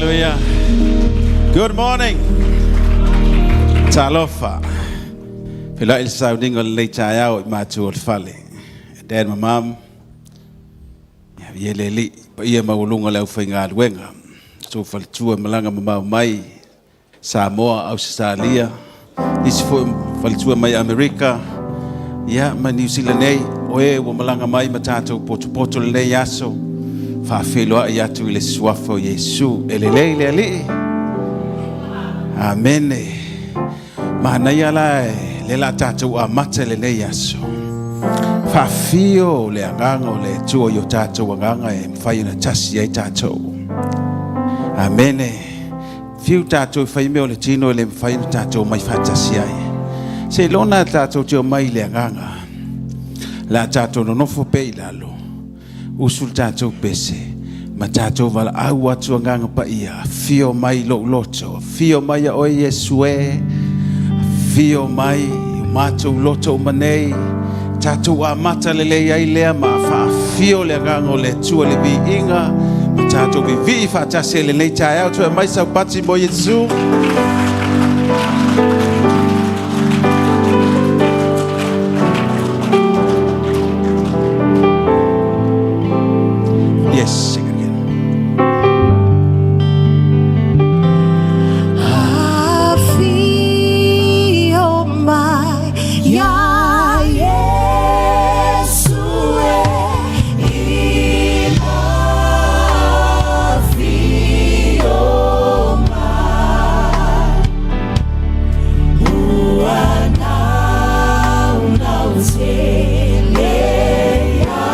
Hallelujah. Good morning. Talofa. Feiloai le sauniga o lenei taeao i matua o le fale. Dad ma Mom. Ia, ia le alii, paia maualuga o le aufaigaluega. Outou faletua e malaga mamao mai Samoa, Ausetalia, nisi foi faletua mai Amerika, ia, ma Niu Sila nei, o e ua malaga mai ma tatou potopoto lenei aso, faafeiloai atu i le suafa o Iesu. E lelei le Alii. Amene. Manaia la e le la tatou amata i lenei aso. Faafio le agaga o le Atua i o tatou agaga e mafai ona tasi ai tatou. Amene. Fiu tatou e fai mea o le tino e le mafai ona tatou omai faatasi ai. Seiloga tatou te omai i le agaga. La tatou nonofo pea i lalo, usu le tatou pese, ma tatou valaau atu agaga paia, afio mai i lou loto, afio mai a oe Iesu e, afio mai i o matou loto uma nei, tatou amata lelei ai lea ma faafio le agaga o le Atua i le viiga ma tatou vivii faatasi ai lenei taeao. Toe aumai saupati mo Iesu. Yes, sing it again. Afio mai ia Iesu e ina afio mai ua naunau tele ia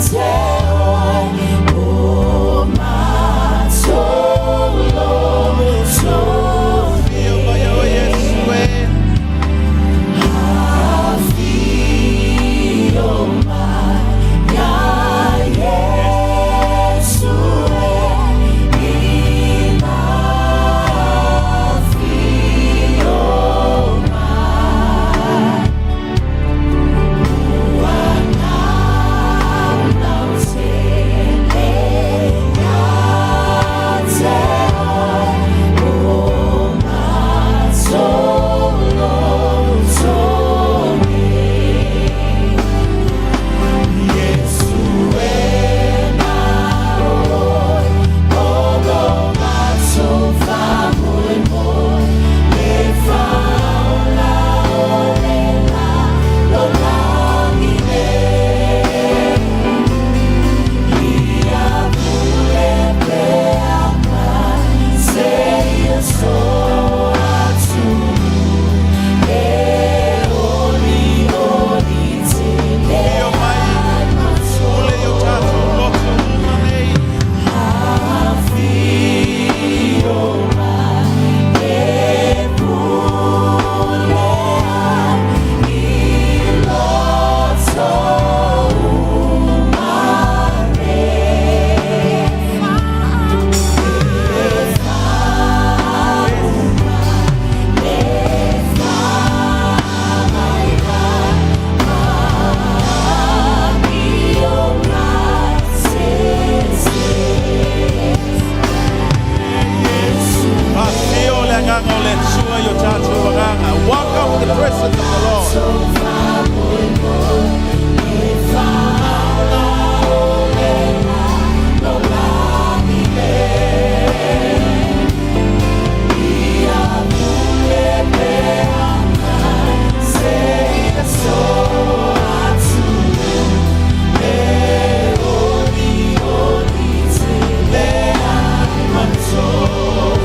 te oe o matou loto. Afio mai a oe Iesu e. Afio mai ia Iesu e ina afio mai ua naunau tele ia te oe o matou loto nei. Iesu e na oe o lo matou faamoemoe le faaola o le lalolagi nei. Ia pule pea mai seia so atunuu e olioli tele Afio mai. ai matou. Pule i o tatou loto uma nei. Afio mai e pule ai i loto uma nei. E faauma le faamaikai ma amioga sese. Faafio le agaga o le Atua i o tatou agaga. Welcome the presence of the Lord. E faaola o le lalolagi nei. Ia pule pea mai seia so atunuu e olioli tele ai matou.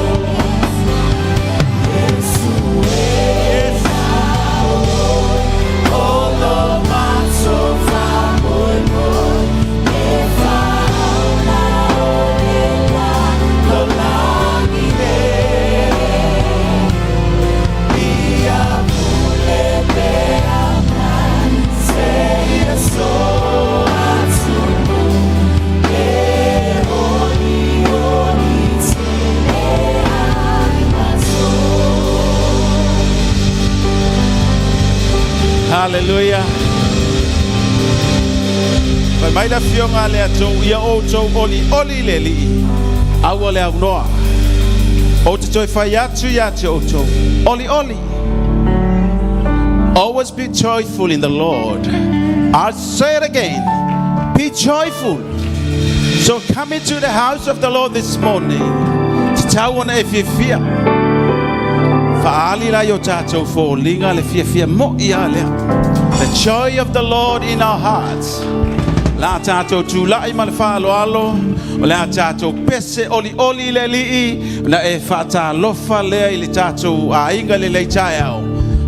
Iesu e na oe o lo matou faamoemoe le faaola o le lalolagi nei. Ia pule pea mai seia so atunuu e olioli tele ai matou. Hallelujah. Fai mai le afioga a le Atua ia outou olioli i le Alii. Aua le aunoa. Ou te toe fai atu ia te outou. Olioli. Always be joyful in the Lord. I'll say it again. Be joyful. So come into the house of the Lord this morning. Tatau ona e fiafia. Faaali la i o tatou foliga le fiafia mo'i a lea. The joy of the Lord in our hearts. La tatou tula'i ma le faaaloalo, o le a tatou pese olioli i le Alii, na e faatalofa lea i le tatou aiga lelei taeao,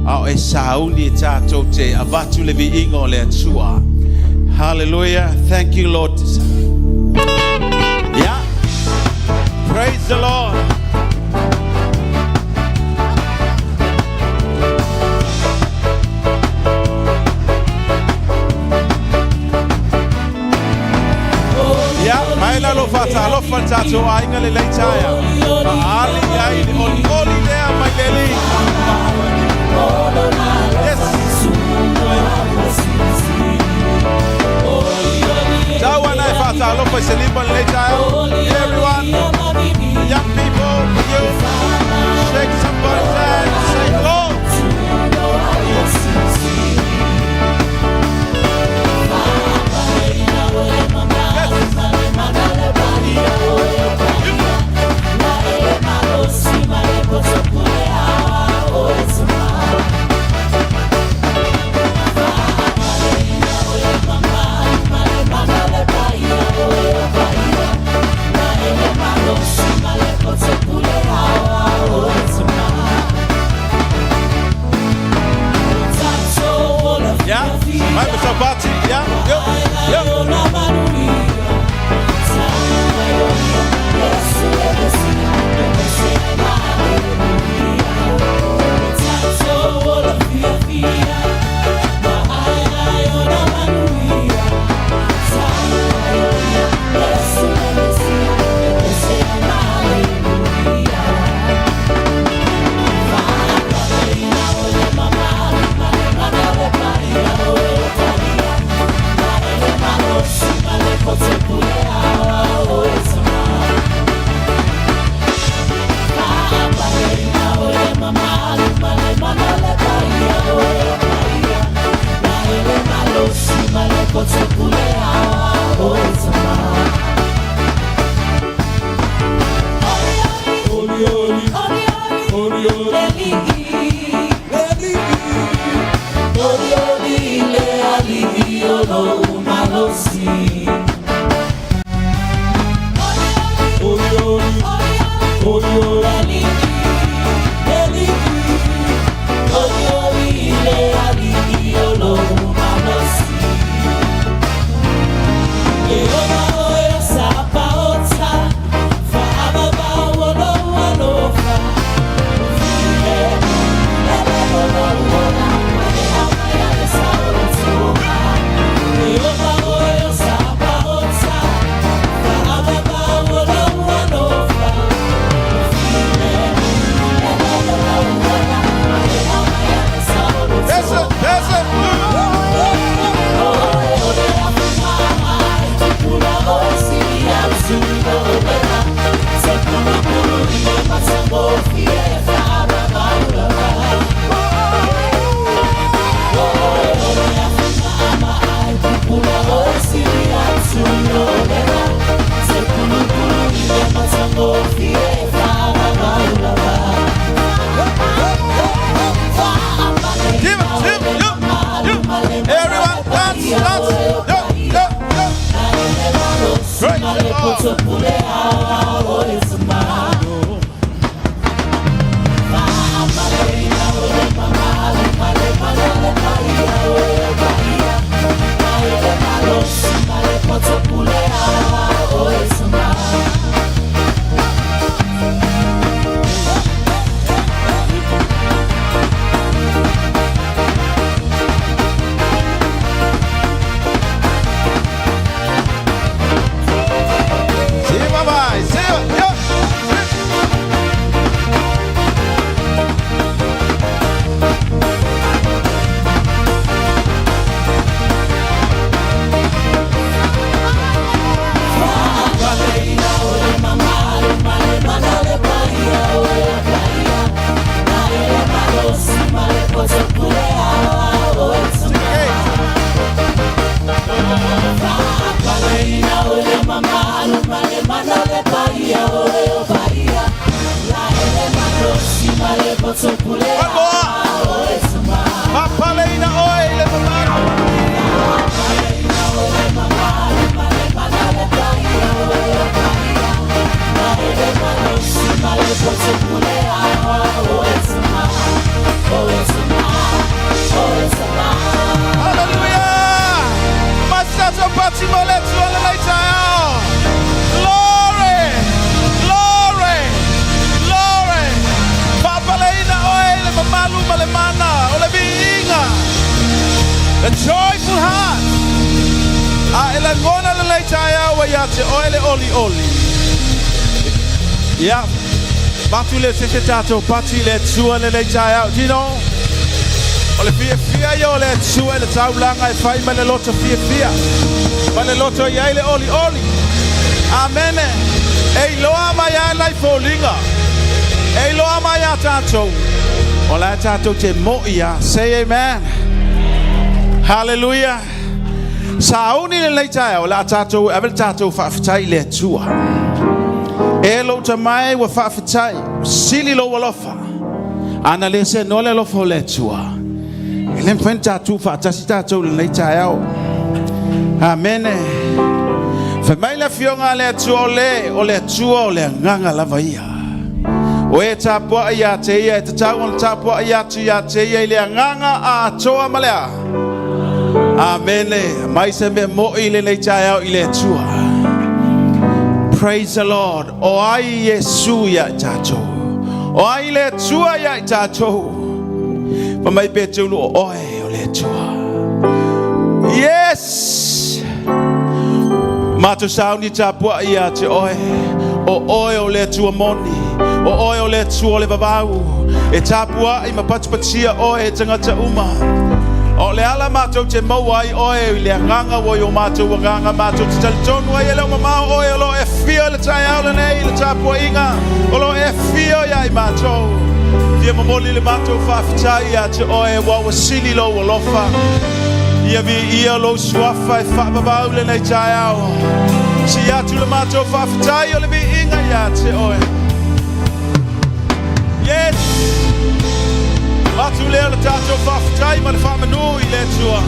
a o e sauni e tatou te avatu le viiga o le Atua. Hallelujah. Thank you, Lord. Yeah. Praise the Lord. Ia, mai la lo faatalofa le tatou aiga lelei taeao. Faaali ai le olioli lea mai le Alii. Yes. Tau ana e faatalofa i se lima lelei taeao. Everyone, the young people, the youth, shake somebody's hand, say hello. Yeah, mai ma saupati. Yeah, yo, yo. Oe moa. Faapaleina oe i le mamalu. Hallelujah! Masato pati mo le Atua lenei taeao. Glory! Glory! Glory! Faapaleina oe i le mamalu ma le mana o le viiga. The joyful heart. A e lagona lenei taeao ua ia te oe le olioli. Ia, avatu lea o se isi tatou pati i le Atua lenei taeao. Tino, o le fiafia ia o le Atua i le taulaga e fai ma le loto fiafia, ma le loto e i ai le olioli. Amene. E iloa mai lava nai foliga. E iloa mai ia tatou, o la e tatou te mo'i lava. Say amen. Hallelujah. Sauni lenei taeao, o le a tatou ave le tatou faafetai i le Atua. E lou tamae ua faafetai, sili lou alofa. Ana le seanoa le alofa o le Atua, e le mafai ona tatou faatasi tatou i lenei taeao. Amene. Fai mai le Afioga a le Atua o le, o le Atua o le agaga lava ia. O e tapuai ia te ia e tatau ona tapuai atu ia te ia i le agaga atoa ma le a? Amene. Aumai se mea moi i lenei taeao i le Atua. Praise the Lord. O ai Iesu ia i tatou? O ai le Atua ia i tatou? Fai mai Petulu, o oe o le Atua. Yes! Matou sauni tapuai ia te oe. O oe o le Atua moni. O oe o le Atua o le vavau. E tapuai ma patipatia oe e tagata uma. O le ala matou te maua ai oe i le agaga ua i o matou agaga matou te talitonu ai e le o mamao oe o lo o e afio i le taeao lenei i le tapuaiga o lo o e afio ia i matou. Fia momoli le matou faafetai ia te oe aua ua sili lou alofa. Ia viia lou suafa e faavavau lenei taeao. Sii atu le matou faafetai o le viiga ia te oe. Yes! Avatu lea o le tatou faafetai ma le faamanu i le Atua.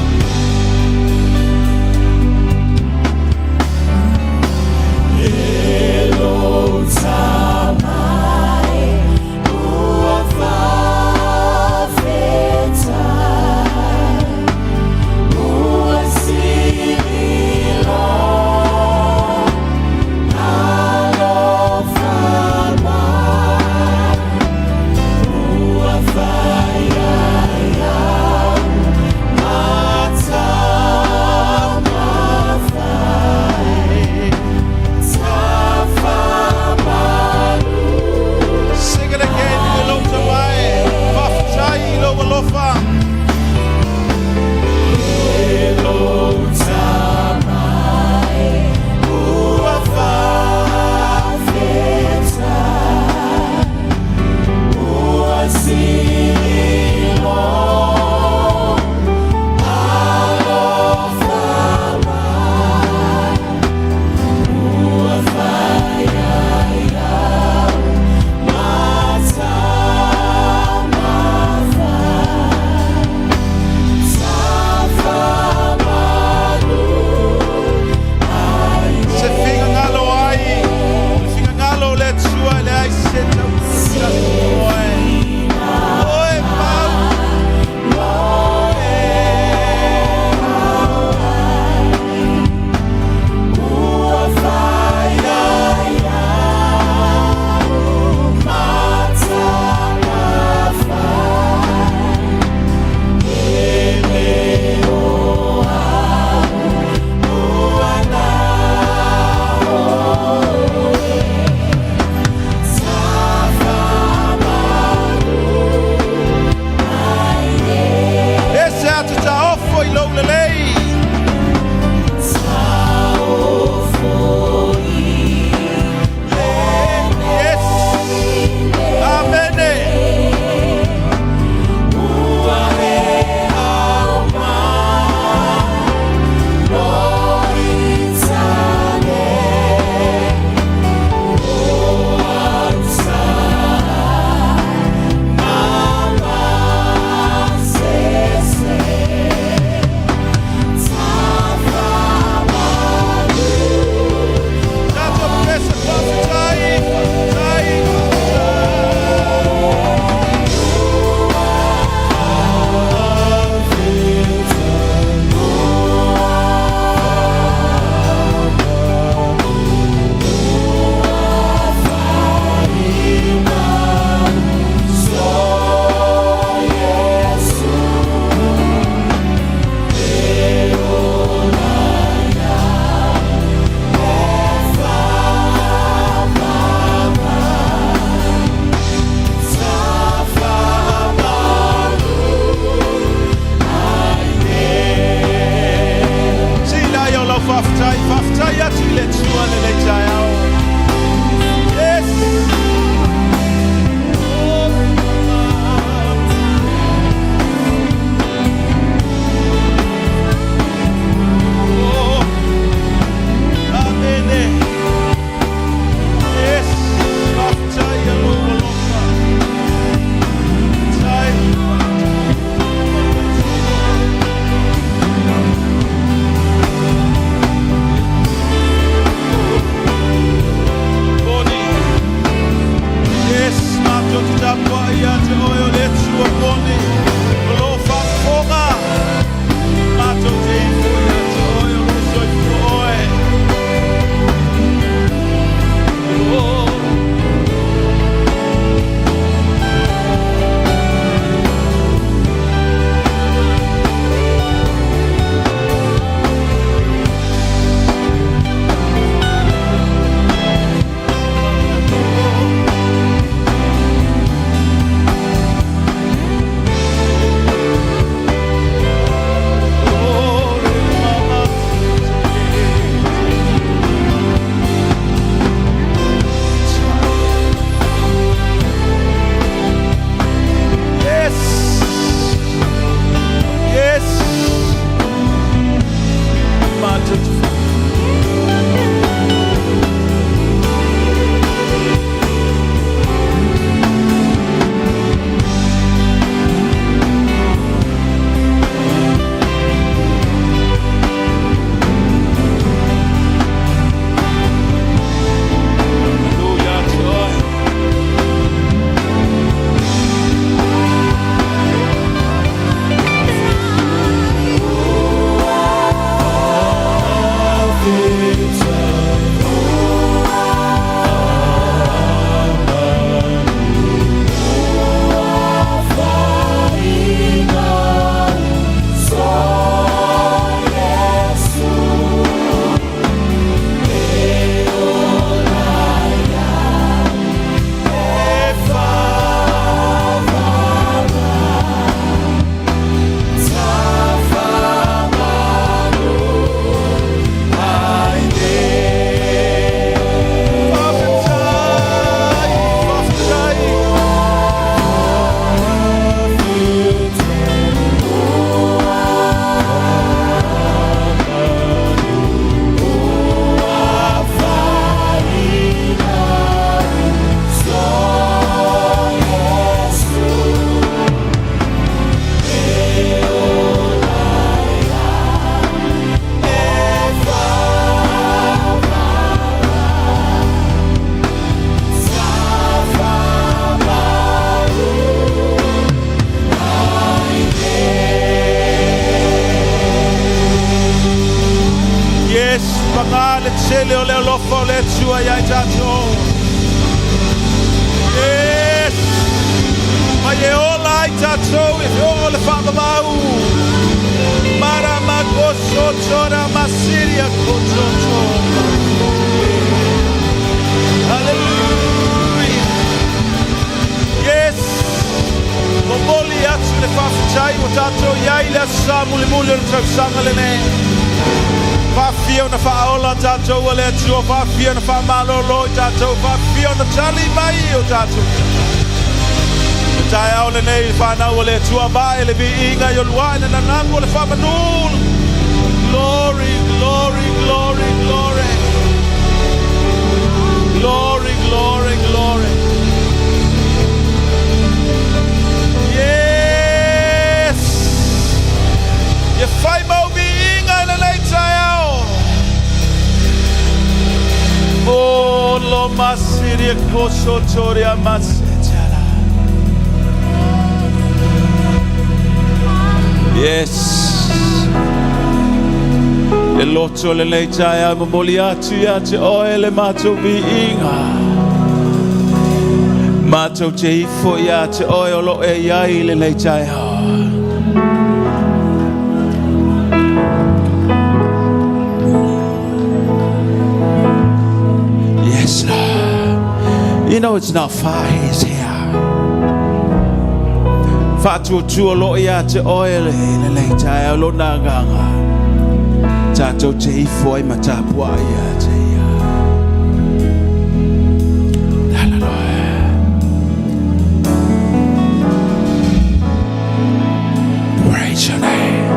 alofa o le Atua ia i tatou. Yes! Ma e ola ai tatou e oo le faavavau. Maramakosotora masiria kototo. Hallelujah! Yes! Momoli atu le faafetai ua tatou i ai le aso Sa mulimuli o le tausaga lenei. Faafia ona faaola tatou a le Atua, faafia ona faamalolo i tatou, faafia ona tali mai o tatou. Le taeao lenei le whanau o le Atua vae le viiga i o lua le nanamu o le whamanū. Glory, glory, glory, glory. Glory, glory, glory. Yes! Ia fai mau viiga i lenei taeao. O lo masiria koso toria masetala. Yes. Le loto lenei taeao momoli atu ia te oe le matou viiga. Matou te ifo ia te oe o lo e iai lenei taeao. Yes, Lord. You know it's not far, He's here. Faatuatua lo ia te oe le lenei taeao lo nā nganga. Tātou te ifo ai matapua ia te ia. Hallelujah. Praise your name.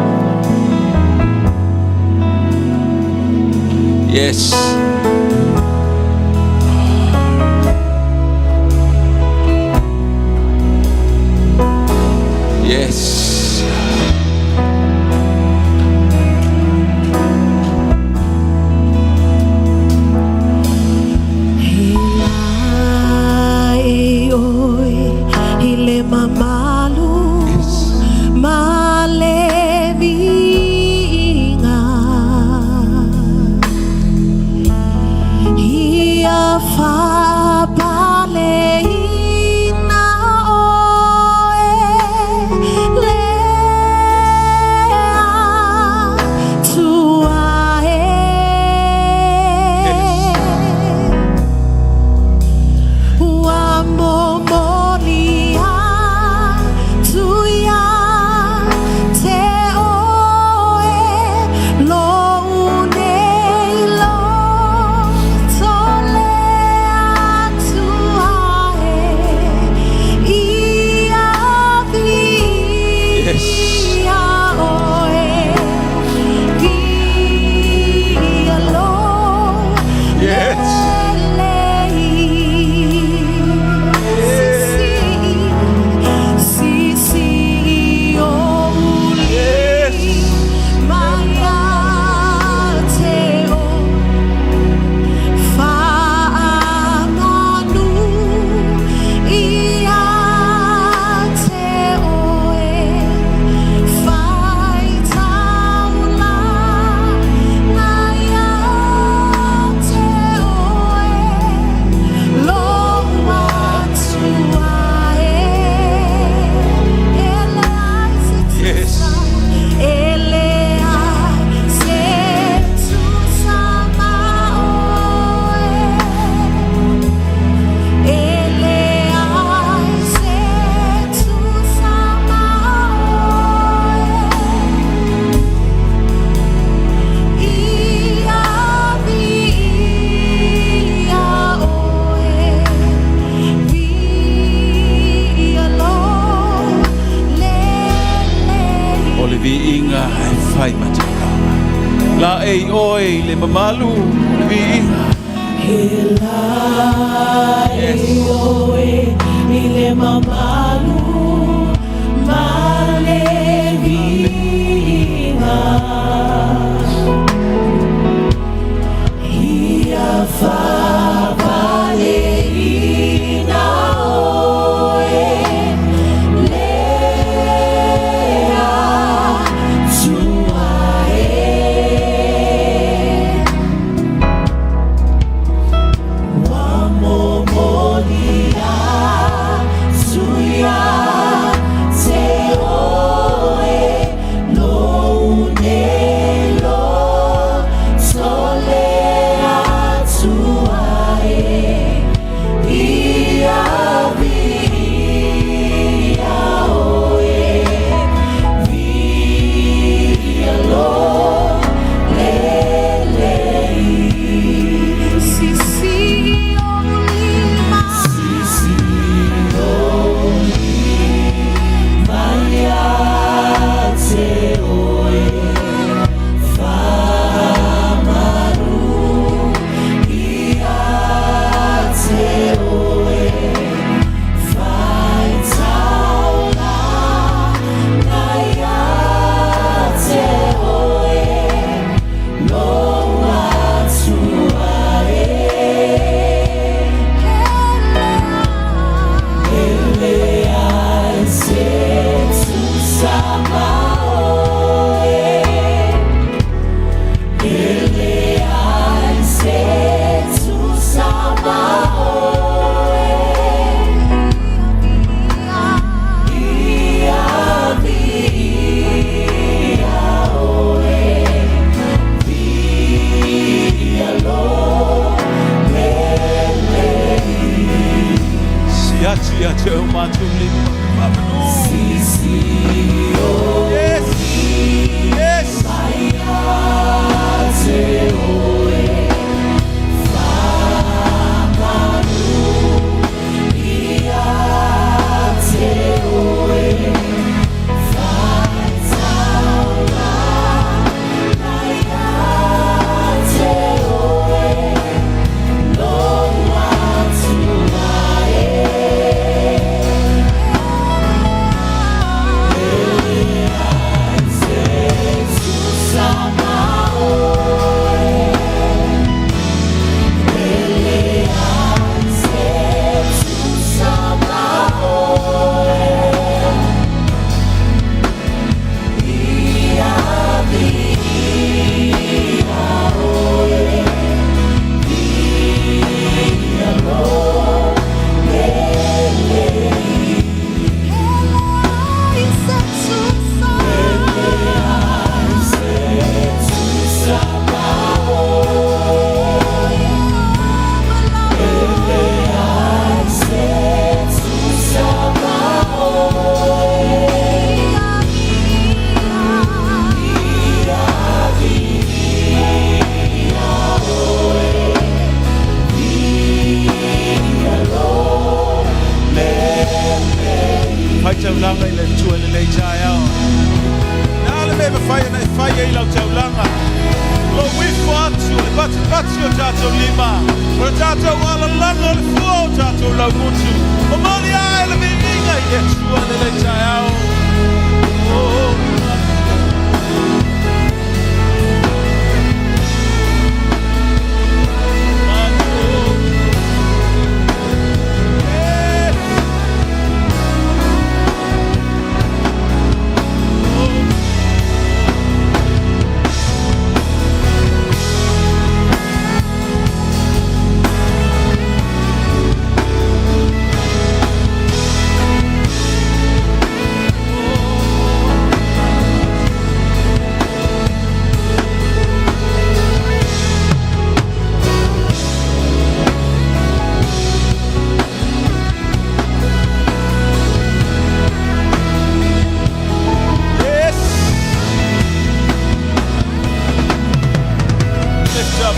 Yes. Yes. E la e oe i le mamalu ma le viiga. Ia faapaleina oe le Atua e. Ua momoli atu ia te oe lou nei loto le Atua e. Ia viia oe, viia lo lelei. Si si o Maya te o Faamanu ia te oe Faitaulaga ia te oe Lou Atua e. E leai se tusa, e leai se tusa ma oe. E leai se tusa ma oe. Ia viia oe, viia lo lelei. O le viiga e fai mataka. La e i oe i le mamalu o le viiga. E la e oe i le mamalu ma le viiga. Ia faapaleina oe le Atua e. Taulaga i le Atua i lenei taeao. Na le mea e mafai ona e faia i lau taulaga. Lou ifo atu o le patipati o tatou lima. O le tatou alalaga o le fua o tatou laumutu. Momoli ae le viiga i le Atua i lenei taeao. Oh, Yes. Yes. Lift up.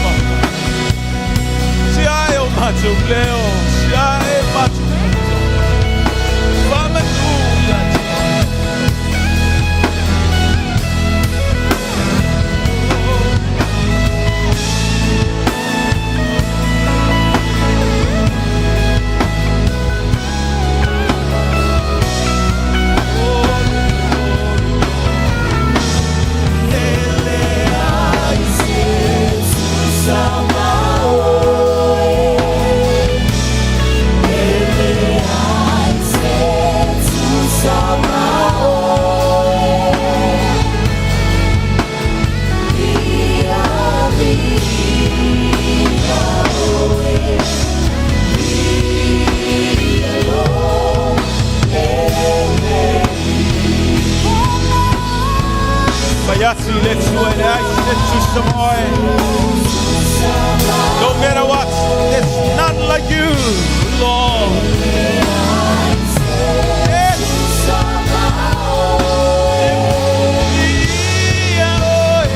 Siae o matou leo. Siae matou pito. Faamanu ia te oe. Fai atu i le Atua e leai se tutusa ma oe. No matter what, there's none like you, Lord. Yes. Ia oe.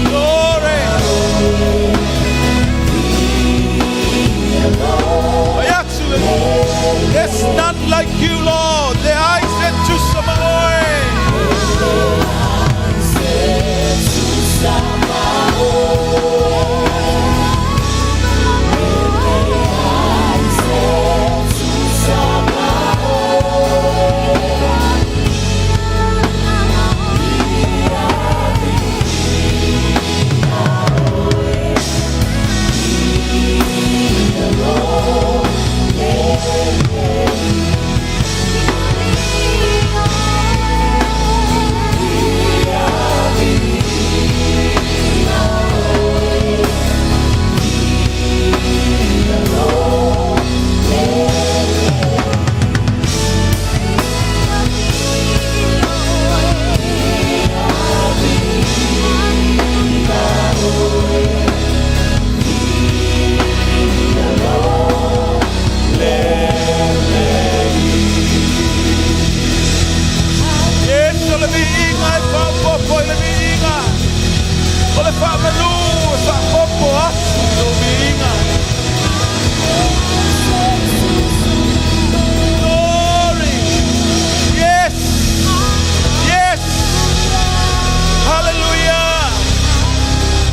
Glory. Fai atu le There's none like you, Lord. Leai se tutusa ma oe. Yes, o le viiga e faaopoopo i le viiga. O le faamanu e faaopoopo atu i lou viiga. Glory. Yes. Yes. Hallelujah.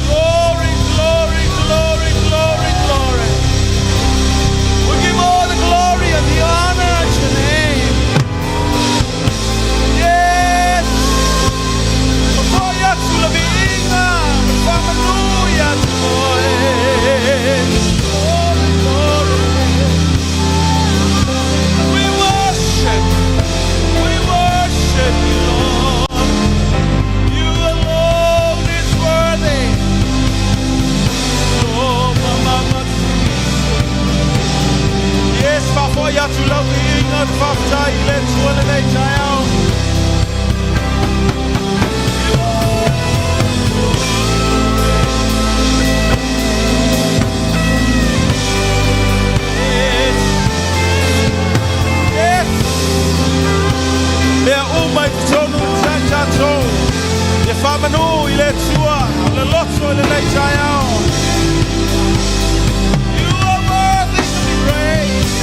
Glory, glory, glory, glory, glory. We give all the glory and the honor unto your name. Yes. Momoli atu le viiga, faamanu ia te oe. Glory, glory. We worship you, Lord. You alone is worthy. Oh, mama, Yes, faafoi atu lau viiga, faafetai i le Atua lenei taeao. Yes. Yes. Mea uma i totonu i tatou. Ia faamanu i le Atua, o le loto i lenei taeao. You are worthy to be praised.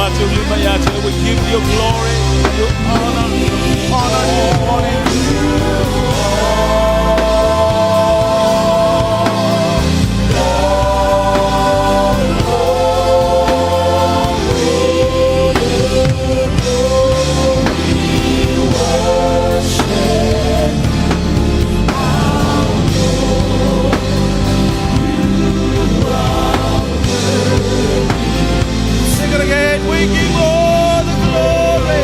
mātou lima ia te, we give you glory, your honor, honor this morning. Sing it again. We give all the glory.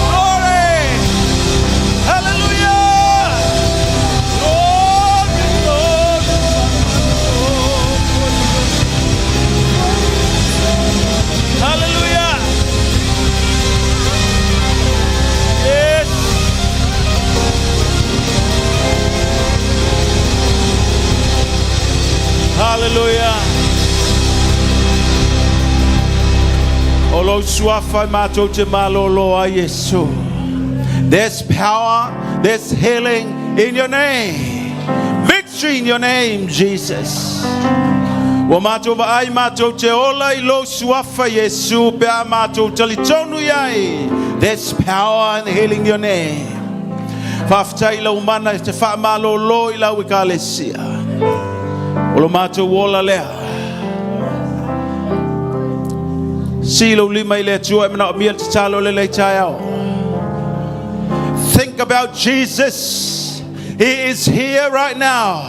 Glory! Hallelujah! Glory, glory, glory. Hallelujah! Yes! Hallelujah! O lou suafa e matou te malolo ai Iesu. There's power, there's healing in your name. Victory in your name, Jesus. Ua matou vaai matou te ola i lou suafa Iesu pe a matou talitonu i ai. There's power and healing in your name. Faafetai lau mana e te faamalolo i lau ekalesia. O lo matou ola lea. Sii lou lima i le Atua e manaomia le tatalo le lenei taeao. Think about Jesus. He is here right now.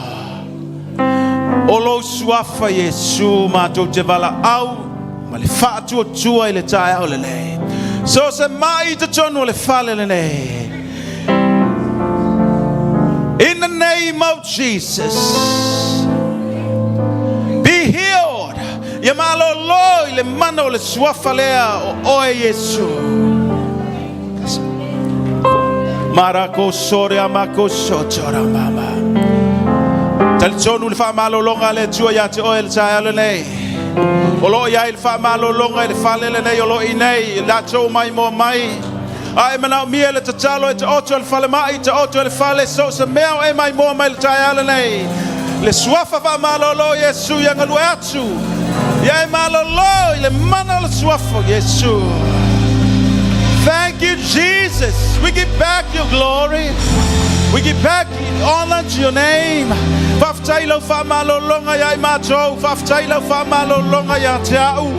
O lou suafa Iesu matou te valaau ma le faatuatua i le taeao lenei. So se mai i totonu o le fale lenei. In the name of Jesus. Be healed. Ia malolo i le mana o le suafa lea o oe Iesu. Marako sore amako sotora mama. Talitonu le faamalologa a le Atua ia te oe le taeao lenei. O loo i ai le faamalologa i le fale lenei o loo i nei, latou maimoa mai. A e manaomia le tatalo e taoto e le falemai, taoto e le fale, so o se mea o e maimoa mai le taeao lenei. Le suafa faamalolo o Iesu ia galue atu. Ia e malolo i le mana o le suafa o Iesu. Thank you, Jesus. We give back your glory. We give back honor to your name. Faafetai lau faamalologa ia i matou. Faafetai lau faamalologa ia te au.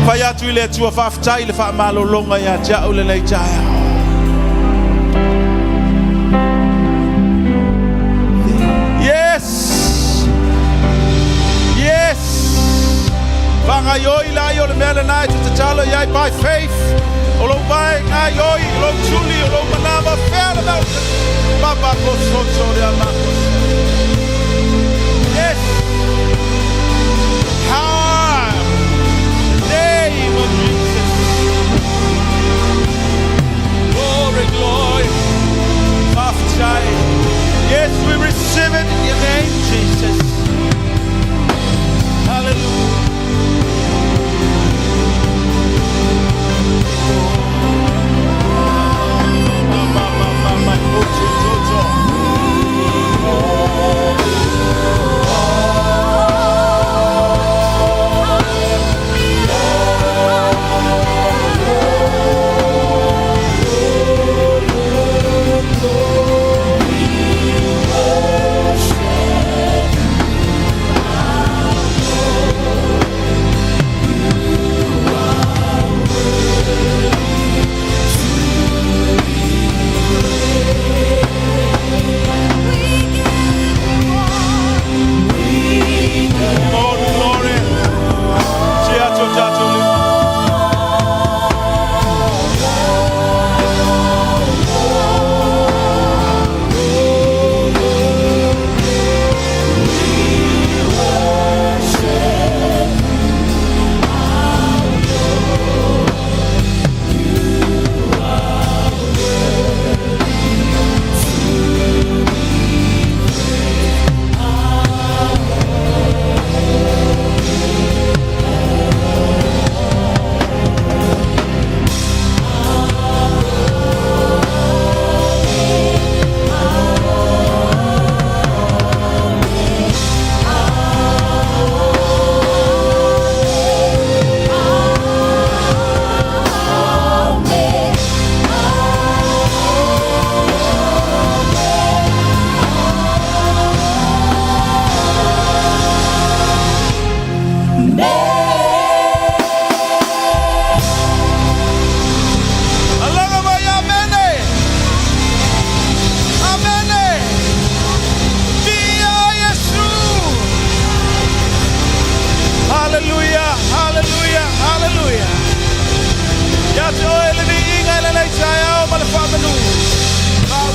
Fai atu i le Atua faafetai le faamalologa ia te au lenei taeao. Yes! Yes! Faagaioi la o le mea lena e te tatalo i ai by faith. O lou vaegaioi, o lou tuli, o lou manava, fea le mea o te papa ko soto le amako. Yes! Power! Name of Jesus. Glory, glory. Faafetai. Yes, we receive it in your name, Jesus. Hallelujah. Ma, ma, ma, ma, ma,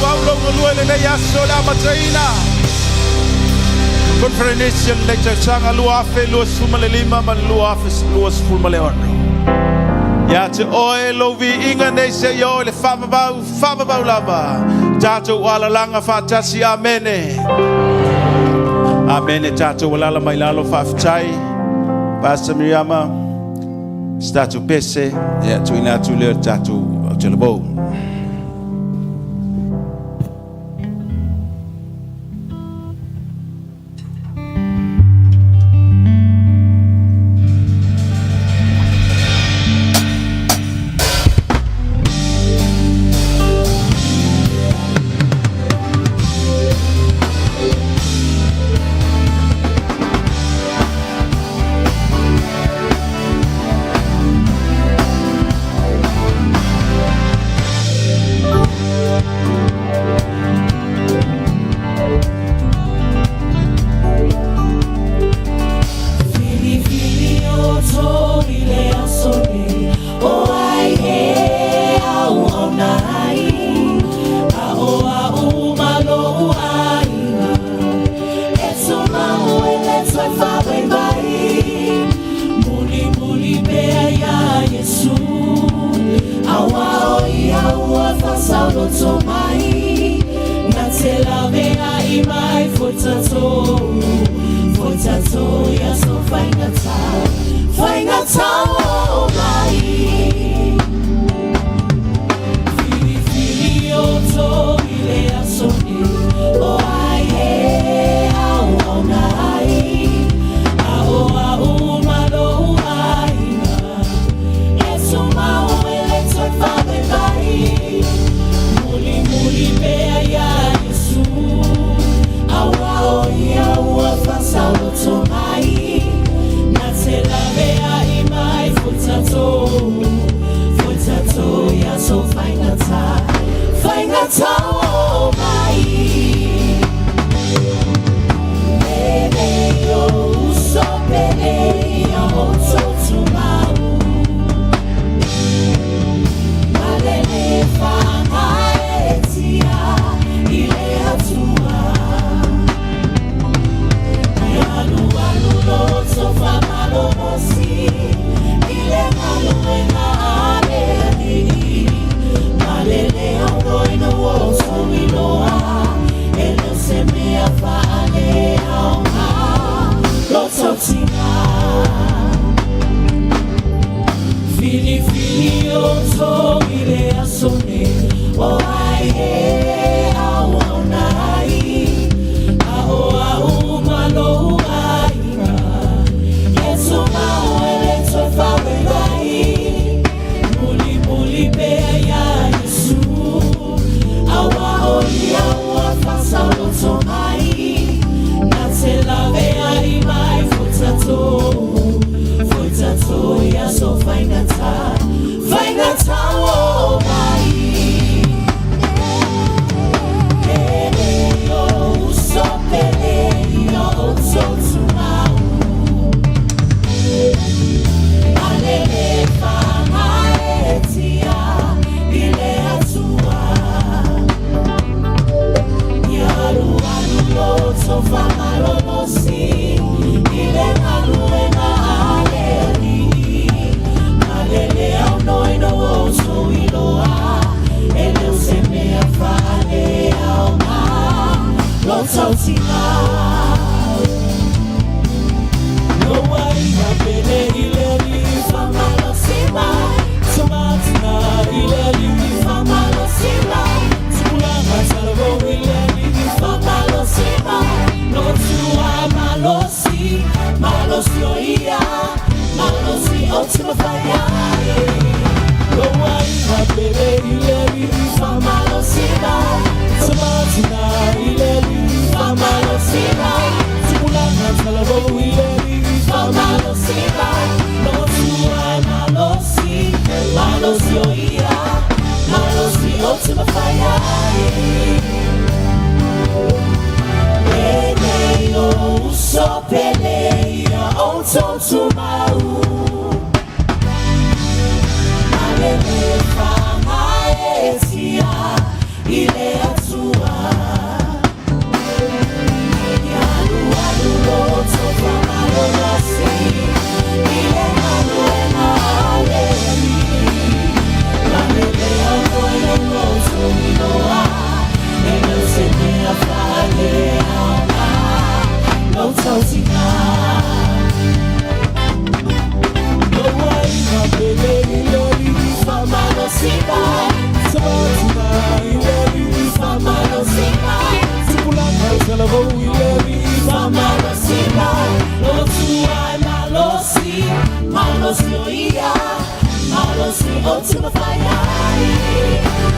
Faaauau lou galue i lenei aso le amataina. Conference le tausaga 2025 ma le 2026. Ia te oe lou viiga nei seia oo i le faavavau, faavavau lava. Tatou alalaga faatasi. Amene. Amene. Tatou alala mai lalo. Faafetai. Pastor Miriama, se tatou pese, ia tuuina atu lea le tatou talavou. Filifili outou i le aso nei, o ai e auauna ai, a ʻo aʻu ma loʻu ʻāina, e tumau e le toe faavaivai. Mulimuli pea iā Iesū, auā ʻo ia ua faasaoloto mai, na te laveai mai foi tatou, foi tatou i aso faigata, faigata o mai. Filifili outou i le aso nei, o ai e auauna ai, a ʻo aʻu ma loʻu ʻāina, e tumau e le toe faavaivai. Mulimuli pea iā Iesū, auā ʻo ia ua faasaoloto mai, na te laveai mai foi tatou, foi tatou i aso faigata, faigata o mai. Lele o uso pele ia outou tumau, Malele faagaeetia i le Atua. Ia alualu lo outou faamalolosi i le galuega a le Alii. Malele aunoina ua outou iloa, e le o se mea faaleaoga lo outou tiga. Filifili outou i le aso nei, o ai e auauna ai, a ʻo aʻu ma loʻu ʻāina, e tumau e le toe faavaivai. Mulimuli pea iā Iesū, auā ʻo ia ua faasaoloto mai, na te laveai mai foi tatou, foi tatou i aso faigata, faigata o mai. Lele o uso pele ia outou tumau, Malele faagaeetia i le Atua. Ia alualu lo outou faamalolosi i le galuega a le Alii. Malele aunoina ua outou iloa, e le o se mea faaleaoga lo outou tiga. Loa ia pele i le Alii faamalosi mai, Tomatina i le Alii faamalosi mai, Tupulaga talavou i le Alii faamalosi mai, Lotua malosi, malosi o ia, malosi o te mafai ai. Loa ia pele i le Alii faamalosi mai, Tomatina i le Alii faamalosi mai, Tupulaga talavou i le Alii faamalosi mai, Lotua malosi, malosi o ia, malosi o te mafai ai. Lele o uso pele ia outou tumau, Malele faagaeetia i le Atua. o te mafai ai.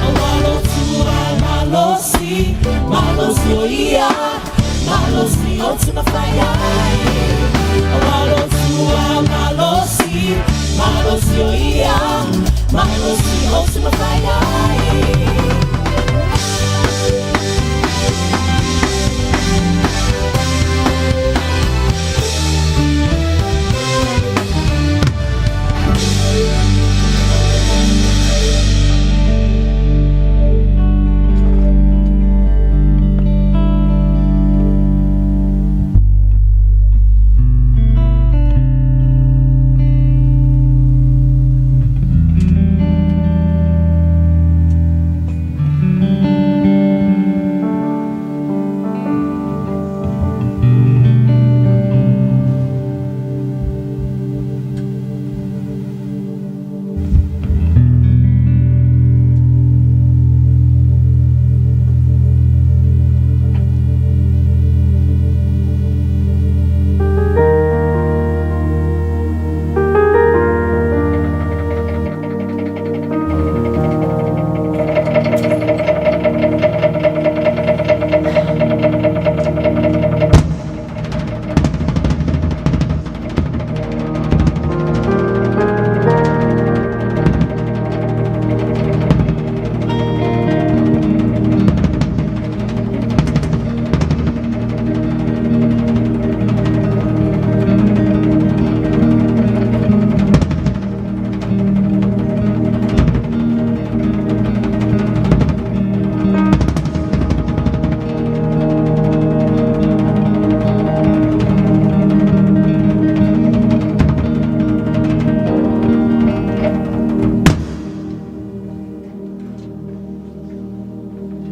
Aua lo Atua malosi, malosi o ia, malosi o te mafai ai. Aua lo Atua malosi, malosi o ia, malosi o te mafai ai.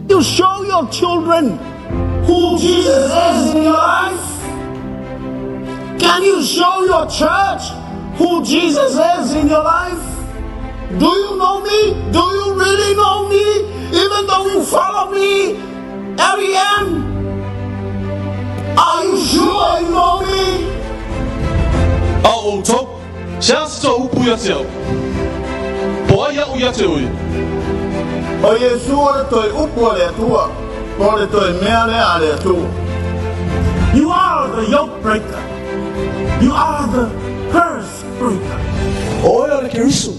You show your children who Jesus is in your life? Can you show your church who Jesus is in your life? Do you know me? Do you really know me? Even though you follow me, L.E.M., are you sure you know me? A o outou, se a se tou upu ia te au. Po o ai a'u ia te oe. O Iesu o le toe upu a le Atua, po o le toe mea lea a le Atua. You are the yoke breaker. You are the curse breaker. O oe o le Keriso,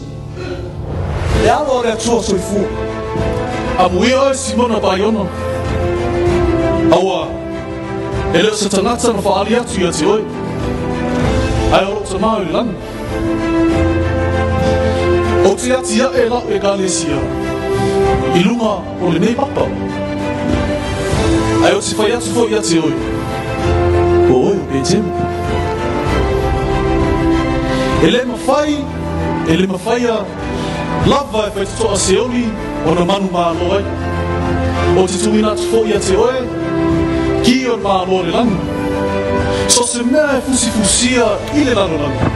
le Alo o le Atua soifua. Amuia oe Simona Paiona. Auā, e le o se tagata na faaali atu ia te oe, ae o lou Tamā o i le lagi. Ou te atiae lau Ekalesia i luga o lenei papa, ae ou te fai atu foi ia te oe, o oe o Petero. E le mafai, e le mafaia lava e faitotoa Seoli ona manumalo ai. Ou te tuuina atu foi ia te oe, ki o le Malo o le lagi. So o se mea e fusifusia i le lalolagi,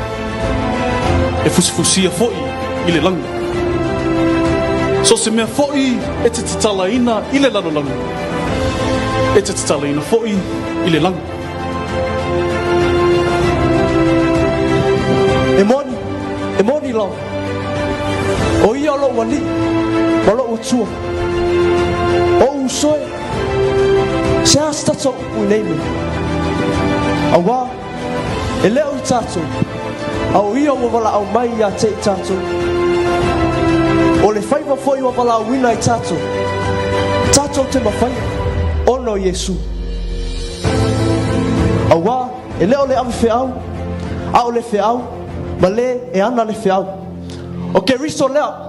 e fusifusia foi i le lagi. So o se mea foi e te tatalaina i le lalolagi, e te tatalaina foi i le lagi. E moni, e moni lava, o ia o lou Alii ma lou Atua. O'u uso e, se a se tatou upu i nei mea? Auā, e le o i tatou, a o ia ua valaau mai ia te i tatou. O le faiva foi ua valaauina ai tatou, tatou te mafaia, ona o Iesu. Auā, e le o le avefeau, a o le feau, ma le e ana le feau. O Keriso lea.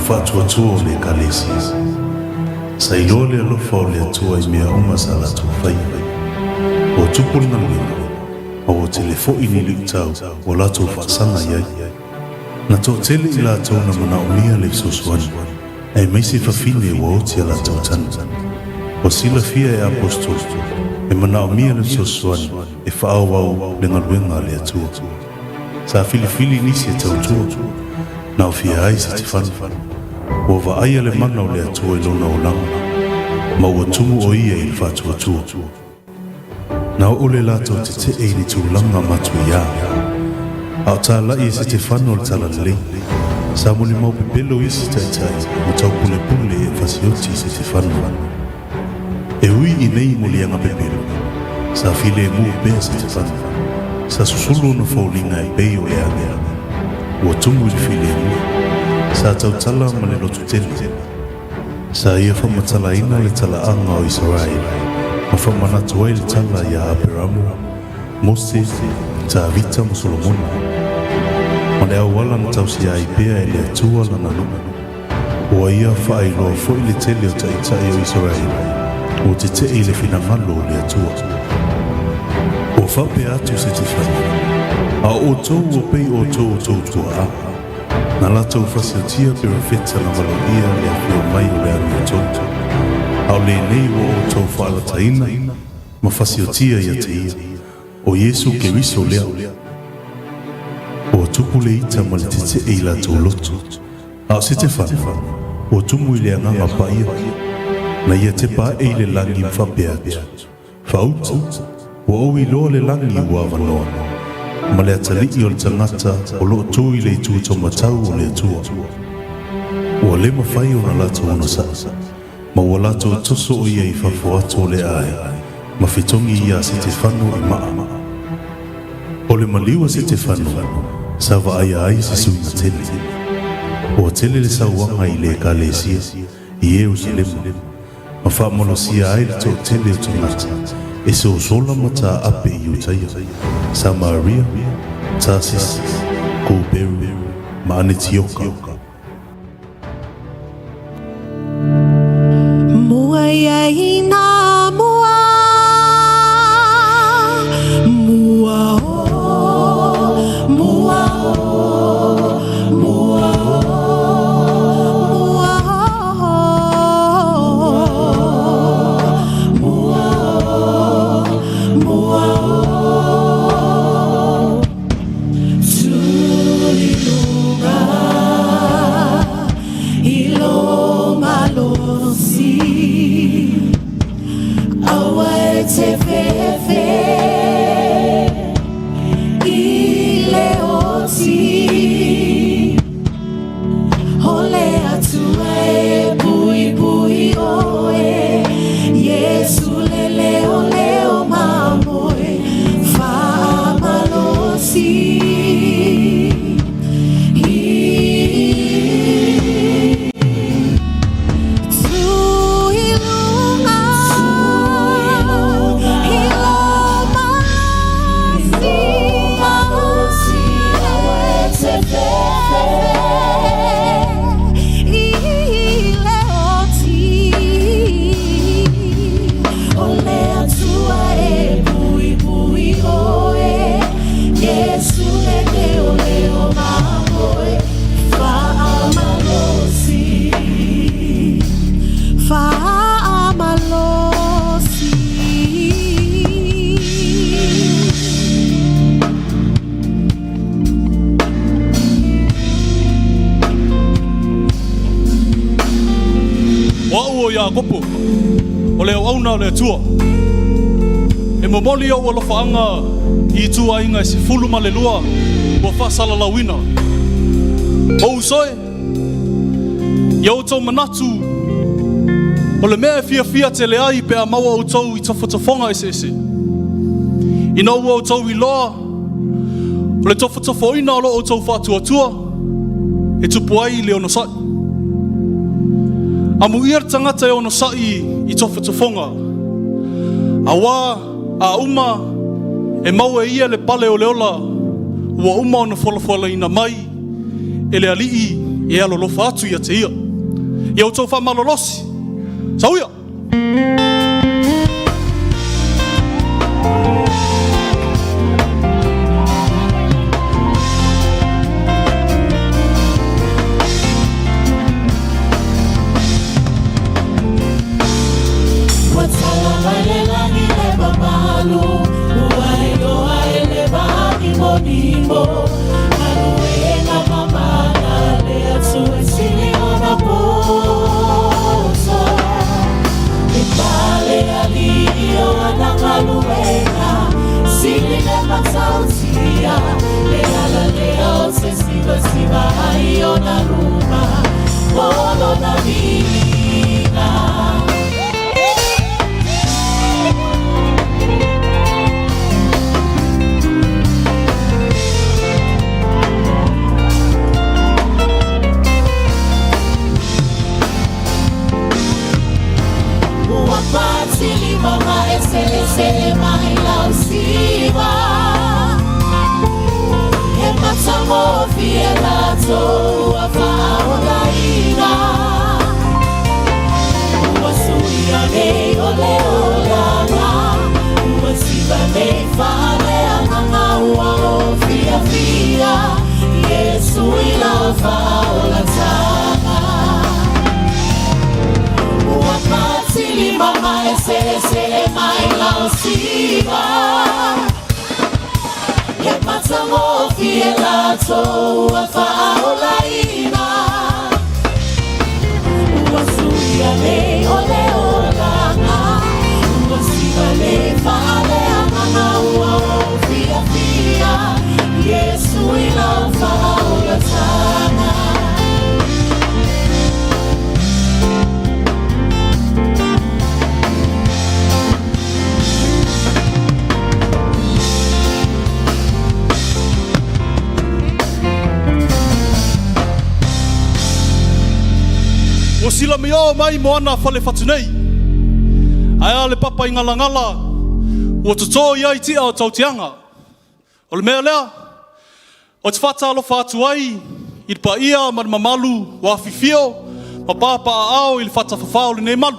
faatuatua o le Ekalesia. Sa iloa le alofa o le Atua i mea uma sa latou faia. Ua tupu le galuega, ma ua tele foi ni luitau ua latou faasaga i ai. Na toatele i latou na manaomia le fesoasoani, aemaise fafine ua oti a latou tanu. Ua silafia e Aposetolo, e manaomia le fesoasoani e faaauau le galuega a le Atua. Sa filifili nisi e tautua, na aofia ai Setefano. Ua vaaia le mana o le Atua i lona olaga, ma ua tumu o ia i le faatuatua. Na oo le latou tetee i le tulaga matuia, a o talai e Setefano le Talalelei. Sa molimau pepelo isi taitai ma taupulepule e fasioti i Setefano. E ui i nei moliaga pepelo, sa filemu pea Setefano. Sa susulu ona foliga e pei o le age. Ua tumu i le filemu. Sa tautala ma le lototele. Sa ia faamatalaina le talaaga o Isaraelu ma faamanatu ai le tala iā Aperamo, Mose, Tavita ma Solomona, ma le auala na tausia ai pea e le Atua lana nuu. Ua ia faailoa foi le tele o taitai o Isaraelu ua tetee i le finagalo o le Atua. Ua faapea atu Setefano, A o outou ua pei outou o tou tuaa. Na latou fasiotia perofeta na valoia le afio mai o le amiotonu, a o lenei ua outou faalataina ma fasiotia ia te ia, o Iesu Keriso lea. Ua tupu le ita ma le tetee i latou loto, a o Setefano, ua tumu i le Agaga Paia, na ia tepa ae i le lagi ma faapea atu, Fauta, ua ou iloa le lagi ua avanoa, ma le atalii o le tagata o lo o tu i le itu taumatau o le Atua. Ua le mafai ona latou onosai, ma ua latou toso o ia i fafo atu o le ae, ma fetogi iā Setefano i maa. O le maliu a Setefano, sa vaaia ai se suiga tele. Ua tele le sauaga i le Ekalesia i Ierusalema. Ma faamalosia ai le toatele o tagata e sosola ma taape i Iutaia, Samaria, Tarsis, Kuperu ma Anetioka. Mua ia i nā mua, mua o, mua o, mua o, mua O le Atua e puipui oe, Iesu le leoleo mamoe faamalosi. Tu i luga, i lo malosi, O au o Iakopo, o le auauna o le Atua. E momoli ou alofaaga i ituaiga e 12 ua faasalalauina. Ou uso e, ia outou manatu, o le mea e fiafia tele ai pe a maua outou i tofotofoga eseese. Ina ua outou iloa O le tofotofoina o lo outou faatuatua e tupu ai le onosai. Amuia le tagata e onosai i tofotofoga, auā a uma e mau e ia le pale o le ola ua uma ona folafolaina mai e le Alii E alolofa atu ia te ia. Ia outou faamalolosi. Sauia! Ua tala mai le lagi le mamalu, ua iloa e le vanimonimo, galuega mamana a le Atua e sili ona poto. E pale alii o ana galuega, sili le matautia, le ala lea ou te sivasiva ai ona luma, o lona viiga. Ua patili mauga eseese e mai lau siva, He matagofie latou ua faaolaina. Ua suia nei o le olaga, ua siva nei faaleagaga ua ou fiafia, Iesu i lau faaolataga. Ua patili mauga eseese e mai lau siva, He matagofie latou ua faaolaina. Ua suia nei o le olaga, ua siva nei faaleagaga ua ou fiafia, Iesu i lau faaolataga. Ua silamiao mai moana fale fatu nei. Ae a le papa i ngalangala, ua totō i ai tia o tautiaga. O le mea lea, ou te faatalofa atu ai i le paia ma le mamalu ua afifio ma papaaao i le fatafafao o lenei malu.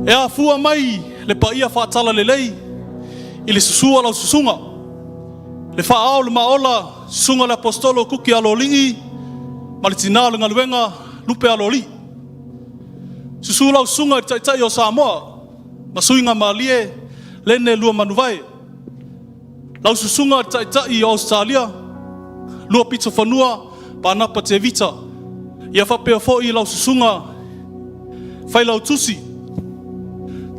E afua mai le paia faatalalelei i le susu a lau susuga, le faaao le maola susuga le Aposetolo Kuki Aloalii ma le tina o le galuega Lupe Aloalii. Susu lau susuga i le Taitai o Samoa ma suiga malie Lene Luamanuvae. Lau susuga i le Taitai o Ausetalia, Luapitofanua Panapa Tevita, ia faapea foi lau susuga Failautusi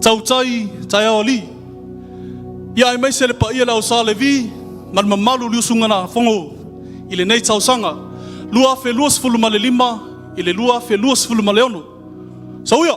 Tautai Taeaoalii, ia aemaise le paia le au Sa Levi ma le mamalu o le usugafono i lenei tausaga 2025 i le 2026. Sauia!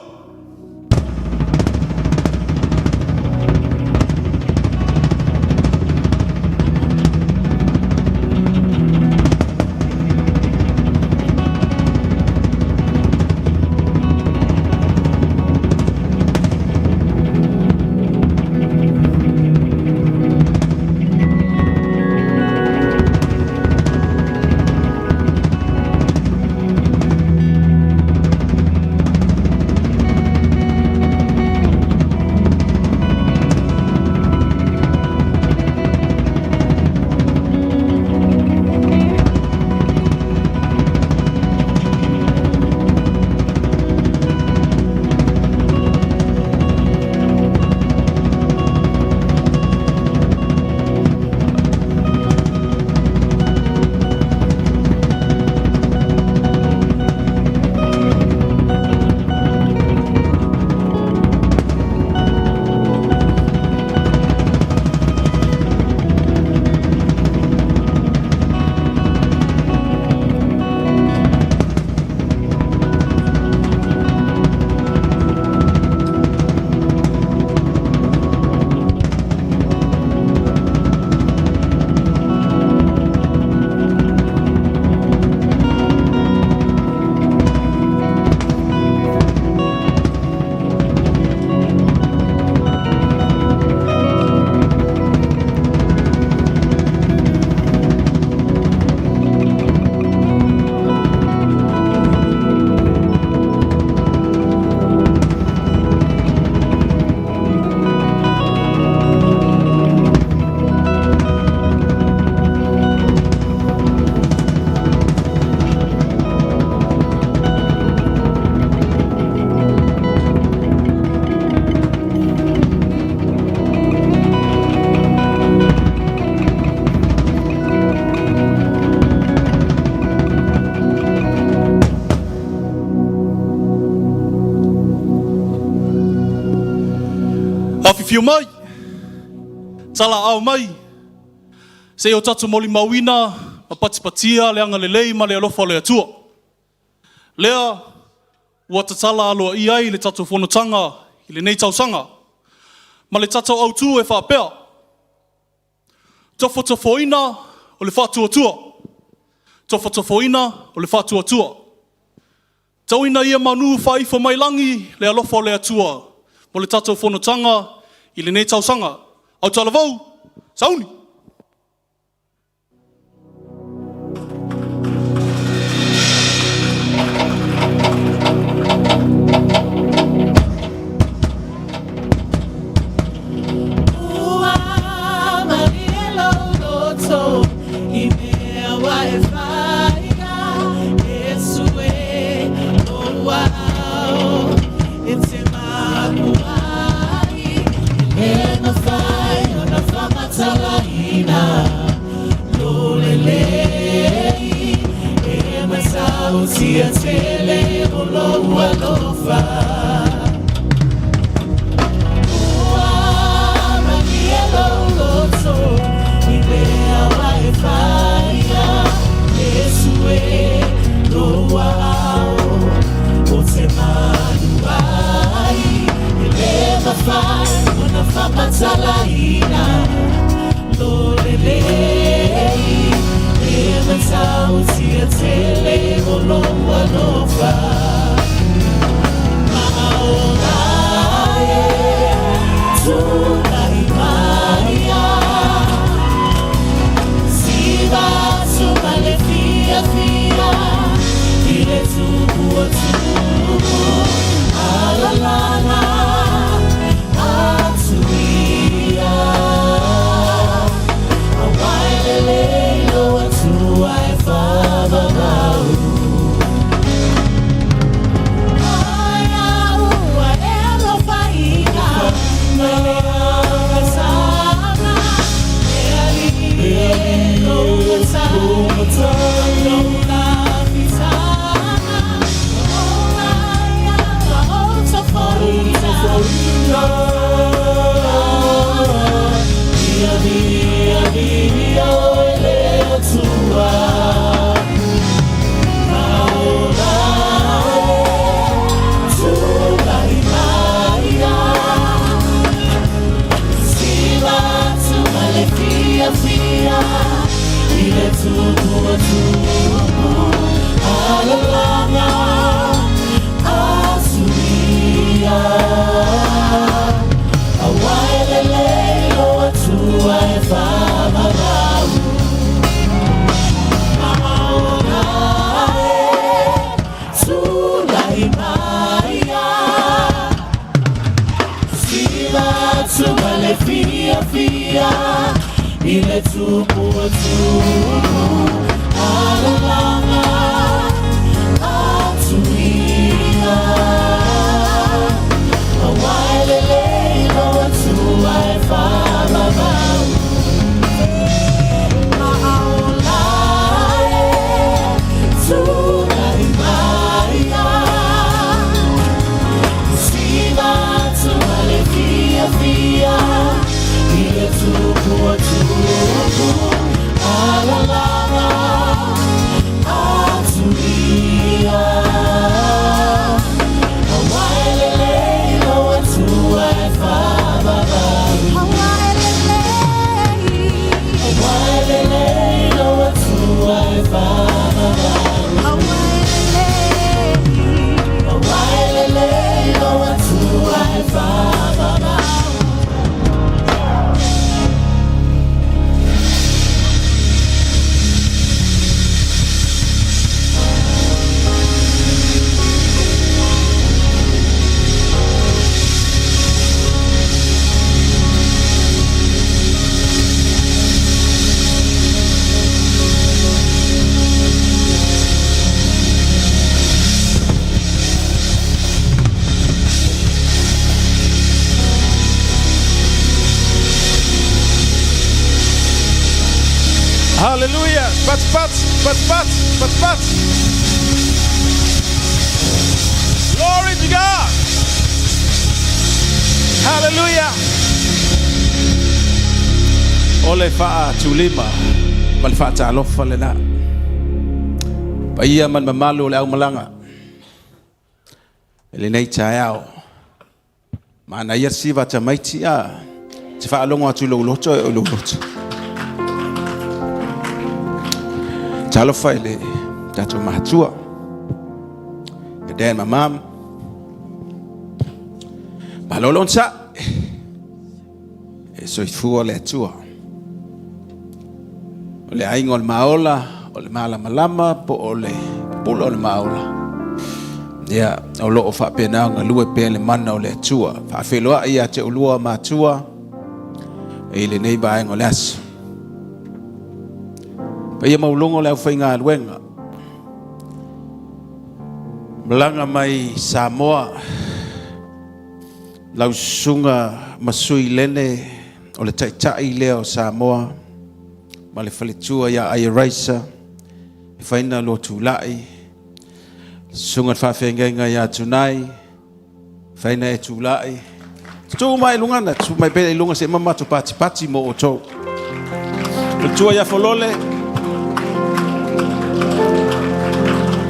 Afio mai, talaau mai, se i o tatou molimauina ma patipatia le agalelei ma le alofa o le Atua. Lea ua tatala aloaia ai le tatou fonotaga i lenei tausaga ma le tatou autu e faapea, Tofotofoina o le faatuatua, tofotofoina o le faatuatua. Tauina ia manu faaifo mai lagi le alofa o le Atua mo le tatou fonotaga i lenei tausaga. Autalavou, sauni! Ua malie lou loto i mea ua e faia, Iesu e, lou ao e te makua ai, e le mafai ona faamatalaina lou lelei, e matautia tele o lou alofa. Ua malie lou loto i mea ua e faia, Iesu e, lou ao ou te manu ai, e le mafai ona faamatalaina lou lelei, e matautia tele o lou alofa. Maola e tulai maia, siva atu ma le fiafia i le tupu o tupu, alalala atu ia. Aua e lelei lou Atua e faavavau. Aia ua e alofaina mai le amataga, e Alii e, lou matai, lou lafitaga, ua ou laia ma ou tofoina. Ia viia, viia oe le Atua. Maola e tulai maia, siva atu ma le fiafia i le tupu o tupu, alalala atu ia. Aua e lelei lou Atua e faavavau. Maola e tulai maia, siva atu ma le fiafia i le tupu o tupu, alalala atu ia. Aua e lelei lou Atua e faavavau. Maola e tulai maia, siva atu ma le fiafia i le tupu o tupu, alalala atu ia. Aua e lelei lou Atua e faavavau. Aua e lelei, Aua e lelei lou Atua e faavavau. Aua e lelei, Aua e lelei lou Atua e faavavau. Hallelujah. Pat, pat, pat, pat, pat, pat. Glory to God. Hallelujah. le faatulima ma le faatalofa lena. Paia ma le mamalu o le aumalaga i lenei taeao. Manaia le siva tamaiti a te faalogo atu i lou loto e o lou loto. Talofa i le tatou matua. E dad ma mom. Malo le onosai. E soifua le Atua. O le aiga o le maola, o le malamalama po o le pula o le maola. Ia, o lo o faapena ona galue pea le mana o le Atua. Faafeiloai ia te oulua matua i lenei vaega o le aso. Paia maualuga o le aufaigaluega. Malaga mai Samoa. Lau Susuga Masuilene o le Taitai lea o Samoa ma le faletua ia Aia Raisa e faina lua tulai. Susuga le faafeagaiga ia Tunai, faina e tulai. Tutu mai luga na, tutu mai pea i luga se mamato patipati mo outou. Faletua ia Folole.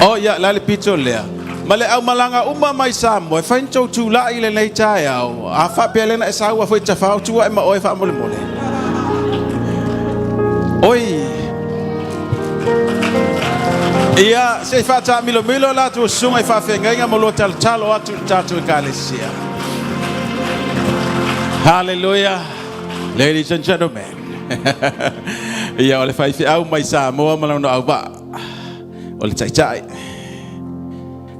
Oh ia, la le pito lea. Ma le aumalaga uma mai Samoa, e fai ni tou tulai i lenei taeao. A faapea lea na e saua foi tafao, tu ae ma oe faamolemole. Oi. Ia, se i faataamilomilo la tua susuga i faafeagaiga ma lua talotalo atu i le tatou ekalesia. Hallelujah. Ladies and gentlemen. Ia, o le faifeau mai Samoa ma lona auvaa. O le taitai.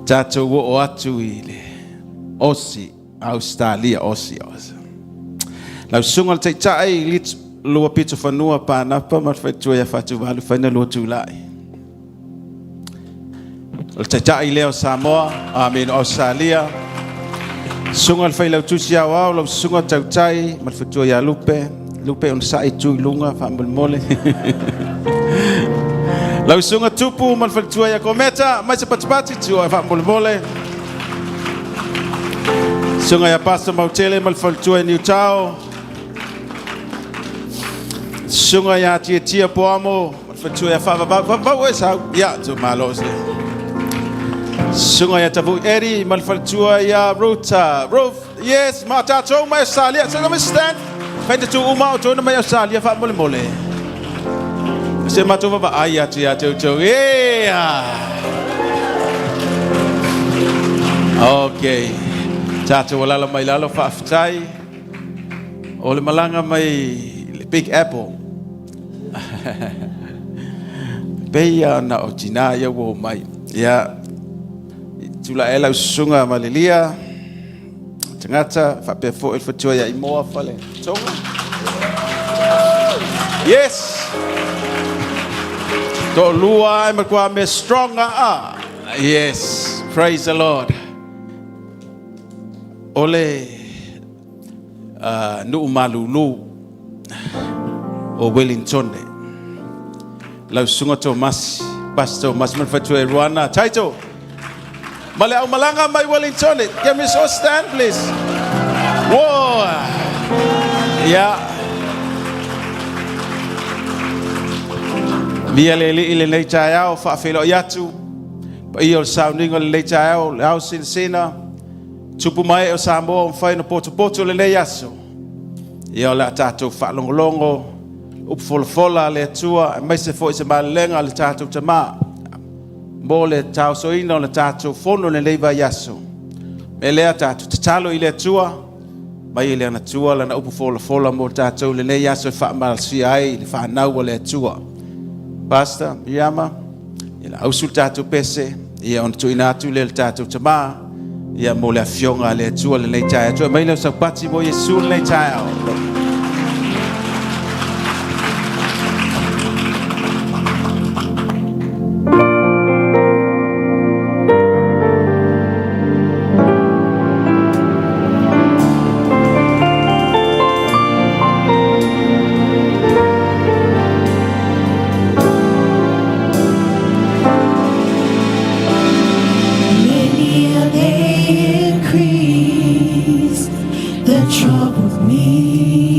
Tatou oo atu i le Osi, Australia, Osi, Osi. Lau susuga le taitai, lit, lua pito fanua Pānapa ma le faletua ia Fatuvalu, faina lua tulai. O le taitai lea o Samoa, amen, o Australia. Susuga le failautusi aoao, lau susuga Tautai ma le faletua ia Lupe. Lupe onosai tu i luga faamolemole. Lau susuga Tupu ma le faletua ia Kometa, mai se patipati tu ai faamolemole. Susuga ia Pastor Mautele ma le faletua i Niutao. Susuga ia Tiatia Poamo ma le faletua ia Faavavau. Faavavau e sau. Ia, tu malo se. Susuga ia Tavui Eddie ma le faletua ia Ruta. Ruth, yes, ma tātou mai Australia. So, let me stand. Fai te tū uma o tōna mai Australia faamolemole. Se matou vavaai atu ia te outou. Yeah! Okay. Tātou alala mai lalo faafetai. O le malaga mai le Big Apple. Pei ona o tinā ia ua omai. Ia, tulai ai lau susuga Malilia, tagata, faapea foi le faletua ia Imoa Fale Tonga. Yes! To'alua ai ma kua me strong a. Yes, praise the Lord. O le nuu malulu o Wellingtone. Lau susuga Tomasi, Pastor Tomasi ma le faletua e Ruana. Title. Ma le aumalaga mai Wellingtone. Can we all stand please? Whoa. Yeah. Via le alii lenei taeao, faafeiloai atu. Paia o le sauniga o lenei taeao, le ao sinasina. Tupu mai o Samoa o mafai ona potopoto lenei aso. Ia o le a tatou faalogologo upu folafola a le Atua, aemaise foi se malelega a le tatou Tama mo le taosoina o le tatou fono lenei vaiaso. Me lea tatou tatalo i le Atua, mai e le Anatua lana upu folafola mo tatou lenei aso e faamalasia ai le fanau a le Atua. Pastor Miriama, ia la ausu le tatou pese, ia ona tuuina atu lea le tatou Tama, ia mo le afioga a le Atua lenei taeao. Tua mai lea o saupati mo Iesu lenei taeao. Many a day increase that troubled me.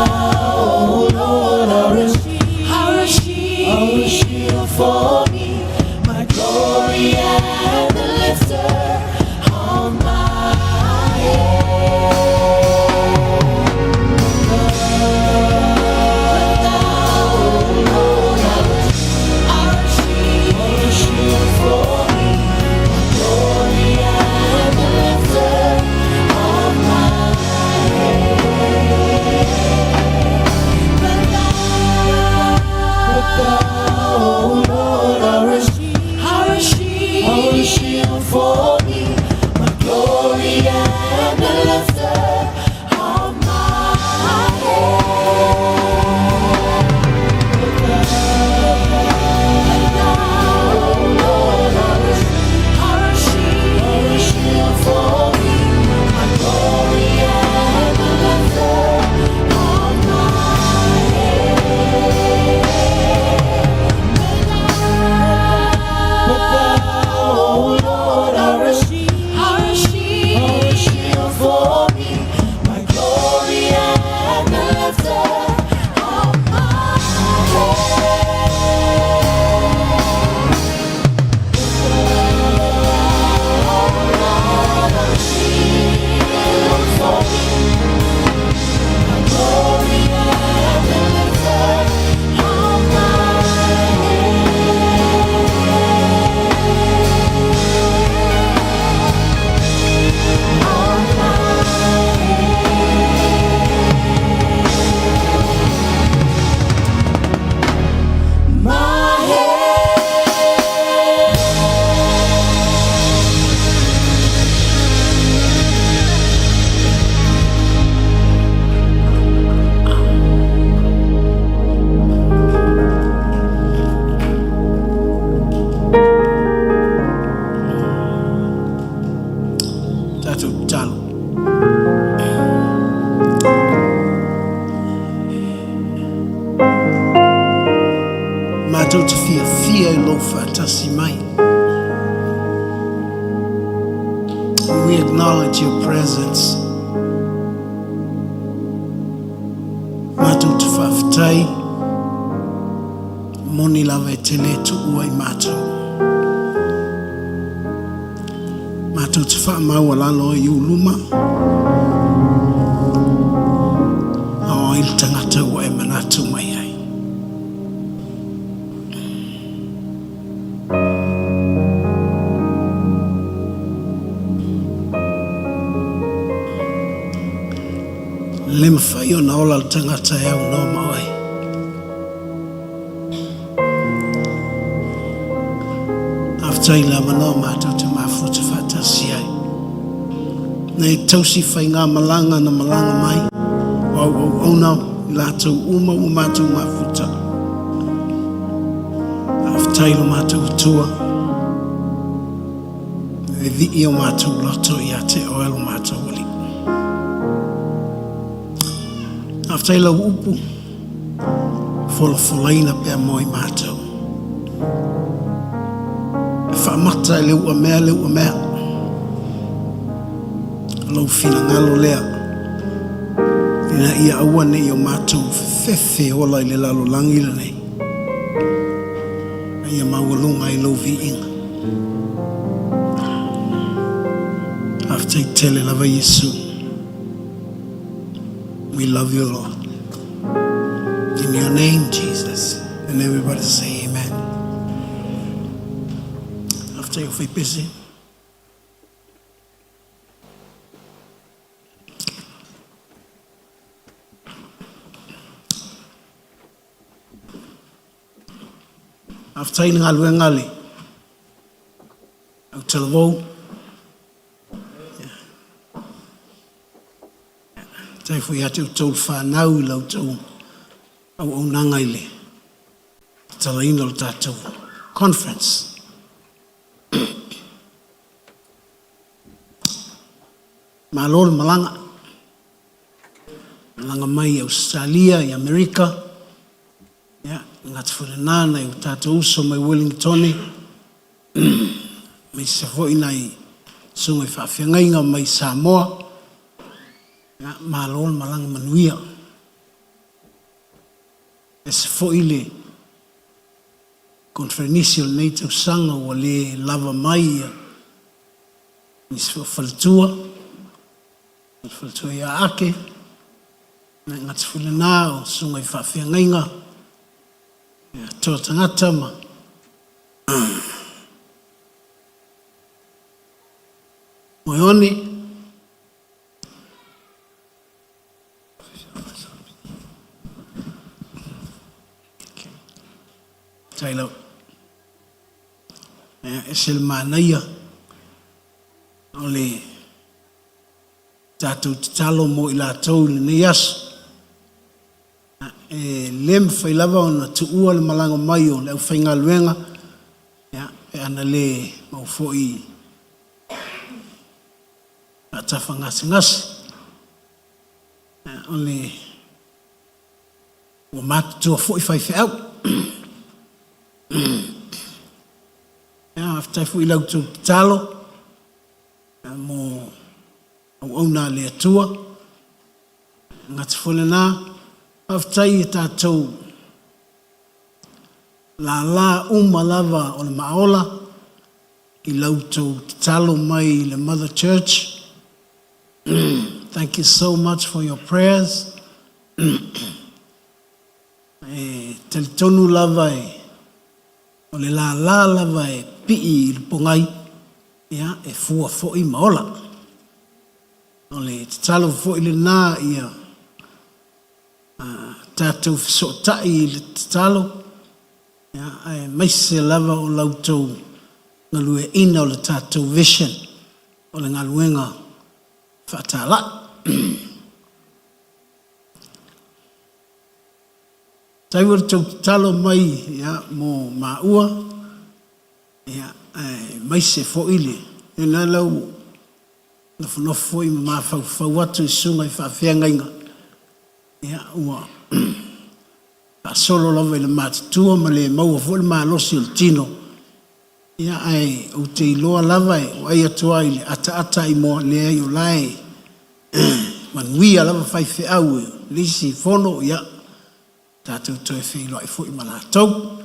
thou, O Lord, are a, are a shield, are a shield for me, my glory and the lifter of my head. But thou, O Lord, are a shield, are a shield for me, my glory and the lifter of my head. But thou, but thou, O Lord, are a shield, are a shield, are a shield for me, my glory and the lifter of my head. But thou, O Lord, are a shield, are a shield for me, my glory and the lifter of my head. But thou, O Lord, are a shield, are a shield, are a shield for me, my glory and the lifter of my head. For me, my glory and the lifter of my head. Of my head. My head. Tatou tatalo. Matou te fiafia i lou faatasi mai. We acknowledge your presence. Matou te faafetai, moni lava e te le tuua i matou. Matou te faamaualalo ai i ou luma, a o ai le tagata ua e manatu mai ai? Le mafai ona ola le tagata e aunoa ma oe. Faafetai i le avanoa matou te mafuta faatasi ai. Nei tausi faigamalaga na malaga mai, o au auauna i latou uma ua matou mafuta. Faafetai i lo matou Atua, e vivii o matou loto ia te oe lo matou Alii. Faafetai lau upu, folafolaina pea mo i matou. E faamata e le uamea le uamea. O lou finagalo lea, ina ia aua ne i o matou fefefe ola i le lalolagi lenei, a ia maualuga ai lou viiga. Faafetai tele lava Iesu. We love you, Lord. In your name, Jesus. And everybody say amen. After you fai pese. After i le galuega le au talavou. Faafetai foi ia te outou le fanau i la outou auaunaga i le tatalaina o le tatou conference. Malo le malaga. Malaga mai i Ausetalia, i Amerika, ia, le gata foi lena nai o tatou uso mai Wellingtone, aemaise foi nai susuga i faafeagaiga mai Samoa. Ia, malo le malaga manuia. Ese foi le Koneferenisi o lenei tausaga ua le lava mai ia nisi foi o faletua, le faletua ia Ake, e gata foi lena o susuga i faafeagaiga, ia toa tagata ma Moeone. Faafetai lava. E ese le manaia o le tatou tatalo mo i latou i lenei aso. E le mafai lava ona tuua le malaga mai o le aufaigaluega pe ana le maua foi faatafagasegase. O le Ua matutua foi faifeau. Faafetai foi i la outou tatalo mo auauna a le Atua. E gata foi lena, faafetai i tatou lala uma lava o le Maaola i la outou tatalo mai i le Mother Church. Thank you so much for your prayers. E talitonu lava e o le lala lava e pii i le pogai, ia, e fua foi ma ola. O le tatalo foi lena ia tatou fesootai i le tatalo, ia, aemaise lava o la outou galueaiina o le tatou vision o le galuega faatalai. Tau o le tou tatalo mai ia mo maua ia aemaise foi le lena la ua nofonofo foi ma mafaufau atu i susuga i faafeagaiga ia ua faasolo lava i le matutua ma le maua foi le malosi o le tino ia ae ou te iloa lava e vaai atu lava i le ataata i moa leai o la e manuia lava faifeau i le isi fono, ia, tatou toe feiloai foi ma latou.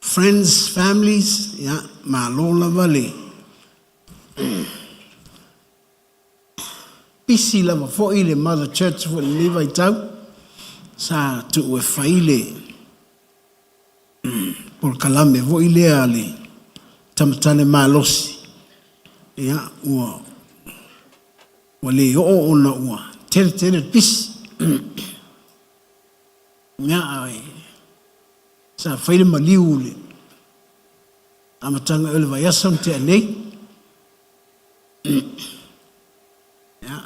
Friends, families, ia, malo lava le pisi lava foi le Mother Church foi i lenei vaitau, sa tuu e fai le polokalame foi lea a le tamatane malosi, ia, ua, ua le oo ona ua tele tele le pisi. Ia, ae sa fai le maliu i le amataga o le vaiaso na tea nei. Ia,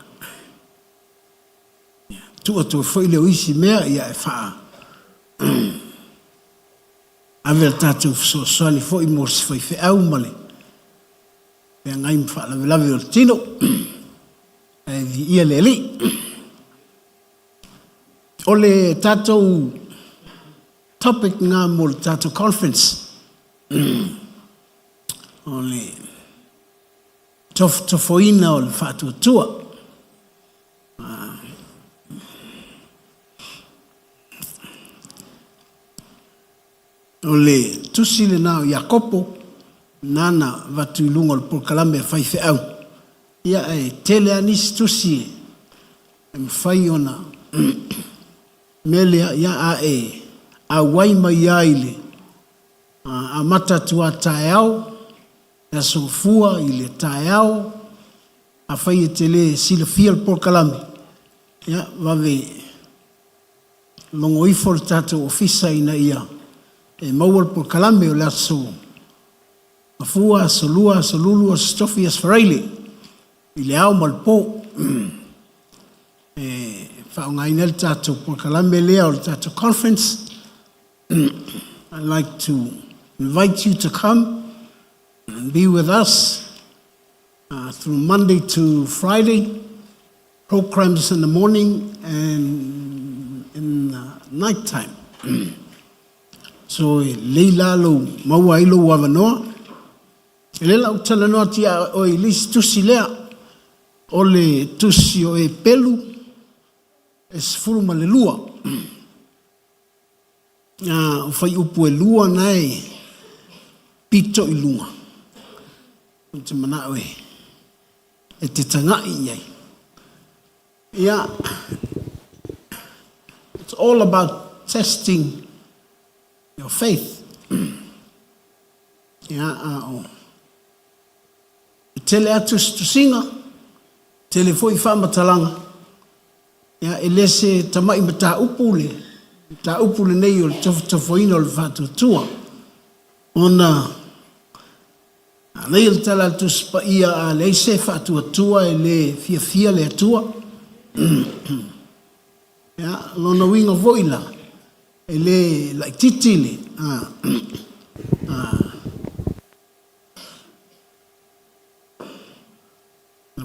tuu atu ai foi lea o isi mea ia e faa ave le tatou fesoasoani foi mo se faifeau ma le feagai ma faalavelave o le tino. Ae viia le Alii. O le tatou topic na mo le tatou conference o le tofotofoina o le faatuatua. O le tusi lena o Iakopo, nana avatu i luga o le polokalame a faifeau. Ia e tele lava nisi tusi e mafai ona mea lea, ia a e auai mai ai i le amata atu a taeao, le Aso Gafua i le taeao, afai e te le silafia le polokalame, ia vave logo ifo le tatou ofisa ina ia e maua le polokalame o le Aso Gafua, Aso Lua, Aso Lulu, Aso Tofi, Aso Faraile i le ao ma le po. E faaaogaina ai le tatou polokalame lea o le tatou conference. I'd like to invite you to come and be with us through Monday to Friday, programs in the morning and in the night time. So e lei la lou maua ai lou avanoa. E le la ou talanoa atu ia oe i le isi tusi lea. O le Tusi o Epelu e 12. O fuaiupu e lua na e pito i luga. Ou te manao e te tagai i ai. Ia, it's all about testing your faith. Ia, a o e tele atu tusitusiga, tele foi faamatalaga, ia, e le se tama'i mataupu le mataupu lenei o le tofotofoina o le faatuatua, ona manaia le tala a le Tusi Paia, a leai se faatuatua e le fiafia le Atua. Ia, lona uiga foi la, e le laitiiti le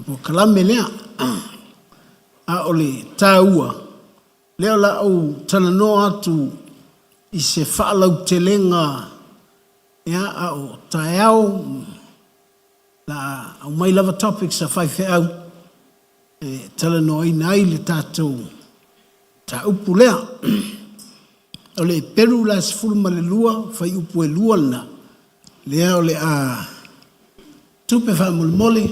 polokalame lea. A o le taua, lea o le a ou talanoa atu i se faalautelega, ia, a o taeao, la a aumai lava topics a faifeau e talanoaina ai le tatou mataupu lea. O le Peru la 12, fuaiupu e lua lena, lea o le a tupe faamolemole,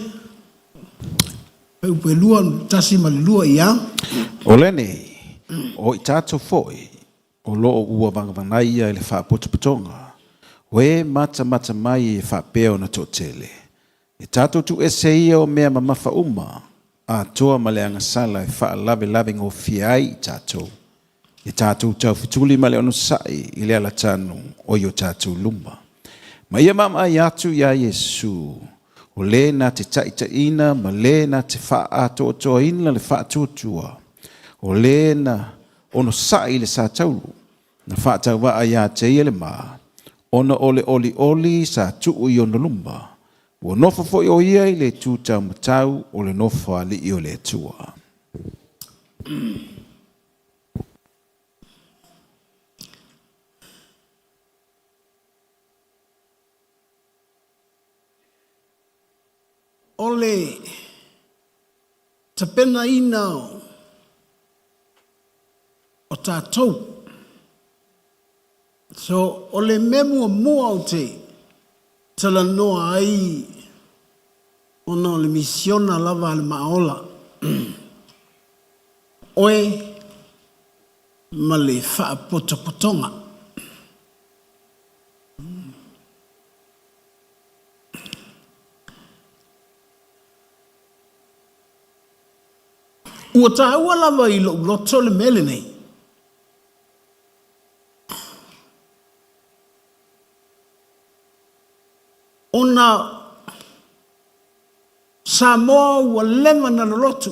fuaiupu e lua, 1 ma le 2, ia. O lenei, o i tatou foi, o lo o ua vagavagaia i le faapotopotoga, o e matamata mai e faapea ona toatele, e tatou tuuese ia o mea mamafa uma, atoa ma le agasala e faalavelave gofie ai i tatou, e tatou taufetuli ma le onosai i le alatanu o i o tatou luma. Ma ia maamaai atu iā Iesu, o le na te taitaiina ma le na te faaatoatoaina le faatuatua, o le na onosai i le sataulu, na faatauvaa iā te ia le ma, ona o le olioli sa tuu i ona luma, ua nofo foi o ia i le itu taumatau o le nofoalii o le Atua. O le tapenaina o tatou. So, o le mea muamua ou te talanoa ai ona o le misiona lava a le Maaola, oe ma le faapotopotoga. Ua taua lava i lou loto le mea lenei. Ona Samoa ua leva na lolotu.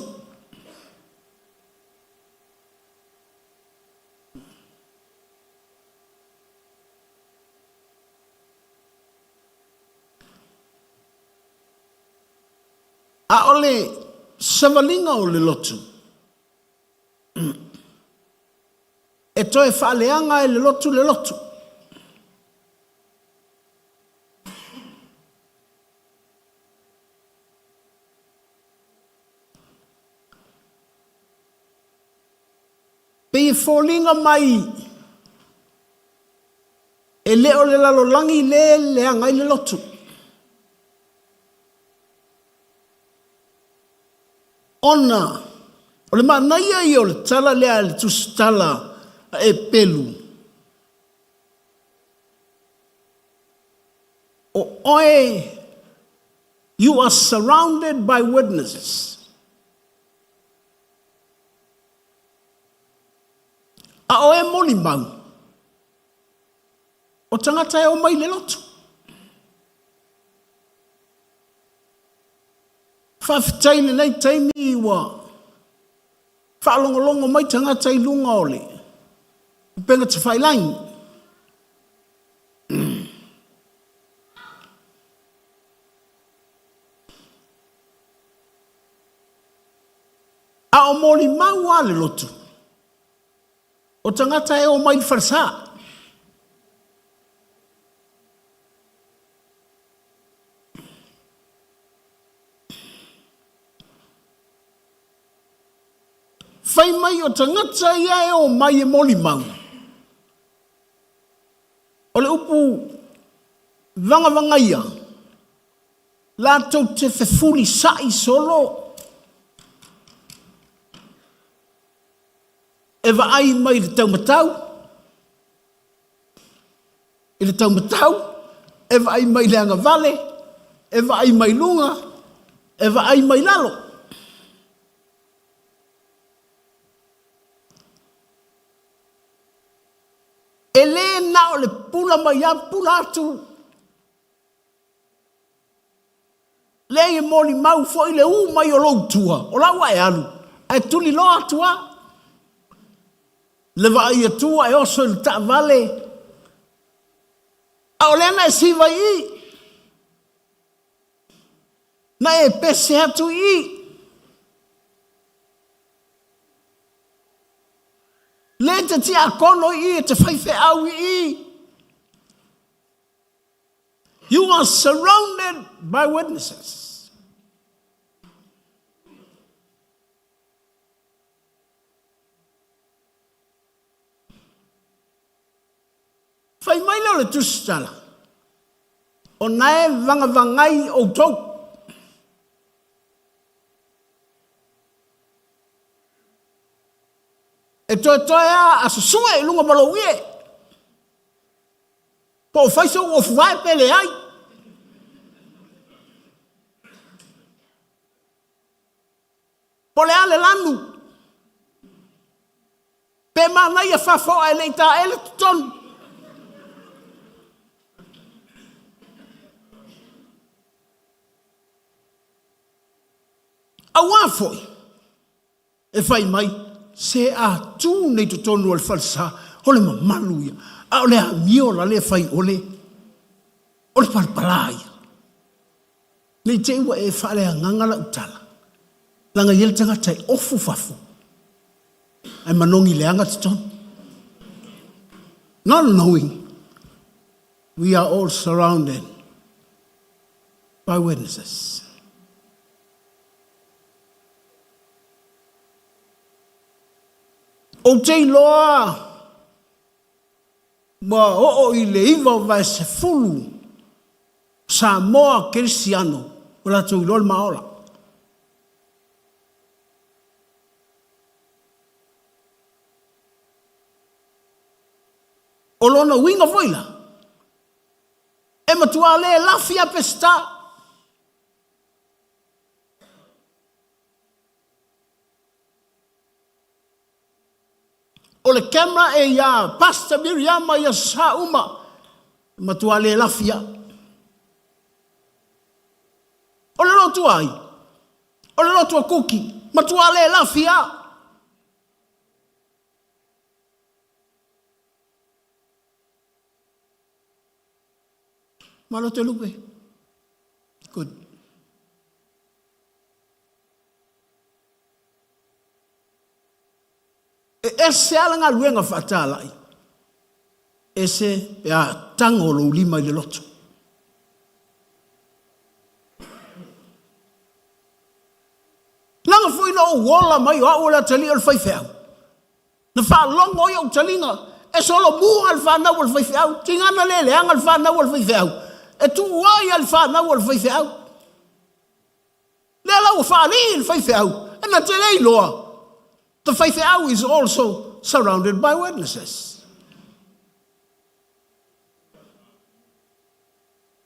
A o le savaliga o le lotu, e toe faaleaga e le lotu le lotu. Pei e foliga mai e le o le lalolagi le leaga ai le lotu. Ona o le manaia ia o le tala lea a le tusitala a Epelu, o oe, you are surrounded by witnesses. A o e molimau, o tagata e omai i le lotu. Faafetai i lenei taimi ua faalogologo mai tagata i luga o le upega tafailagi. A o molimau a le lotu, o tagata e omai i le falesa. Fai mai o tagata ia e omai e molimau. O le upu vagavagaia, latou te fefulisa'i solo e vaai mai i le taumatau, i le taumatau, e vaai mai i le agavale, e vaai mai luga, e vaai mai lalo. E le na o le pula mai lava pula atu. Leai e molimau foi le u mai o lou tua, o la ua e alu, ae tuliloa atu lava. Le vaai atu e oso i le taavale, a o lea na e siva i i. Na e pese atu i i. Le te tiakono i i, e te faifeau i i. You are surrounded by witnesses. Fai mai lea o le tusitala, o na e vagavagai outou. E toetoe a a susue i luga ma lou ie. Po o fai sou ofu vae pe leai. Po o le a le lanu. Pe manaia fafo ae le i taele totonu. Auā foi e fai mai, se a tu nei totonu o le falesa, o le mamalu ia, a o le amio la le fai ʻole, o le palapala ia. Ne i te i ua e faaleagaga lau tala, leaga e i ai le tagata e ofu fafo, ae manogi leaga totonu. Not knowing we are all surrounded by witnesses. Ou te iloa ua oo i le iva o vaesefulu Samoa Kerisiano ua latou iloa le maola. O lona uiga foi la, e matua le lafi a Peseta. O le camera e iā Pastor Miriama i aso sa uma, e matua le lafi a. O le lotu ai, o le lotu a Kuki, matua le lafi a. Malo te lupe. Good. E ese lava le galuega faatalai, ese pe a tago lou lima i le loto. Leaga foi na ou ola mai o au o le atalii o le faifeau. Na faalogo ai ou taliga, e solomua le fanau a le faifeau, tigana le leaga le fanau a le faifeau, e tuu ai a le fanau a le faifeau. Lea la ua faalii le faifeau, e na te le iloa. The faifeau is also surrounded by witnesses.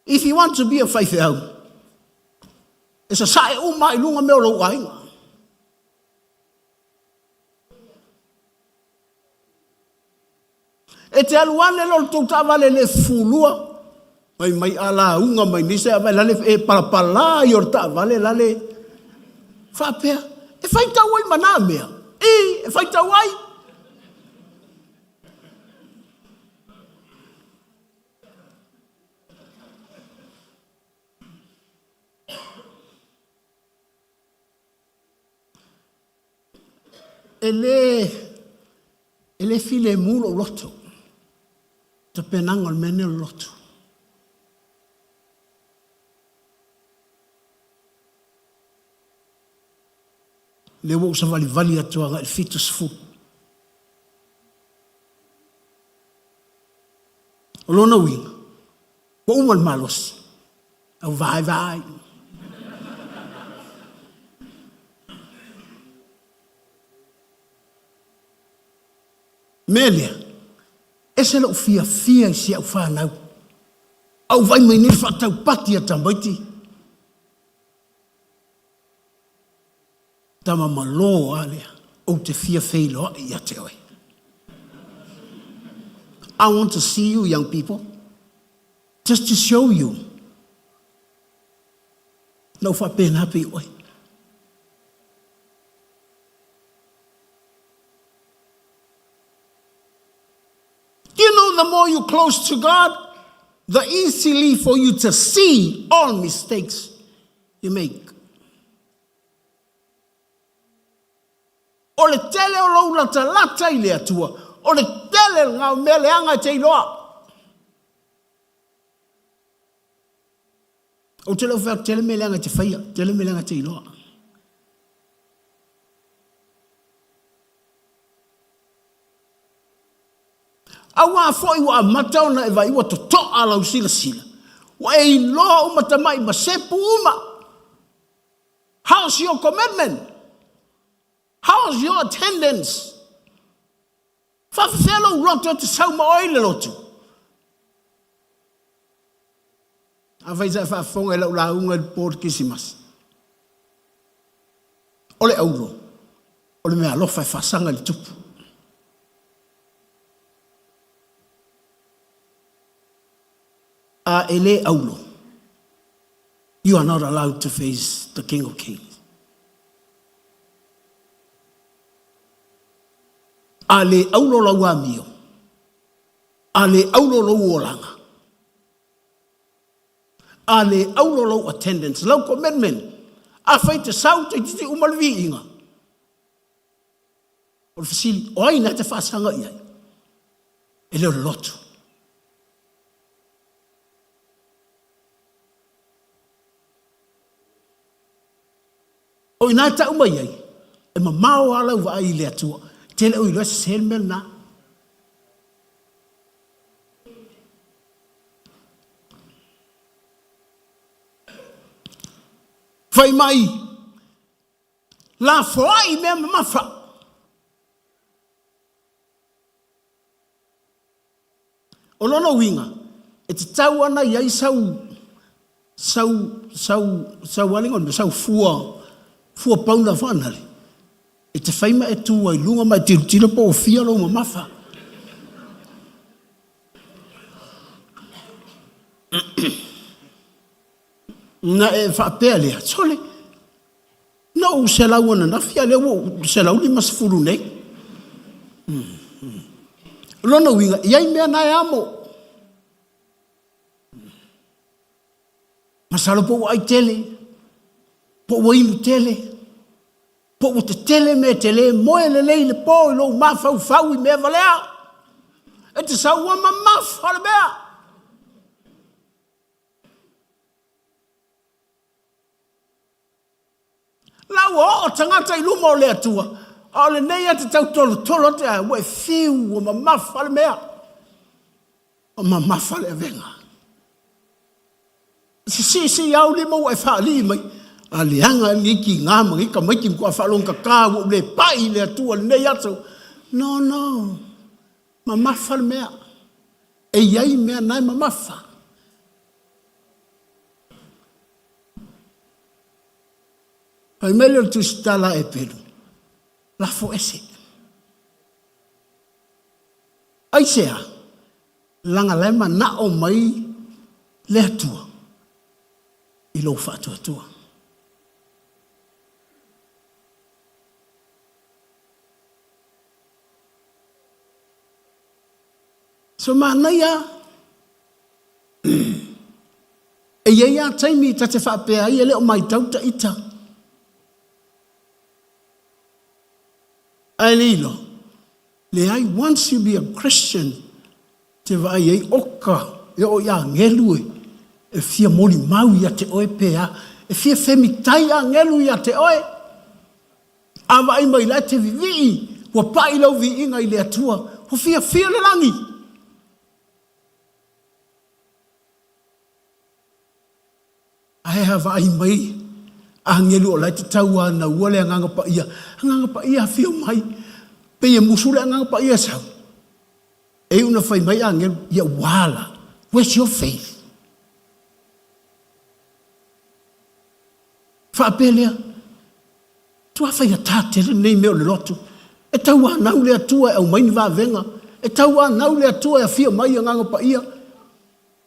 If you want to be a faifeau, e sasae uma i luga mea o lou aiga. E te alu ane loa le tou taavale le fufulua, fai mai a lauga mai nei se avae lale e palapala ai o le taavale lale faapea e faitau ai ma na mea i e faitau ai. E le, e le filemu lou loto, tapenaga o le mea nei o le loto. Lea ua ou savalivali atu agai i le 70. O lona uiga, ua uma le malosi, au vaai vaai. Mea lea, ese lou fiafia i si au fanau. A ou vaai mai nei faataupati a tamaiti, Tama malo a lea, ou te fia feiloai ia te oe. I want to see you young people, just to show you. Na ou faapena pei oe. Do you know the more you close to God, the easily for you to see all mistakes you make. O le tele o lou latalata i le Atua, o le tele lena o mea leaga e te iloa. Ou te le o fai atu tele mea leaga e te faia, tele mea leaga e te iloa. Auā foi ua amata ona e vaai ua totoa lau silasila, ua e iloa uma tamai ma sepu uma. How's your commitment? How's your attendance? Faafefea lou loto e te sau ma oe i le lotu? Afai sa e faafofoga i lau lauga i le po o le Kerisimasi, o le auro, o le meaalofa e faasaga i le tupu. A e le auro, you are not allowed to face the King of Kings. A le auro lau amio, a le auro lou olaga, a le auro lou attendance, lau commitment, afai te sau toeitiiti uma le viiga, O le fesili, o ai na te faasaga i ai? E le o le lotu. O i ina e tau mai ai, e mamao lava lau vaai i le Atua, e te le o iloa e sese le mea lena. Fai mai, Lafoai mea mamafa. O lona uiga, e tatau ana i ai sau sau sau sau a le igoa sau fua fua pauna faanale e te fai ma e tu ai i luga ma e tilotilo po ua fia lou mamafa. Na e faapea lea, sole, Na ou selau ananafi a lea ua ou 150 nei. O lona uiga, e i ai mea na e amo. Masalo po ua ai tele, po ua inu tele, po ua tetele mea e te le moe lelei i le po i lou mafaufau i mea valea. E te sau ua mamafa le mea. La ua oo tagata i luma o le Atua, a o lenei e te tautolotolo atu ai, ua e fiu, ua mamafa le mea, ua mamafa le avega. Sisiisii au lima ua e faalii mai, a leaga lenei tiga ma nei tamaiti matua faalogogata ua ou le pai i le Atua i lenei aso. No, no, mamafa le mea. E i ai mea na e mamafa. Fai mai lea o le tusitala a Eperu, Lafo ese. Aisea? Leaga la e manao mai le Atua i lou faatuatua. So manaia E i ai lava taimi ta te faapea ai e le o maitau ta ita. Ae le iloa, leai, once you be a Christian, te vaai ai, oka, e oo i agelu e, e fia molimau ia te oe pe a, e fia femitai agelu ia te oe. A vaai mai la e te vivii, ua pai lau viiga i le Atua, ua fiafia le lagi. Ae a vaai mai agelu o la e te tauanaua le Agaga Paia, Agaga Paia afio mai, pei e musu le Agaga Paia e sau. E iu ina fai mai agelu, ia ua la, where's your faith? Faapea lea, Matua faigata tele lenei mea o le lotu. E tauanau le Atua e aumai ni vavega. E tauanau le Atua e afio mai Agaga Paia.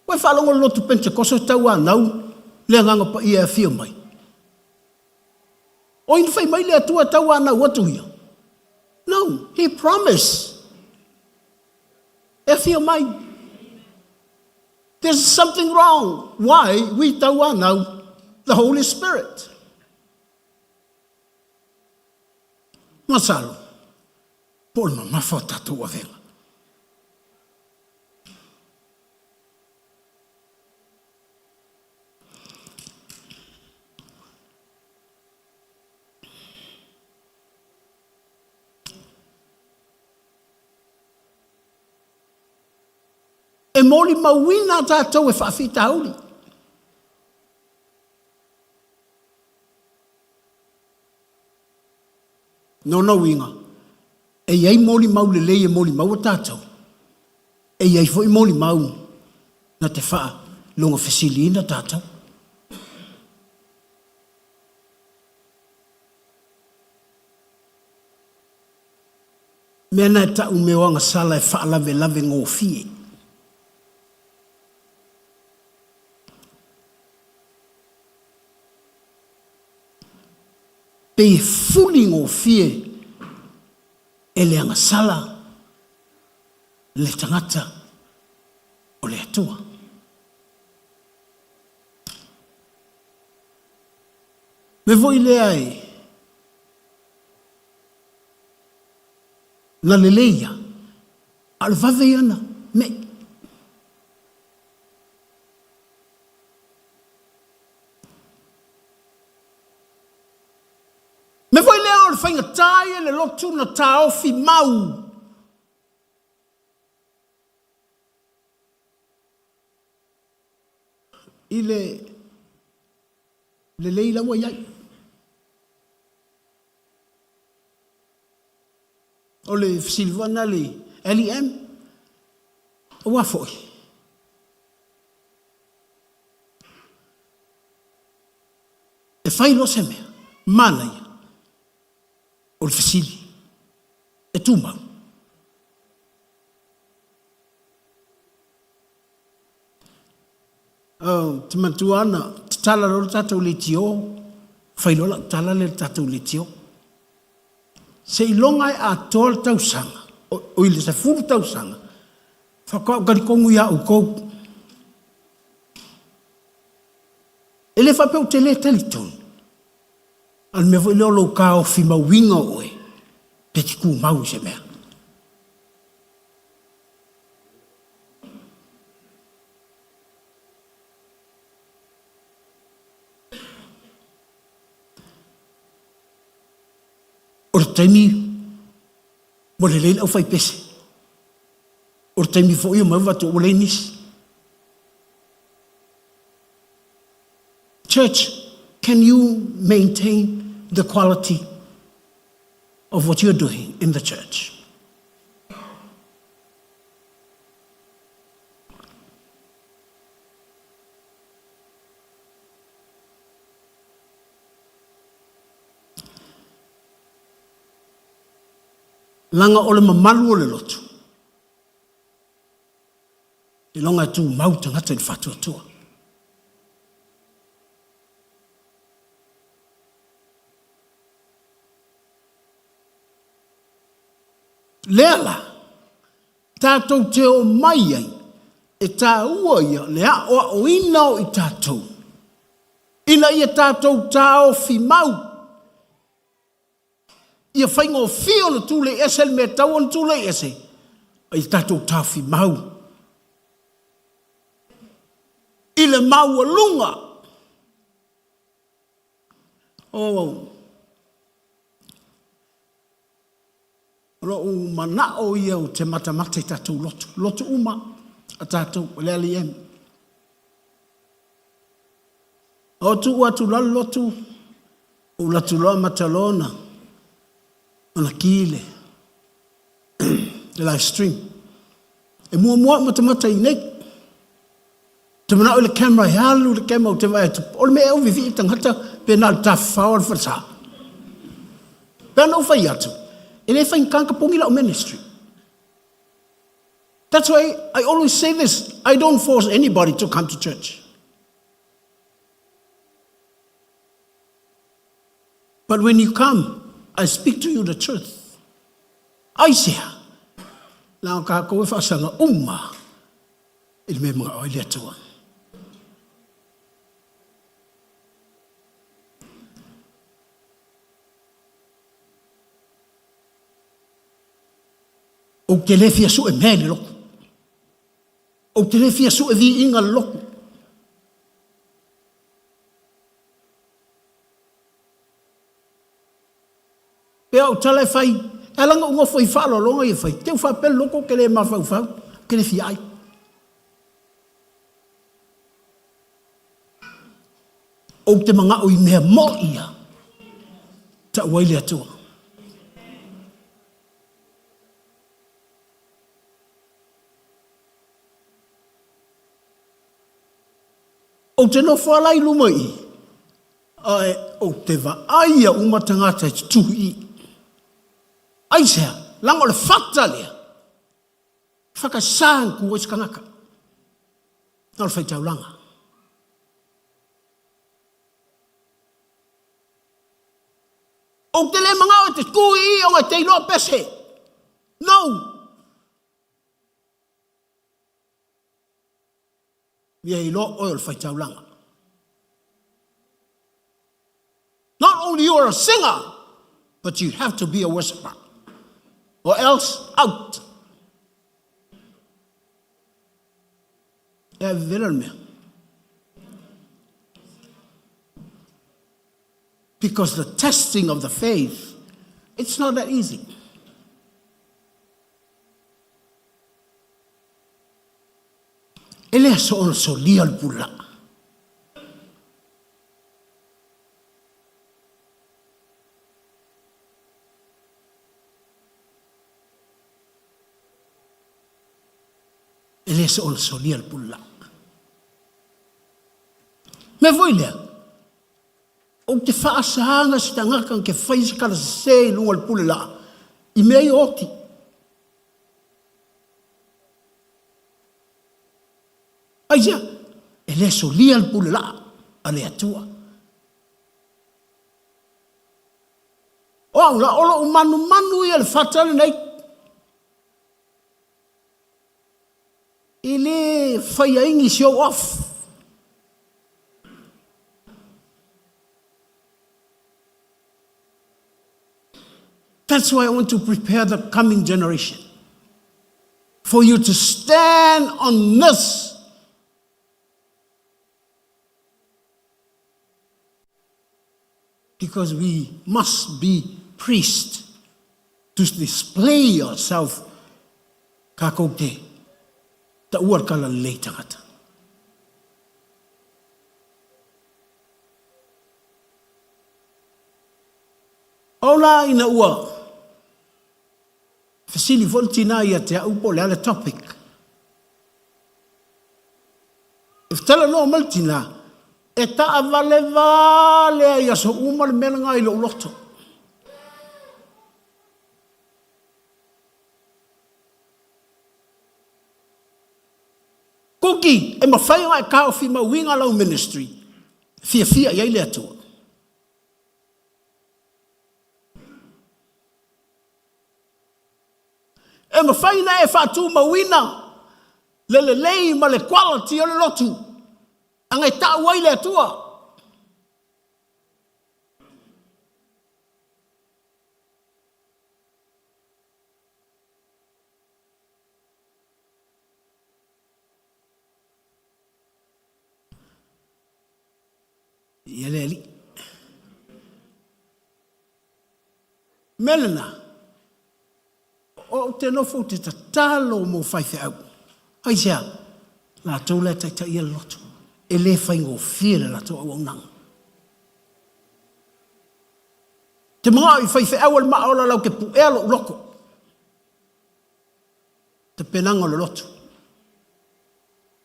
Ua e faalogo i le lotu Pentekoso e tauanau le Agaga Paia e afio mai? O ai na fai mai le Atua e tauanau atu ia? No, He promised. E afio mai. There's something wrong. Why we tauanau the Holy Spirit? Masalo, po o le mamafa o tatou avega. E molimauina tatou e faafitauli. Lona uiga, e i ai molimau lelei e molimaua tatou, e i ai foi molimau na te faalogo fesiliina tatou. Mea na e ta'u mea o agasala e faalavelave gofie. Pei e fuli gofie e le agasala le tagata o le Atua. Mea foi lea e na lelei ia, a o le vave ia na me'i. Mea foi lea o le faigata ia le lotu na taofi mau i le lelei la ua i ai. O le fesili foi lena i le LEM, aua foi e fai loa se mea, manaia, o le fesili, e tumau. Ou te manatua ana, tatala loa le tatou leitio, fai loa lau tala lea i le tatou leitio. Seiloga e atoa le tausaga, oi le 10 tausaga, faatoa ou talitonu ia outou. E le faapea ou te le talitonu, a o le mea foi lea o lou taofi mauina o oe, pe te tumau i se mea. O le taimi ua lelei le aufaipese. O le taimi foi o mau atu ua leai nisi. Church, can you maintain the quality of what you're doing in the church? Leaga o le mamalu o le lotu, iloga e tumau tagata i le faatuatua. Lea la, tatou te o mai ai, e taua ia le aoaoina o i tatou, ina ia tatou taofi mau, ia faigofie ona tulei ese le mea e tatau ona tulei ese, a ia tatou taofi mau i le maualuga. Oh. O lou manao ia ou te matamata i tatou lotu, lotu uma a tatou o le LEM. O tuu atu loa le lotu, ou alu atu loa mata loa ona, ona ki le, le live stream. E muamua au matamata i inei. Ou te manao i le camera e alu le camera ou te vaai atu, o le mea ea ua vivii le tagata pe na o le tafafao o le falesa. Pe ana ou fai atu, e le faigata ona tapuni lau ministry. That's why I always say this, I don't force anybody to come to church. But when you come, I speak to you the truth. Aisea, na o kākou e faasaga uma i le mea e manao ai le Atua. Ou te le fia sue mea i le lotu. Ou te le fia sue viiga i le lotu. Pe o au tala e fai, e ala ona ou nofo i faaaloaloga ia fai, te u faapea le loto ou te le mafaufau, ou te le fia ai. Ou te manao i mea moi ia, tau ai le Atua. Ou te nofo ala i luma i i, ae ou te vaai ia uma tagata e tutu i i. Aisea? Leaga o le fata lea, e whakasā na tu ai se tagata. Na o le faitaulaga. Ou te le manao e te tu i i ona e te iloa pese. No! Ia iloa oe o le faitaulaga. Not only you are a singer, but you have to be a worshiper. Or else, out. E vela le mea. Because the testing of the faith, it's not that easy. E le aso ona solia le pulaa. E le soona solia le pulaa. Mea foi lea, ou te faasaga se tagata ke fai se kala sese i luga o le pule laa, i mea ia oti. Aisea? E le solia le pule laa a le Atua. O au la, o lou manumanu ia le fata lenei. E le fai ai ni show off. That's why I want to prepare the coming generation. For you to stand on this. Because we must be priests to display ourselves kākou te taua le kala lelei tagata. O la ina ua fesili foi le tinā ia te au po o le a le topic. E talanoa mai le tinā, e taavale vale ai i aso uma le mea lena i lou loto. Kuki, e mafai ona e taofi mauina lau ministry, e fiafia i ai le Atua. E mafai ona e faatumauina le lelei ma le quality o le lotu aga e tau ai le Atua. Ia le Alii. Mea lena. Ou te nofo ou te tatalo mo faifeau. Aisea? Latou la e taitaia le lotu. E le faigofie le latou auaunaga. Te manao i faifeau a le maaola lau ke puea lou loto. Tapenaga o le lotu.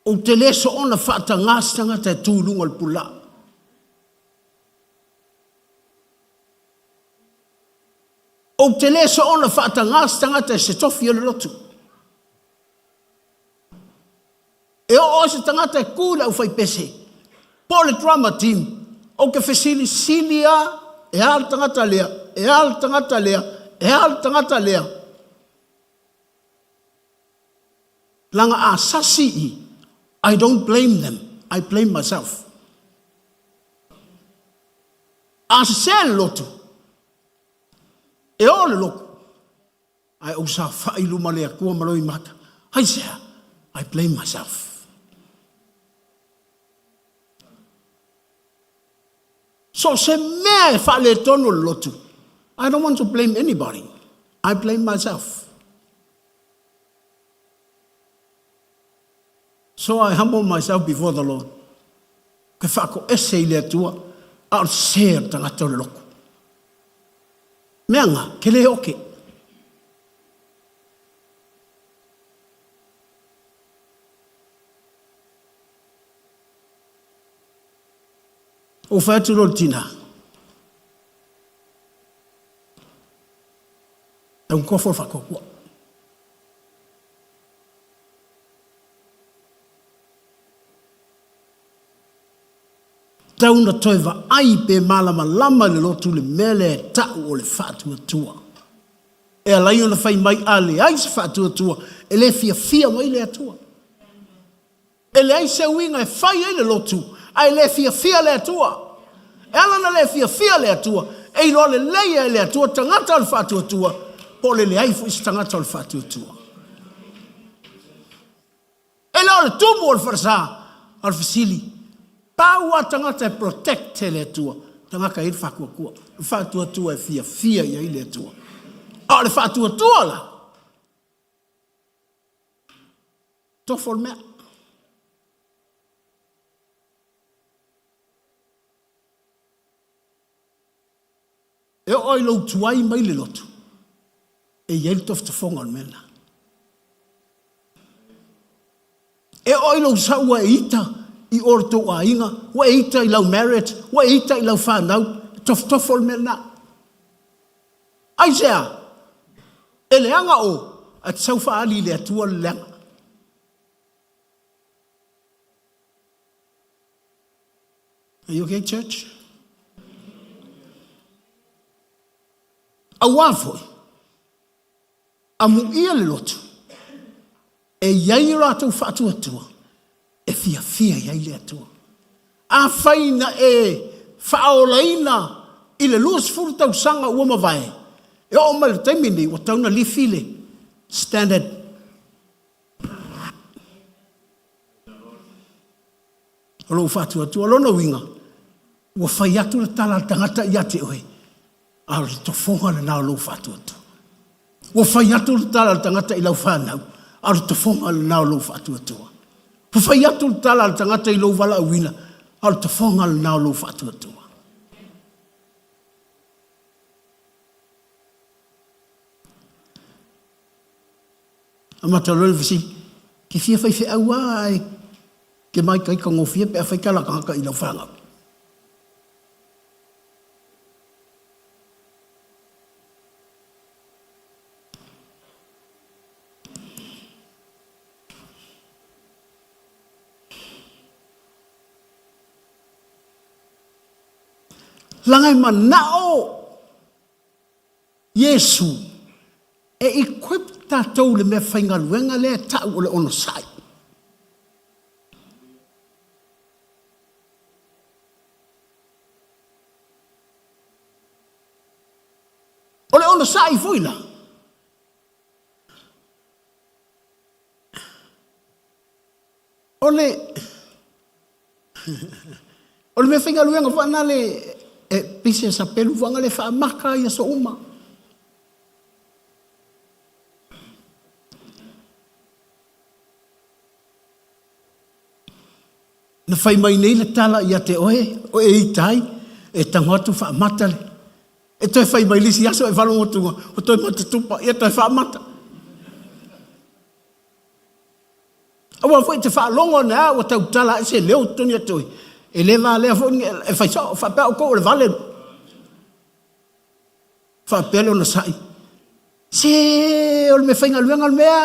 Ou te le soona faatagā se tagata e tu i luga o le pulaa. Ou te le soona faatagā se tagata e se tofi o le lotu. E oo ai se tagata e ku i le aufaipese po o le drama team, ou te fesilisili lava, e a le tagata lea, e a le tagata lea, e a le tagata lea. Leaga a sasi i, I don't blame them, I blame myself. A sese le lotu, e oo le lotu, Ae ou saofai i luma o le Atua ma loimata, Aisea? I blame myself. So o se mea e faaletonu o le lotu, I don't want to blame anybody. I blame myself. So I humble myself before the Lord. Ke faatoese i le Atua, a o le sese o le tagata o le lotu. Mea nga, ke le oke. Ou fai atu loa i le tina, Tautofo le faatuatua. Tau na toe vaai pe malamalama i le lotu le mea lea e ta'u o le faatuatua. E ala ai ona fai mai a leai se faatuatua, e le fiafia mai le Atua. E leai se uiga e fai ai le lotu ae le fiafia le Atua. E ala ona le fiafia le Atua, e iloa lelei e le Atua tagata o le faatuatua po o le leai foi se tagata o le faatuatua. E le o le tumu o le falesa, a o le fesili, pau a tagata e protect e le Atua, tagata e i ai le faatuatua, le faatuatua e fiafia i ai le Atua. A o le faatuatua la, tofo le mea. E oo i lou tuai mai le lotu, e i ai le tofotofoga o le mea lena. E oo i lou sau ua e ita i o le tou aiga, ua e ita i lau marriage, ua e ita i lau fanau, e tofotofo le mea lena. Aisea? E leaga o, ae te sau faaali i le Atua le leaga. Are you okay, church? Auā foi, amuia le lotu, e i ai o latou faatuatua, e fiafia i ai le Atua. Afai na e faaolaina i le 20 tausaga ua mavae, e oo mai le taimi nei, ua tatau ona lifi le standard. O lou faatuatua. Lona uiga, ua fai atu le tala a le tagata ia te oe, a o le tofoga lena o lou faatuatua. Ua fai atu le tala a le tagata i lau fanau, a o le tofoga lena o lou faatuatua. Ua fai atu le tala a le tagata i lou valaauina, a o le tofoga lena o lou faatuatua. Amata loa le fesili, Ke fia faifeau a ae ke maikaika gofie pe a fai tala tagata i lau fanau? Leaga e manao Iesu e equip tatou i le mea faigaluega lea e tau o le onosai. O le onosai foi la, O le O le mea faigaluega foi na le e pei se sapelu foi na le faamaka i aso uma. Na fai mai nei le tala ia te oe, o e ita ai, e tago atu faamata le. E toe fai mai le isi aso e faalogo atu ua toe matatupa, ia toe faamata. Aua foi e te faalogo ane lava ua tautala ae se leo i totonu ia te oe, e le valea foi e fai sao, faapea outou o le vale. Faapea le onosai, se o le mea faigaluega le mea.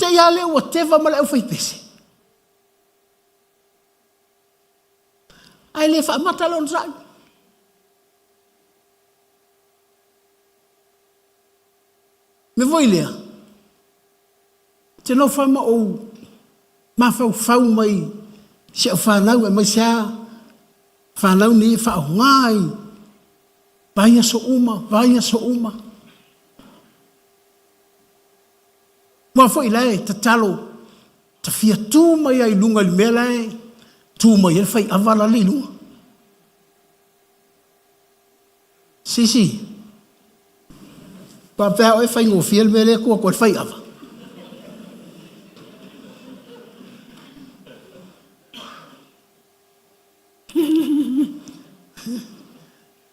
Te i a lea ua teva ma le aufaipese. Ae le faamata le onosai. Me foi lea, te nofa ma ou mafaufau mai si au fanau aemaise a fanau nei e faaaoga i vaiaso uma, vaiaso uma. Aua foi la e tatalo ta fia tu mai ai i luga i le mea la e tu mai ai le faiava lale i luga. Sisi, faapea oe faigofie le mea lea e tu atu ai le faiava.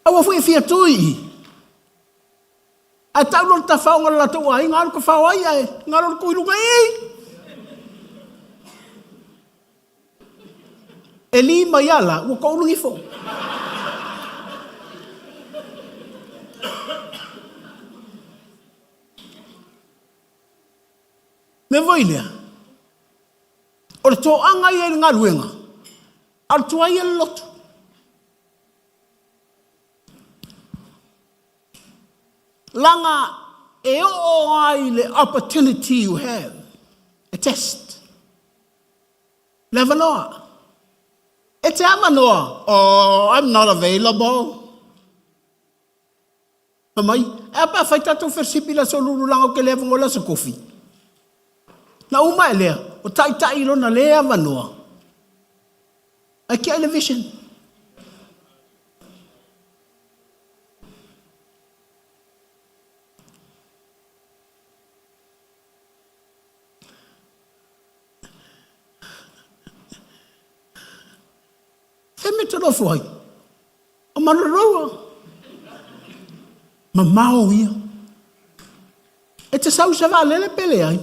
Aua foi e fia tu i i. Ae tau loa le tafaoga o le latou aiga, alu tafao ai ae galo le tu i luga, ei! E li mai a la, ua toulu ifo. Mea foi lea, o le toaga ia i le galuega, a o le tuai ia le lotu. Leaga e oo lava i le opportunity you have, e test. Le avanoa. E te avanoa, oh, I'm not available. Fai mai, e a pe a fai tatou fellowship i le aso Lulu leaga ou te le avanoa i le aso Tofi. Na uma ae lea, o taitai i lona le avanoa. Ae tiai le vision. Fea mea te nofo ai? O Maloloa. Mamao ia. E te sau i se vaalele pe leai?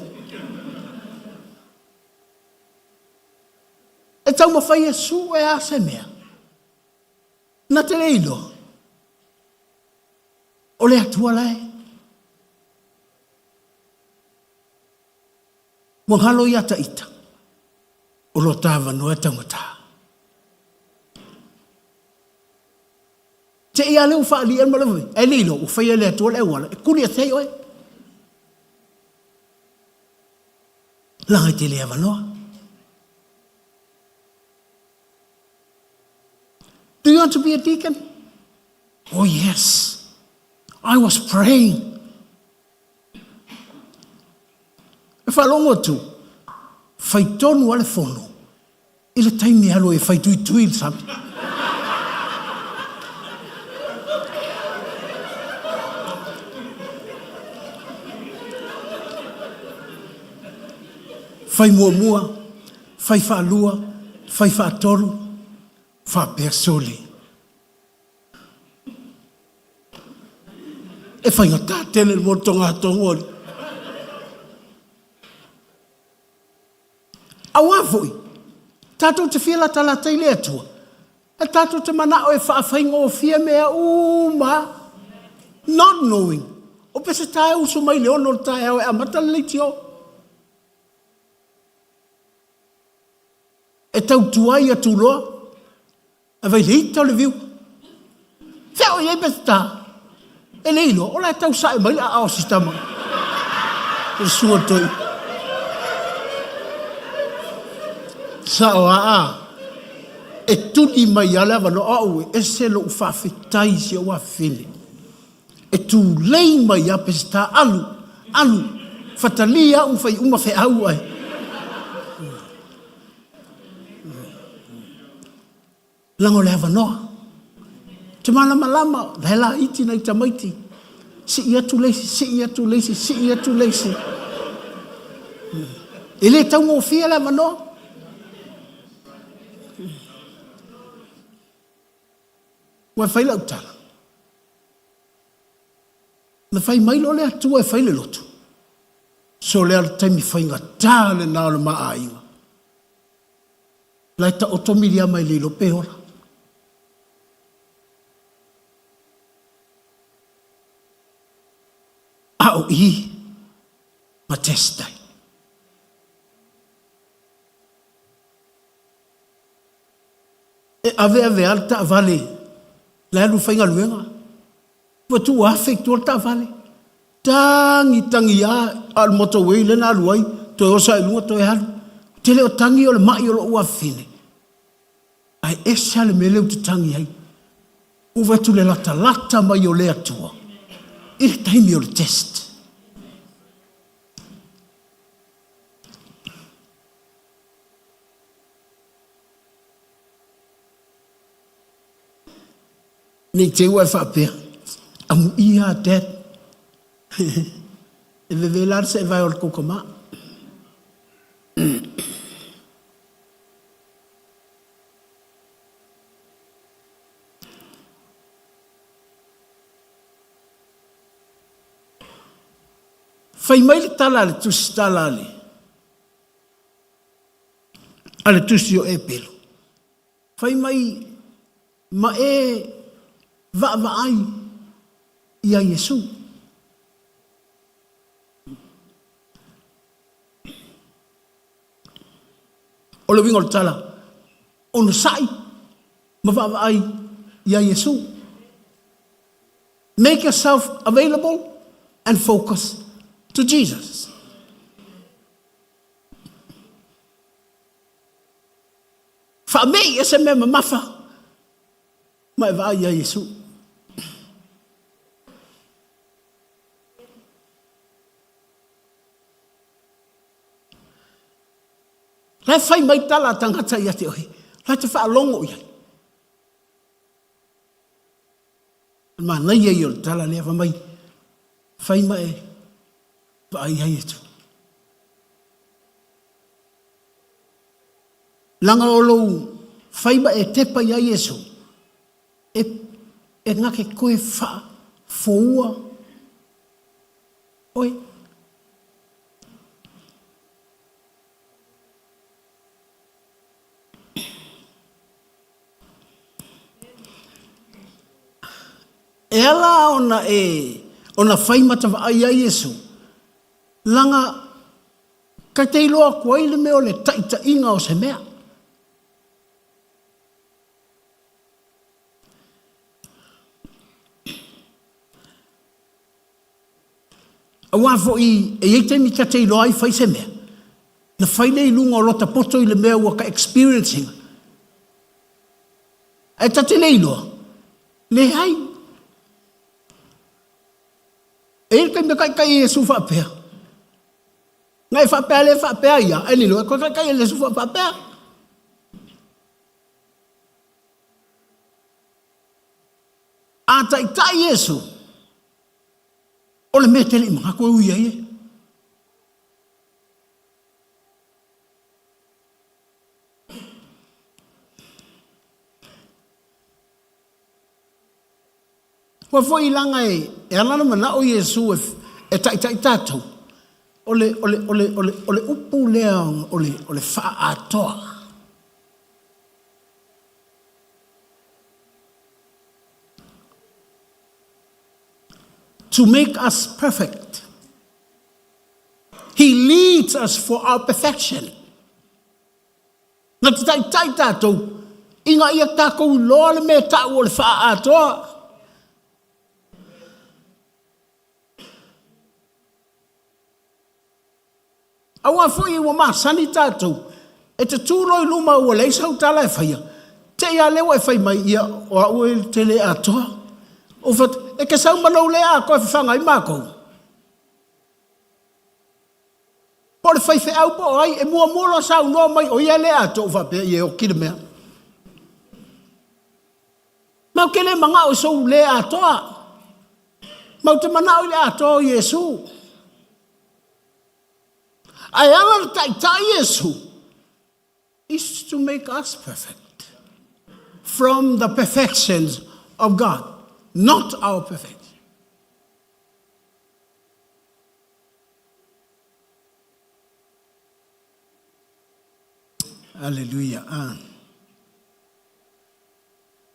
E taumafai e sue a se mea. Na te le iloa. O le Atua la e. Ua galo ia Taita, o lo ta avanoa e taugata. Te i a lea ua faaali'i ma le ae le iloa ua faia e le Atua le auala e kuli atu ai oe. Leaga e te le avanoa. Do you want to be a deacon? Oh yes. I was praying. E faalogo atu, fai tonu a le fono i le taimi e alu ai e fai tuitui i le sami. Fai muamua, fai faalua, fai faatolu, faapea sole. E faigata tele le mo le togatonu o le. Auā foi, tatou te fia latalata i le Atua, e tatou te manao e faafaigofie mea uma, not knowing, o Peseta e usu mai le ono o le taeao e amata le leitio. E tautua ai atu loa, E vai le ita o le viu. Fea o i ai Peseta? E le iloa, o la e tau sae mai le aao o si tama. O le susuga o le toeaina. Sao aa, e tuli mai lava le avanoa, o au e ese lou faafetai i si ou afafine. E tulei mai lava Peseta, alu, alu, fatalia au ma fai uma feau ae. Leaga o le avanoa. Te malamalama, la e laiti nai tamaiti. Sii atu le isi, sii atu le isi, sii atu le isi. E le taugofie le avanoa. Ua fai lau tala. Na fai mai loa le Atua e fai le lotu. So lea le taimi faigata lena o le ma aiga. La e taoto Miliama e le iloa pe ola. A o i ma test ai. E ave ave lava le taavale la e alu faigaluega. Ua 2000 i tua le taavale. Tagi tagi a, a o le motorway lea na alu ai, toe oso i luga toe alu. Ou te le o tagi o le mai o lou afafine. Ae ese lava le mea lea ou te tagi ai. Ua vaai atu le latalata mai o le Atua i le taimi o le test. Ne i te i ua e faapea, Amuia a Dad. E vevela le seevae o le tou tama. Fai mai le tala a le tusitala a le a le tusi o Epelu. Fai mai ma e vaavaai iā Iesu. O le uiga o le tala, onosai ma vaavaai iā Iesu. Make yourself available and focus to Jesus. Faamei ese mea mamafa ma e vaai iā Iesu. La e fai mai tala a tagata ia te oe, la e te faalogo i ai. Manaia ia o le tala lea, fai mai, fai ma e vaai ai Iesu. Leaga o lou fai ma e tepa iā Iesu, e, e gake koe faafoua oe. E ala ona e ona fai matavaai ai Iesu, leaga ka te iloa atu ai le mea o le taitaiga o se mea. Aua foi e i ai taimi ta te iloa ai fai se mea, na fai lea i luga o lota poto i le mea ua ka experience ina. Ae ta te le iloa, leai. E i ai le taimi e taitai ai Iesu faapea, na e faapea le faapea ia, ae le iloa e toe taitai e Iesu faapea. A taitai Iesu, O le mea e te le i manatu e ui ai e. Ua foi laga e, e ala ona manao Iesu e, e taitai tatou, o le, o le, o le, o le, o le upu lea o le, o le faaatoa. To make us perfect. He leads us for our perfection. Na te taitai tātou, ina ia tākou iloa le mea ta'u o le faaatoa. Aua foi ua masani tatou, e te tu loa i luma ua leai sau tala e faia, te i a lea ua e fai mai, ia, o au e te le atoa. Ou fai atu, e te sau ma lou le atoa e fafaga ai matou. Po o le faifeau po o ai, e muamua loa saunoa mai o ia e le atoa, ou faapea, ia e oti le mea. Ma ou te le manao i sou le atoa. Ma ou te manao i le atoa o Iesu. Ae ala le taitai Iesu is to make us perfect from the perfections of God, not our perfection. Hallelujah. Ah.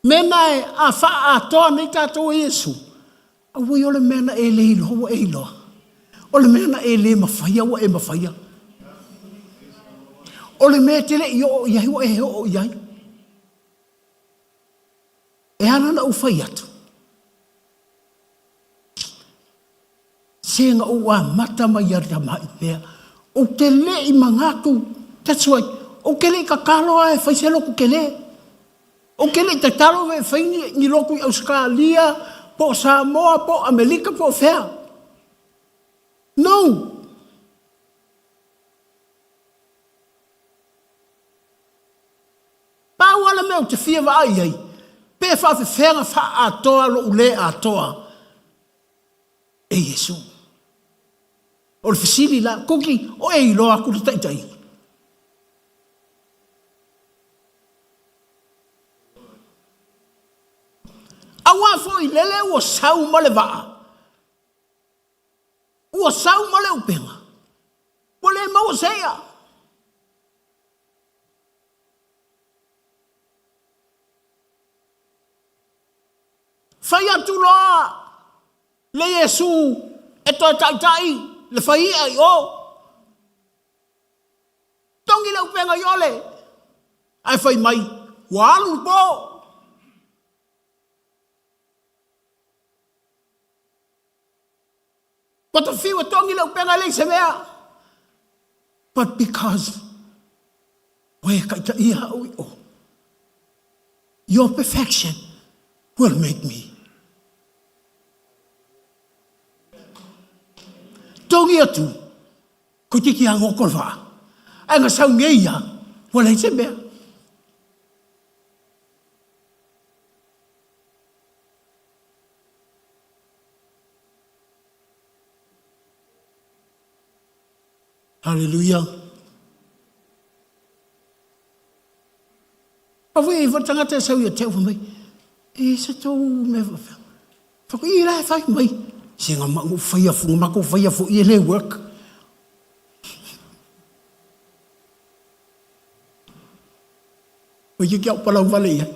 Mena e a faaatoa nei tatou e Iesu, auai o le mea na e le iloa ua e iloa. O le mea na e le mafaia ua e mafaia. O le mea e te le i oo i ai ua e oo i ai. E ala ona ou fai atu, se na ou amata mai ia tamai mea, ou te le i manatu, that's why, ou te le i tatalo lava e fai se lotu tele. Ou te le i tatalo e fai ni, ni lotu i Ausetalia, po o Samoa, po o Amerika, po o fea. No! Pau lava le mea ou te fia vaai i ai, pe faafefea ona faaatoa lou le atoa e Iesu. O le fesili la, Kuki, o e iloa atu le taitaiga? Aua foi lele ua sau ma le vaa, ua sau ma le upega, ua le maua se ia. Fai atu loa le Iesu e toe taitai le fai i'a i o. Togi le upega i ole, ae fai mai, ua alu le po. Ua ta fiu e togi le upega e leai se mea. But because ua e taitaia au i o, your perfection will make me. Togi atu, toeitiiti lava goto le vaa, ae na sau nei ia, ua leai se mea. Haleluia. A foi e foi tagata e sau ia te au fai mai, e se tou mea faapea. Fai atu, i la e fai mai. Se nga ma faia fu, nga matou faia foi e le work. Oi ke au palau vale ia.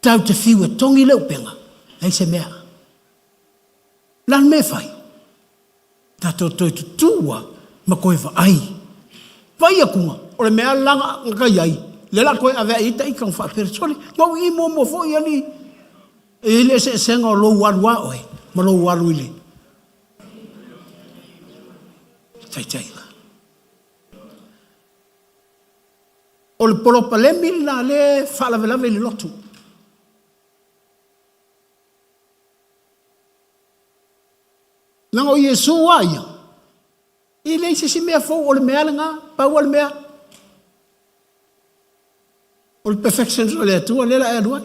Tau te whiu e tongi le upenga, leai se mea. Le a le mea e fai? Tatou toe tutua ma toe vaai. Vaai atuga, o le mea la na ka i ai, lea la toe ave ai i ta ita na faapea, sole, na ou i muamua foi alii. E i ai le eseesega o lou alu a oe ma lou alu i le taitaiga. O le polopalemi lena lea e faalavelave i le lotu. Leaga o Iesu a ia, e leai se isi mea fou, o le mea lena, pau lava le mea. O le perfections o le Atua lea la e alu ai.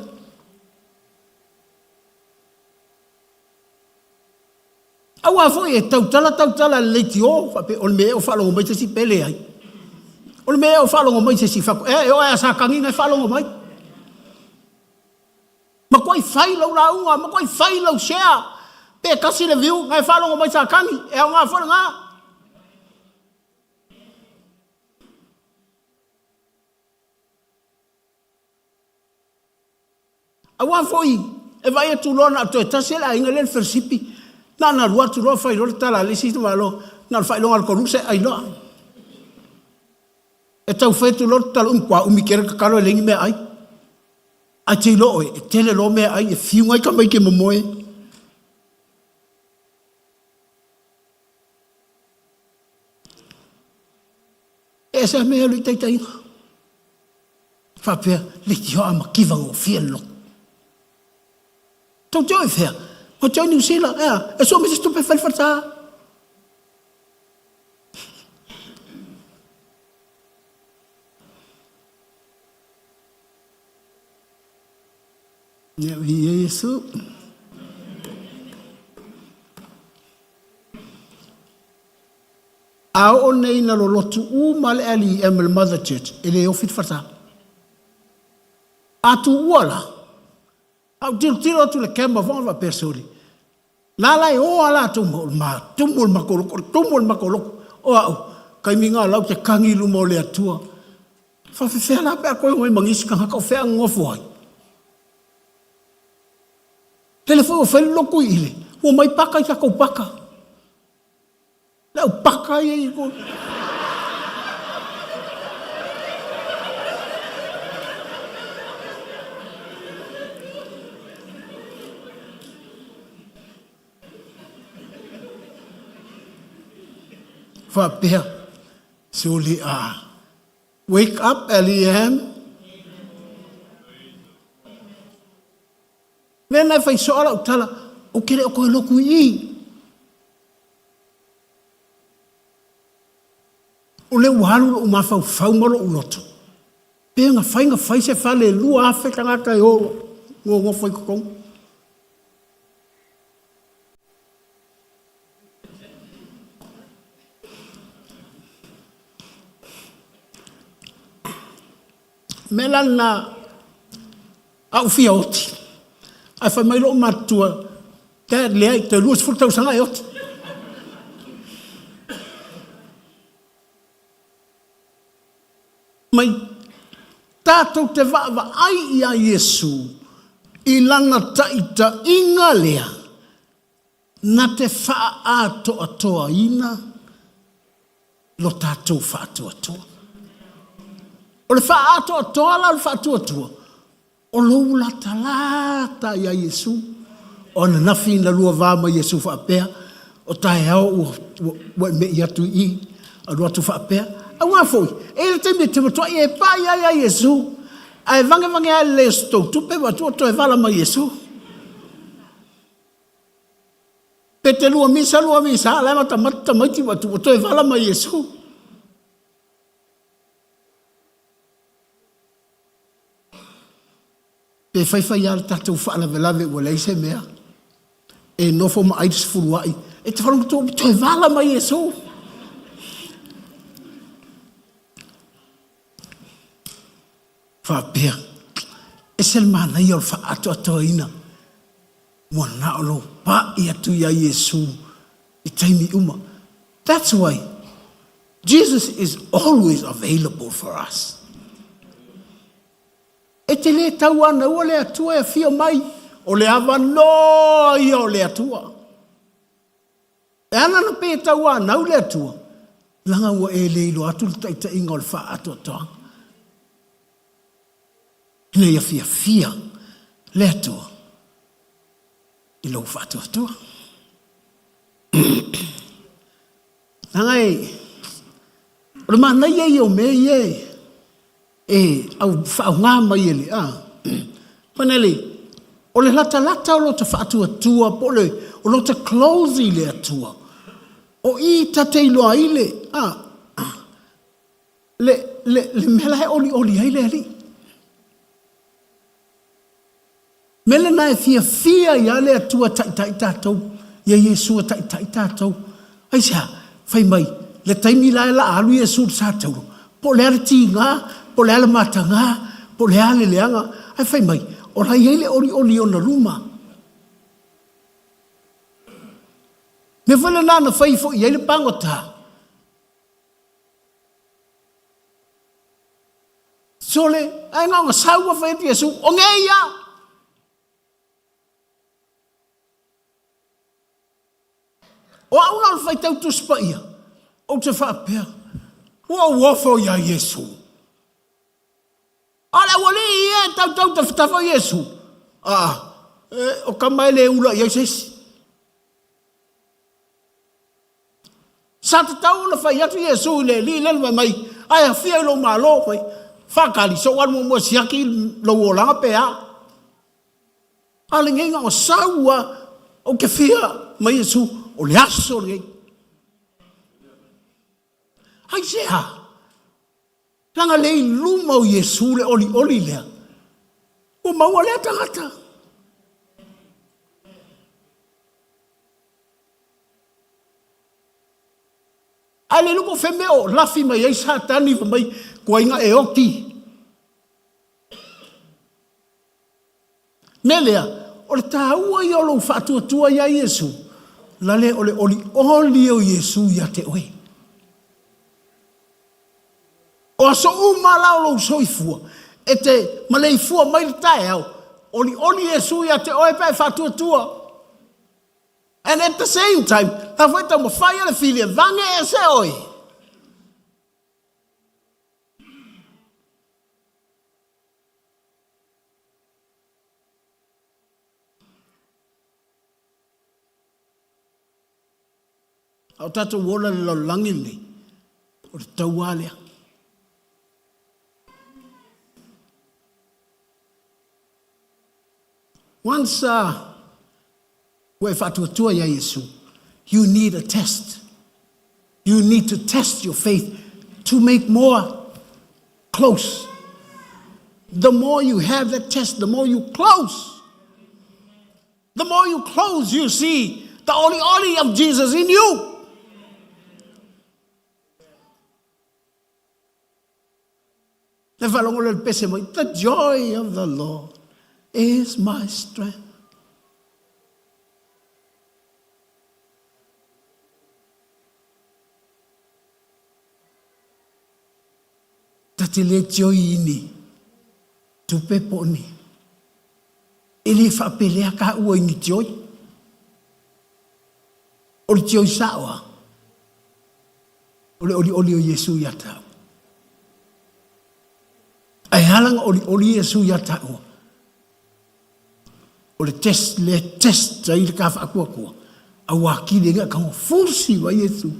Aua foi e tautala tautala le leitio faapea o le mea ea o faalogo mai se isi pe leai. O le mea ea o faalogo mai se isi faapea ea e oo lava ia Satani na e faalogo mai. Matuai fai lau lauga, matuai fai lau share pe tasi le view na e faalogo mai Satani, e aoga foi lena. Aua foi e vaai atu loa na o toe tasi le aiga lea le felesipi, na ona alu atu loa fai loa le tala a le isi tamaloa, na o le faailoga a le Koluse ai loa. E tau fai atu loa le tatalo, matua umi tele tatalo e leai ni meaai. Ae te iloa oe, e tele loa meaai e fiu ai tamaiti e momoe. E ese lava mea e alu i taitaiga. Faapea, leitioa a mativa gofie le lotu. Tou te o i fea? Matou te o i Niu Sila, e a? E sua mai se tupe e fai le falesa. Ia, viia Iesu. A oo nei ina lolotu uma le LEM ma le Mother Church, e le ofi le falesa. A tuua la, a ou tilotilo atu i le camera foi ona faapea, sole, la la e o a latou ma o le tumu o le matou lotu, o le tumu o le matou lotu. O au, taimi na o la ou te tagi i luma o le Atua. E faafefea la pe a toe omai ma nisi tagata o fea a nonofo ai? Lele foi ua fai le lotu i ile, ua omai paka i tatou paka. Le au paka ia i ko. Faapea, sole a. Wake up, LEM. Mea na e fai soa lau tala, ou te le o toe lotu i i. O lea ua alu lou mafaufau ma lou loto, pe gafai na fai se fale e 2,000 tagata e o nonofo i totonu. Mea la lena a ou fia oti, ae fai mai lou matutua, Dad, leai, toe 20 tausaga e oti. Mai, tatou te vaavaai ia Iesu i lana taitaiga lea na te faaatoatoaina lo tatou faatuatua. O le faaatoatoa la o le faatuatua, o lou latalata ia Iesu. O ananafi na lua va ma Iesu faapea, o taeao ua, ua, ua e me'i atu i i, alu atu faapea. Aua foi, e i ai le taimi e te matuai e pai ai ia Iesu, ae vagevageā i le lelei o se tou tupe, ua atu ua toe vala mai Iesu. Pe te lua misa, lua misa, a la e matamata tamaiti ua atu ua toe vala mai Iesu. Pe faifai lava le tatou faalavelave ua leai se mea, e nofo ma ai le sefuluai, e te faalogo atu ua toe vala mai Iesu. Faapea, ese le manaia o le faaatoatoaina ua na o lou pai atu ia Iesu i taimi uma. That's why Jesus is always available for us. E te le tauanaua le Atua e afio mai, o le avanoa ia o le Atua. E ala ona pei e tauanau le Atua, leaga ua e le iloa atu le taitaiga o le faaatoatoaga. Ina ia fiafia le Atua i lou faatuatua. Leaga e, o le manaia ia o mea ia e, e au faaaoga mai e le, a, Fanele, o le latalata o lota faatuatua po o le, o lota close i le Atua, o i ta te iloa ai le, a, le, le, le mea la e olioli ai le Alii. Mea lena e fiafia ai lava le Atua e taitai tatou, ia Iesu e taitai tatou. Aisea? Fai mai, le taimi la e laa alu Iesu i le satauro, po o le a le tiga, po o le a le mataga, po o le a le leaga, ae fai mai, o la e i ai le olioli i ona luma. Mea foi lena na fai foi i ai le pagota. Sole, ae na ona sau a fai atu Iesu, o nei ia! O au la o le faitau Tusi Paia, ou te faapea, ua ou ofo iā Iesu. A o le aualii ia e tautau tafatafa Iesu, aa, e, o tama e le ula i ai se isi. Sa tatau ona fai atu Iesu i le alii lea na fai mai, Ae afia i lou malo, fai, Faatali, se ou alu muamua e siaki lou olaga pe a. A o lenei na ona sau lava, ou te fia mai Iesu, o le aso lenei. Aisea? Leaga lea i luma o Iesu le olioli lea, ua maua lea tagata. Ae le iloa po o fea mea o lafi mai ai Satani fai mai tuaiga e oti. Mea lea, o le taua ia o lou faatuatua iā Iesu, la le o le olioli o Iesu ia te oe. O aso uma la o lou soifua, e te maleifua mai le taeao, olioli Iesu ia te oe pe a e faatuatua. And at the same time, la foi e taumafai a le fili e vage ese oe. A o tatou ola i le lalolagi lenei, o le taua lea. Once ua e faatuatua ia Iesu, you need a test. You need to test your faith to make more close. The more you have that test, the more you close. The more you close, you see the oli oli of Jesus in you. Le faalogo lea i le pese mai, The joy of the Lord is my strength. Ta te le joy i ni tupe po o ni. E le faapelea ka ua i ni joy. O le joy sao a. O le olioli o Iesu ia tāua. Ae ala na olioli Iesu ia tāua. O le test, le test ai le ka whaakuakua. A wā kile nga ka fusi wa Iesu.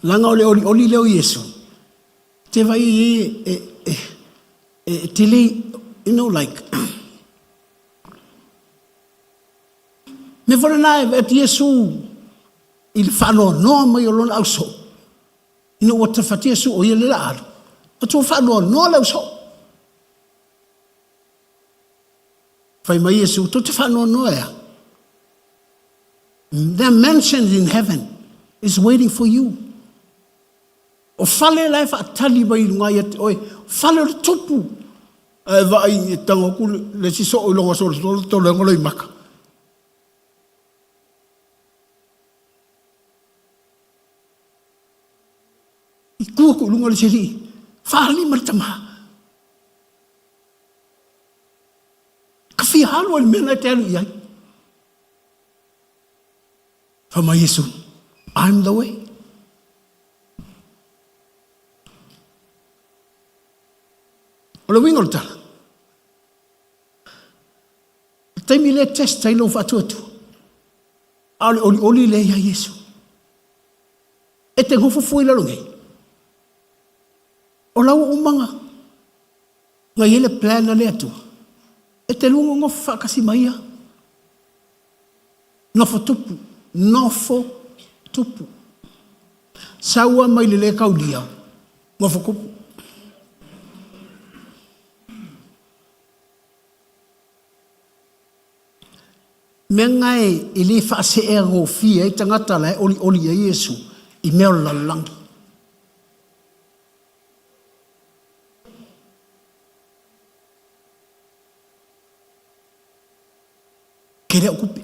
Langa o le olioli leo Iesu. Te vai e, e, e, E te le, you know, like, me fole na e ati Iesu i le whaanoanoa mai o lona ausoo. Ina ua tawhati Iesu o ia le la alu. Atu ua whaanoanoa le ausoo. Whai mai Iesu, tō te whaanoanoa ea. There are mansions in heaven is waiting for you. O fale la e faatali mai i luga ia te oe, fale o le tupu. Ae vaai e tago atu le isi soo i lona solosolo tolo ai maka. I tu atu i luga o le isi alii, faalima le tama. Ka fia alu ai le mea na e te alu i ai. Fai mai Iesu, I'm the way. O le uiga o le tala, le taimi lea test ai lou faatuatua, a o le olioli lea ia Iesu. E te nofo fua i lalo nei. O lau umaga, na i ai le plan a le Atua, e te lua nonofo faatasi ma ia. Nofo tupu, nofo tupu. Saua mai le lē kaulia, nofo tupu. Mea na e le faasee gofie ai tagata la e olioli ai Iesu i mea o le lalolagi. Tele au tupe.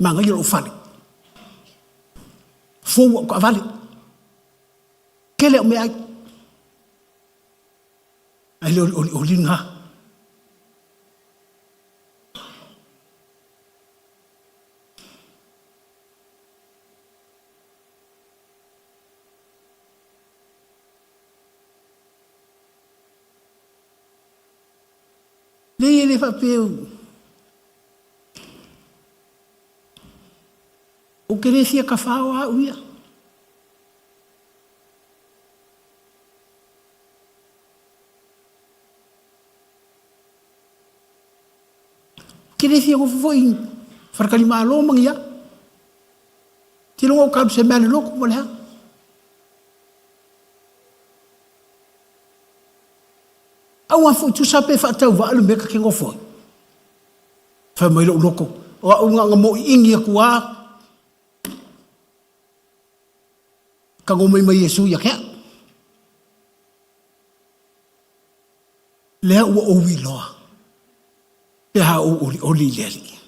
Manaia lou fale. Fou au taavale. Tele au meaai. Ae le o le olioli lena. Leai e le faapea ou te le fia tafao au ia. Ou te le fia nofo foi i faletalimalo ma ni a. Te iloa ou te alu i se mea le lotu ma le a. Aua foi tusa pe faatauvaa le mea ta te nofo ai. Fai mai lou loto, o au na ona moiingi atu lava, tago mai ma Iesu ia te au. Lea ua ou iloa pe a ou olioli i le Alii.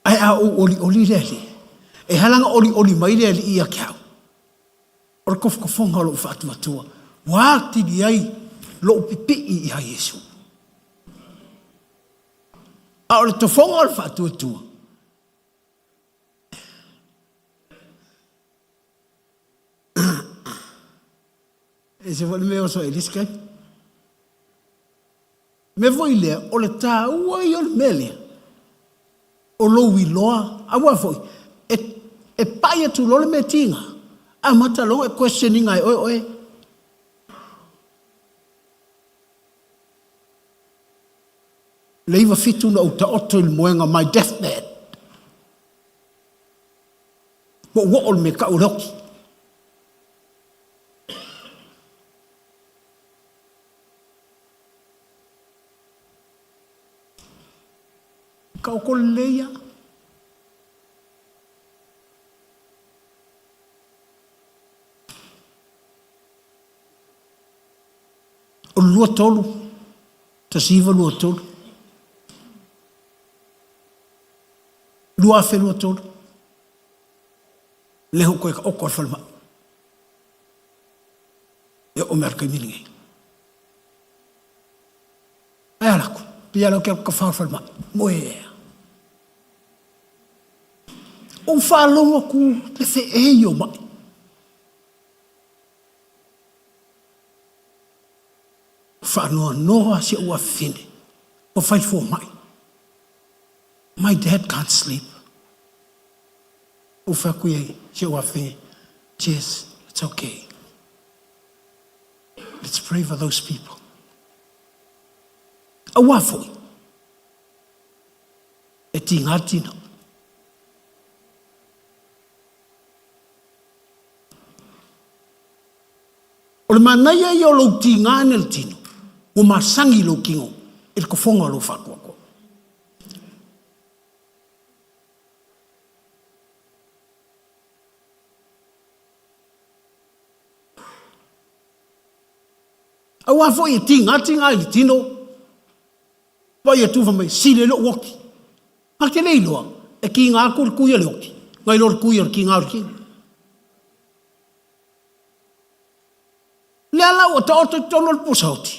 Ae a ou olioli i le Alii, e ala ona olioli mai le Alii ia te au, o le tofotofoga o lou faatuatua, ua atili ai lou pipii ia Iesu. A o le tofoga o le faatuatua, e ese foi le mea e oso ai i le isi taimi. Mea foi lea, o le taua ia o le mea lea, o lou iloa, aua foi, e, e pai atu loa le mea tiga, amata loa ona e question ina e oe oe. Le 97 na ou taoto i le moega my deathbed. Ua ou oo i le mea tau o le oti. Taoto lelei lava. O le 23, 1923, 2023, lea ua toe taoto lava i le falemai. E oo mai lava i le taimi lenei. Ae a lako, pei lava ou te alu tafao i le falemai, moe ea. Ou faalogo atu le feei o mai. Faanoanoa si ou afafine, ua fai fua mai. My dad can't sleep. Ou fai atu i ai si ou afafine, Jess, it's okay. Let's pray for those people. Aua foi, e tiga le tino. O le manaia ia o lou tiga ane le tino, ua masagi lou tino i le tofoga o lou faatuatua. Aua foi e tiga tiga i le tino, vaai atu fai mai, sili ai lou oti. A te le iloa, e tiga atu le tui o le oti, nai lo le tui o le tiga o le tino. Lea la ua taoto i totonu o le pusa oti,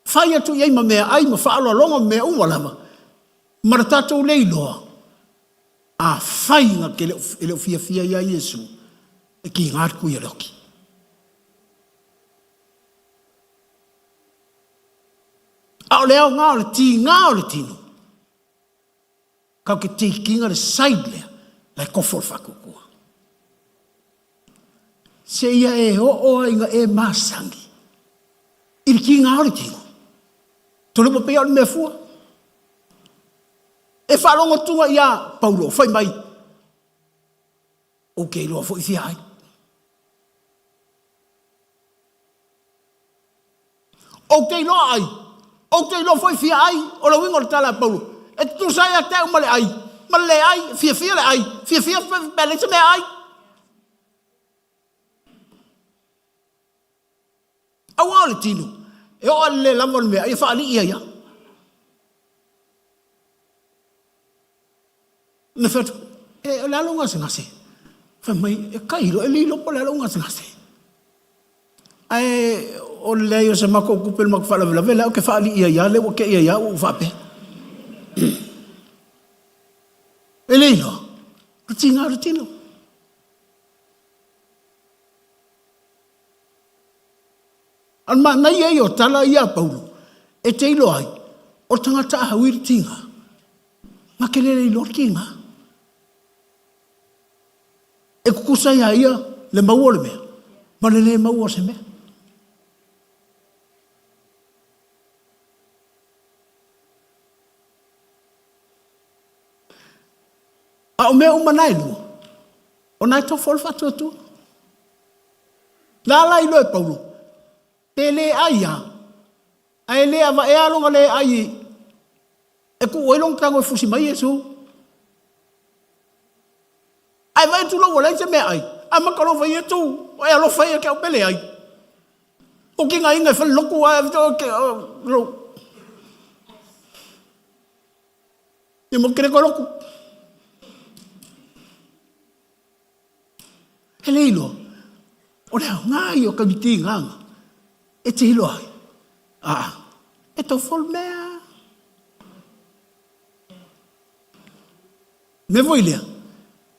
fai atu i ai ma meaai ma faaaloaloga ma mea uma lava, ma le tatou le iloa, afai na te e le o fiafia ia Iesu, e tiga le tui o le oti. A o le aoga o le tiga o le tino, Kau ke taking le side lea, la e kofo le faatuatua. Seia e oo ai ina e masani i le tiga o le tino. Tole ua pei o le mea fua. E faalogo atu ia Paulo, fai mai, ou te iloa foi fia ai. Ou te iloa ai, ou te iloa foi fia ai, o le uiga o le tala a Paulo, e tutusa ai ia te au ma le ai, ma le le ai, fiafia le ai, fiafia pe leai se mea ai. Aua o le tino, e oo lava i le le lava o le meaai e faalii ai lava. Na fai atu, e, o le a lou gasegase? Fai mai, e tailo, e le iloa po o le a lou gasegase. Ae o le leai o se matou tupe i le matou faalavelave, lea ou te faalii ai lava, lea ua te i ai lava ua ou faapea. E le iloa, o le tiga o le tino. A o le manaia ia o tala ia a Paulo, e te iloa ai, o le tagata a ui le tiga, na te le iloa le tiga. E tutusa ia ia le maua o le mea, ma le le maua o se mea. A o mea uma na e lua, o na e tofu o le faatuatua. Le a la iloa e Paulo, pe le ai lava. Ae le avaea lona le ai e tuu ai lona tago e fusi mai Iesu. Ae vaai atu loa ua leai se meaai, amata loa fai atu, e alofa ia te au pe leai. O kinaina e falelotu ae lo. Ia mo te le toe lotu. E le iloa, o le aoga ia o taimi tigaga e te iloa ai, aa, e tofo le mea. Mea foi lea,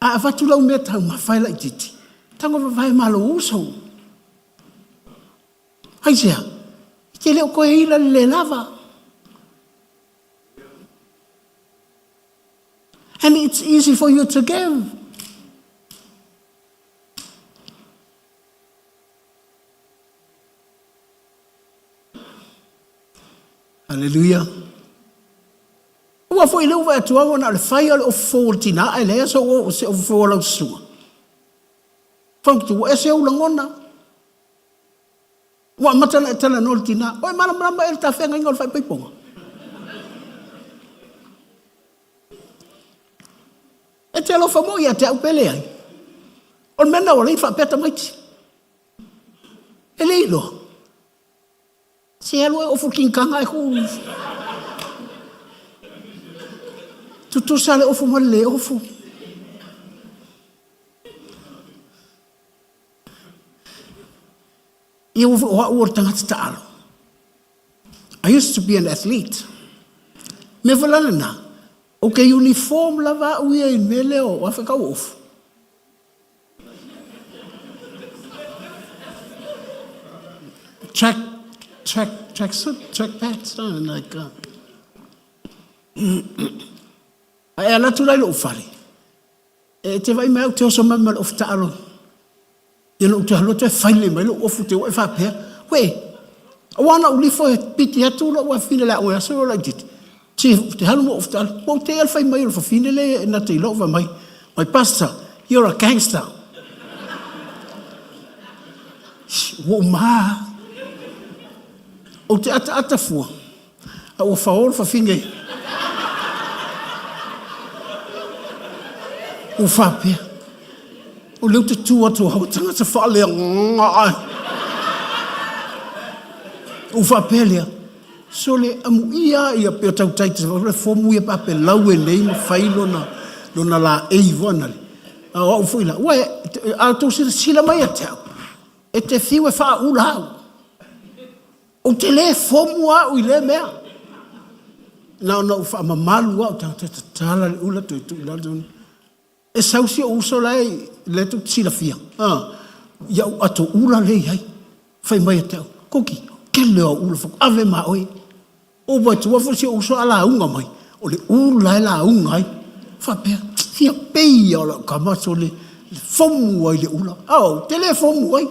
a avatu lau mea taumafa e laitiiti, tago vavae ma lou uso. Aisea? E te le o toe ila le le lava. And it's easy for you to give. Hallelujah. Ua foi le uva atu au na o le fai o le ofu fou o le tina ae leai se ofu fou o lau susuga. Fono ua ese ou lagona. Ua amata ona e talanoa i le tina, Ua e malamalama ea i le tafeagaiga o le faaipoipoga? E te alofa moi ia te au pe leai? O le mea lena ua alai faapea tamaiti. E le iloa. Se alu e ofu kinkaga e ku. Tutusa le ofu ma le le ofu. Ia ua o au o le tagata taalo. I used to be an athlete. Mea foi la lena, ou te uniform lava au ia i le mea lea o afe kau ofu. Track, track, track suit, track pants, like, Ae alu atu la i lou fale, E te vaai mai au te oso mai ma le ofu taalo. Ia na ou toe alu atu e faile mai lou ofu te ua e faapea, Uē, aua na ou lifo e piti atu lou afafine le aoga e aso o laitiiti. Te, te halu mo ofu taalo. Ua ou te ia le fai mai o le fafine le na te iloa fai mai, My pastor, you're a gangster. Ua ou mā. Ou te ataata fua. A ua fao le fafine. Ua faapea, o lea ou te tu atu au tagata faaleagaga. Ua faapea lea, sole amuia ia pea tautai te le fomu ia pa pe lau e nei ma fai lona, lona laei voana le. A o au foi la, ua e, a outou silasila mai ia te au, e te fiu e faaula au. Ou te le fomu au i lea mea. Na ona ou faamamalu au tagata tatala le ula toe tuu i lalo. E sau si ou uso la e lea tou te silafia. Ah, ia ou ato ula lea i ai. Fai mai ia te au, Koki, kele o au ula fako, ave ma oe. Ou vaai atu foi si ou uso a lauga mai, o le ula e lauga ai. Faapea, fia pei ia o lau tama sole fomu ai le ula. Ah, ou te le fomu ai.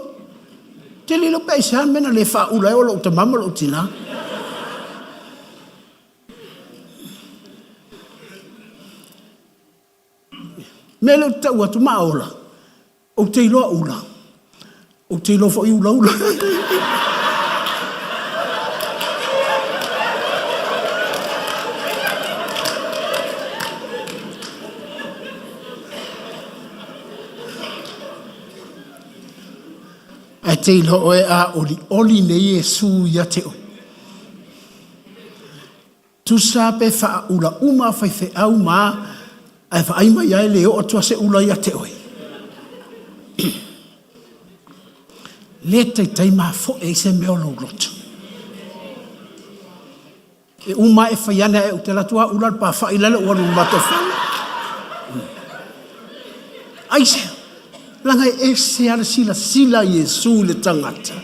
Te lilo pe aisea le mea na le faaula ai o lou tama ma lou tinā. Mea lea ou te tau atu, ma ola, ou te iloa ula, ou te iloa foi ulaula. Ae te iloa oe a olioli nei Iesu ia te oe. Tusa pe faaula uma faifeau ma ae vaai mai ai le oo atu a se ula ia te oe. Le taitai mafoe i se mea o lou loto. E uma ae fai ane ae ou te alu atu a ula le pafa'i lale ou alu i le matou fale. Aisea? Leaga e ese lava le silasila a Iesu i le tagata,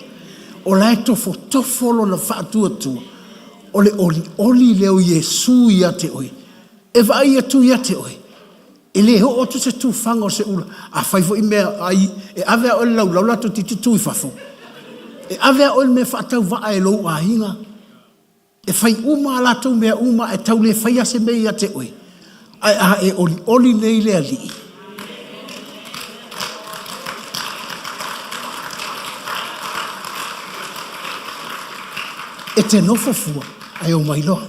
o la e tofotofo lona faatuatua, o le olioli lea o Iesu ia te oe, e vaai atu ia te oe, e le oo atu se tufaga o se ula. Afai foi mea ai, e ave a oe le laulau latou te tutu i fafo, e ave a oe le mea faatauvaa e lou aiga, E fai uma a latou mea uma ae tau le faia se mea ia te oe, ae a e olioli nei le Alii. E te nofo fua ae omai loa.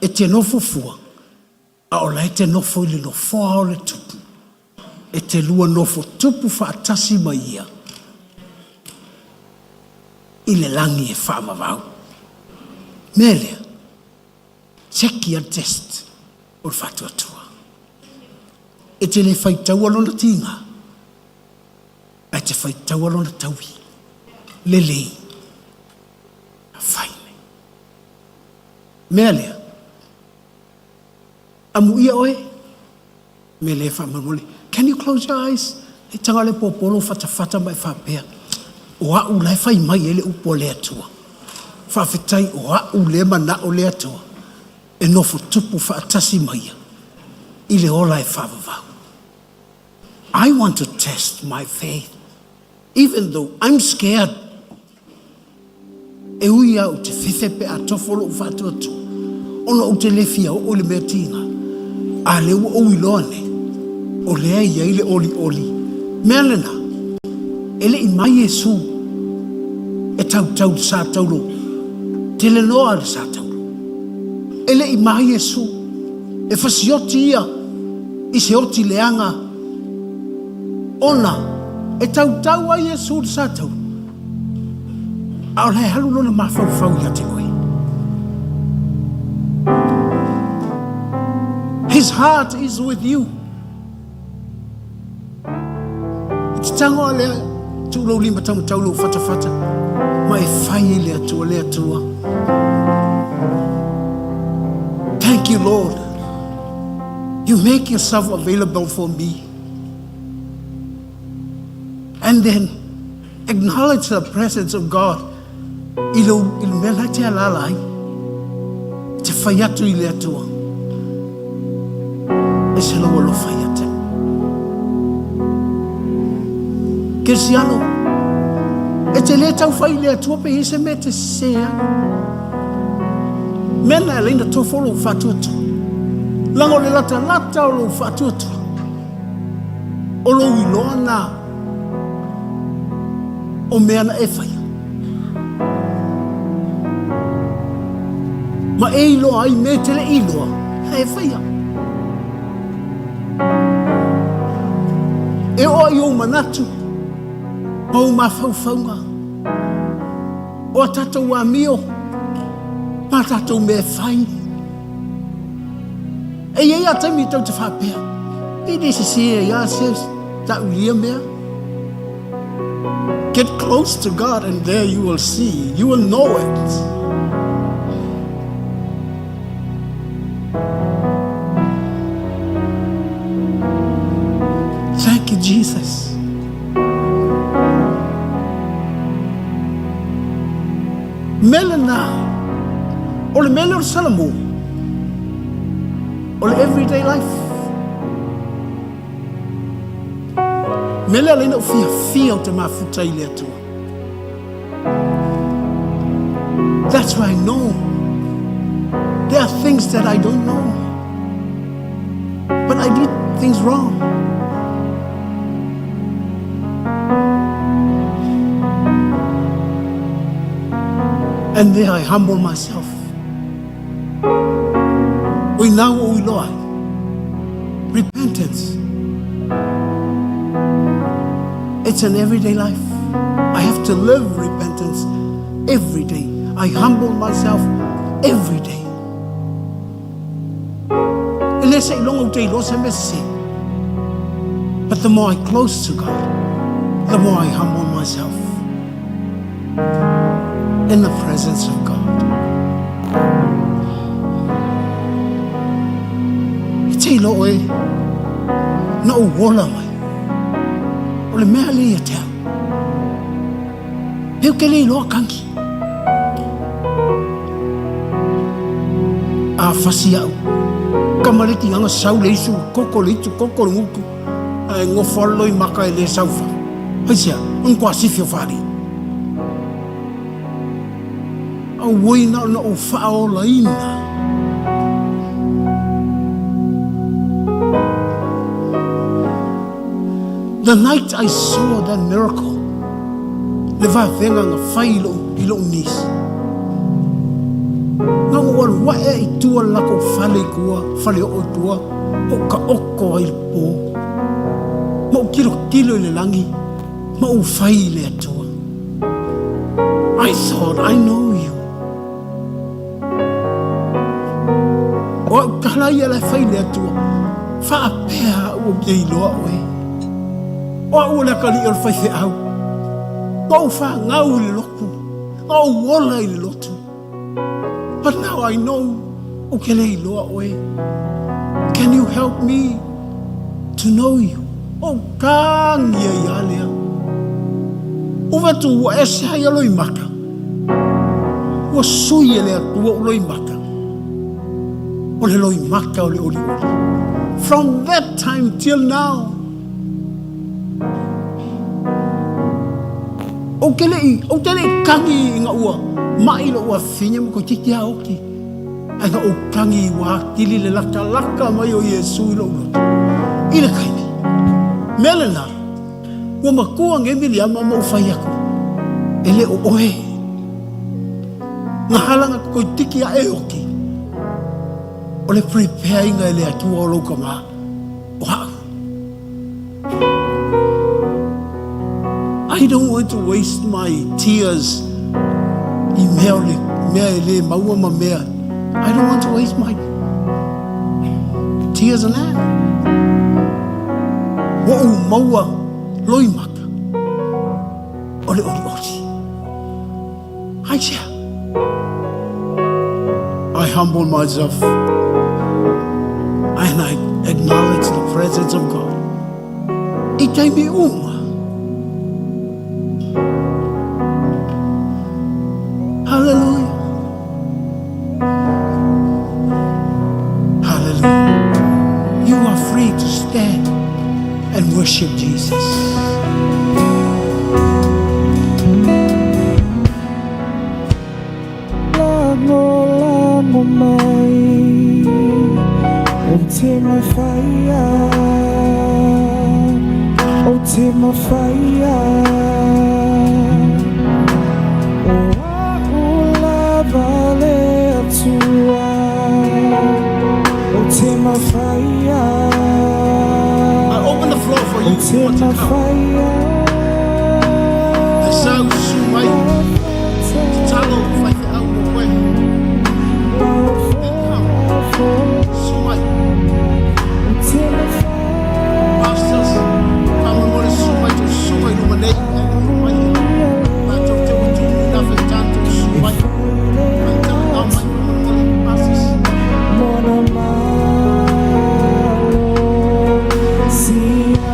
E te nofo fua a o la e te nofo i le nofoa o le Tupu. E te lua nofo tupu faatasi ma Ia i le lagi e faavavau. Mea lea, seki a le test o le faatuatua. E te le faitaua lona tiga, ae te faitaua lona taui. Lelei, fai nei. Mea lea, amuia oe, mea lea e faamolemole. Can you close your eyes? E taga le popo lou fatafata ma e faapea, o a'u la e fai mai ai le upu a le Atua. Faafetai o a'u lea mana'o le Atua e nofo tupu faatasi ma ia i le ola e faavavau. I want to test my faith even though I'm scared. E ui au te fefe pe a tofo lou faatuatua, ona ou te le fia oo i le mea tiga. A lea ua ou iloa nei, o lea e i ai le olioli. Mea lena, e le i mai Iesu e tautau i le sa taulo, telenoa le sa taulo. E le i mai Iesu e fasioti ia i se oti leaga ona e tautau ai Iesu i le sa taulo. A o la e alu lona mafaufau ia te oe. His heart is with you. I te tango a lea, tuu lou lima taumatau lou fatafata, ma e fai i le Atua, le Atua. Thank you, Lord. You make yourself available for me. And then, Acknowledge the presence of God i le, i le mea la te alaala ai. Te whai atu i le Atua. E se lou alofa ia te. Kerisiano, e te le tau whai i le Atua pe i se mea te se ai. Mea na e leina tofo lou whatuatua. Langa o le lata lata o lou whatuatua. O lou iloa na o mea na e faia. Ma e iloa ai me te le iloa, na e faia. E oa i ou manatu, ma ou mafaufauga, o a tatou amio, ma a tatou mea e fai. E i ai a taimi tau te whapea, e le sese ai a se tau ia mea. Get close to God and there you will see, you will know it. Thank you, Jesus. Mea lena, o le mea lea o le Salamu, o le everyday life. Mea lea leina o fiafia o te mafuta i le Atua. That's why I know there are things that I don't know. But I did things wrong. And there I humble myself. O ina ua ou iloa ai. Repentance. It's an everyday life. I have to live repentance every day. I humble myself every day. E le seiloga ou te iloa se mea sese. But the more I close to God, the more I humble myself in the presence of God. E te iloa oe, na ou ola mai. O le mea lea ia te au. Peu ke le iloa kangi. A fasi au. Kamaleti anga sau le isu, koko le itu, koko le nguku. Ae ngofo alo i maka e le saufa. Aisea, on kua sifi o whaari. A ui na ona o whaolaina. The night I saw that miracle, Le vavega na fai i lou niece. Na ona ou alu ae i tua le latou fale i tua, fale oo i tua, ou taoto ai i le po, ma ou tilotilo i le lagi, ma ou fai i le Atua. I thought I know you. O au tala ia la e fai i le Atua, faapea au ou te iloa oe. O au o le atalii o le faifeau. Na ou fanau i le lotu, na ou ola i le lotu. But now I know ou te le iloa oe. Can you help me to know you? Ou tagi ai a lea. Ou atu ua ese ai a loimata. Ua sui e le Atua ou loimata. O le loimata o le olioli. From that time till now, Ou te le i, ou te le i tagi ina ua maʻi loʻu afafine ma toeitiiti lava oti, ae na ou tagi ua atili le latalata mai o Iesu i loʻu loto. I le taimi, mea lena, ua matua nei Miliama ma ou fai atu, e le o oe. Na hala na toeitiiti aʻe oti, o le prepare ina e le Atua o lou tama, o a'u. I don't want to waste my tears i mea o le mea e lē maua ma mea. I don't want to waste my tears on that. Ua ou maua loimata o le olioli. Aisea? I humble myself and I acknowledge the presence of God. I taimi uma. Hallelujah. Hallelujah. You are free to stand and worship Jesus. Lagolago mai Ou te mawhaia Ou te mawhaia O a'u lava le Atua Ou te mawhaia I open the floor for you Ou who te want to come. mawhaia E sau su mai tatalo faifeau mo koe. Then come. Su mai. Pastors, faamolemole su mai tou susuga i luma nei ae luma mai matou te ua tumu i na faitā tou su mai. Faitala mai faamolemole pastors. Mona malo sianga.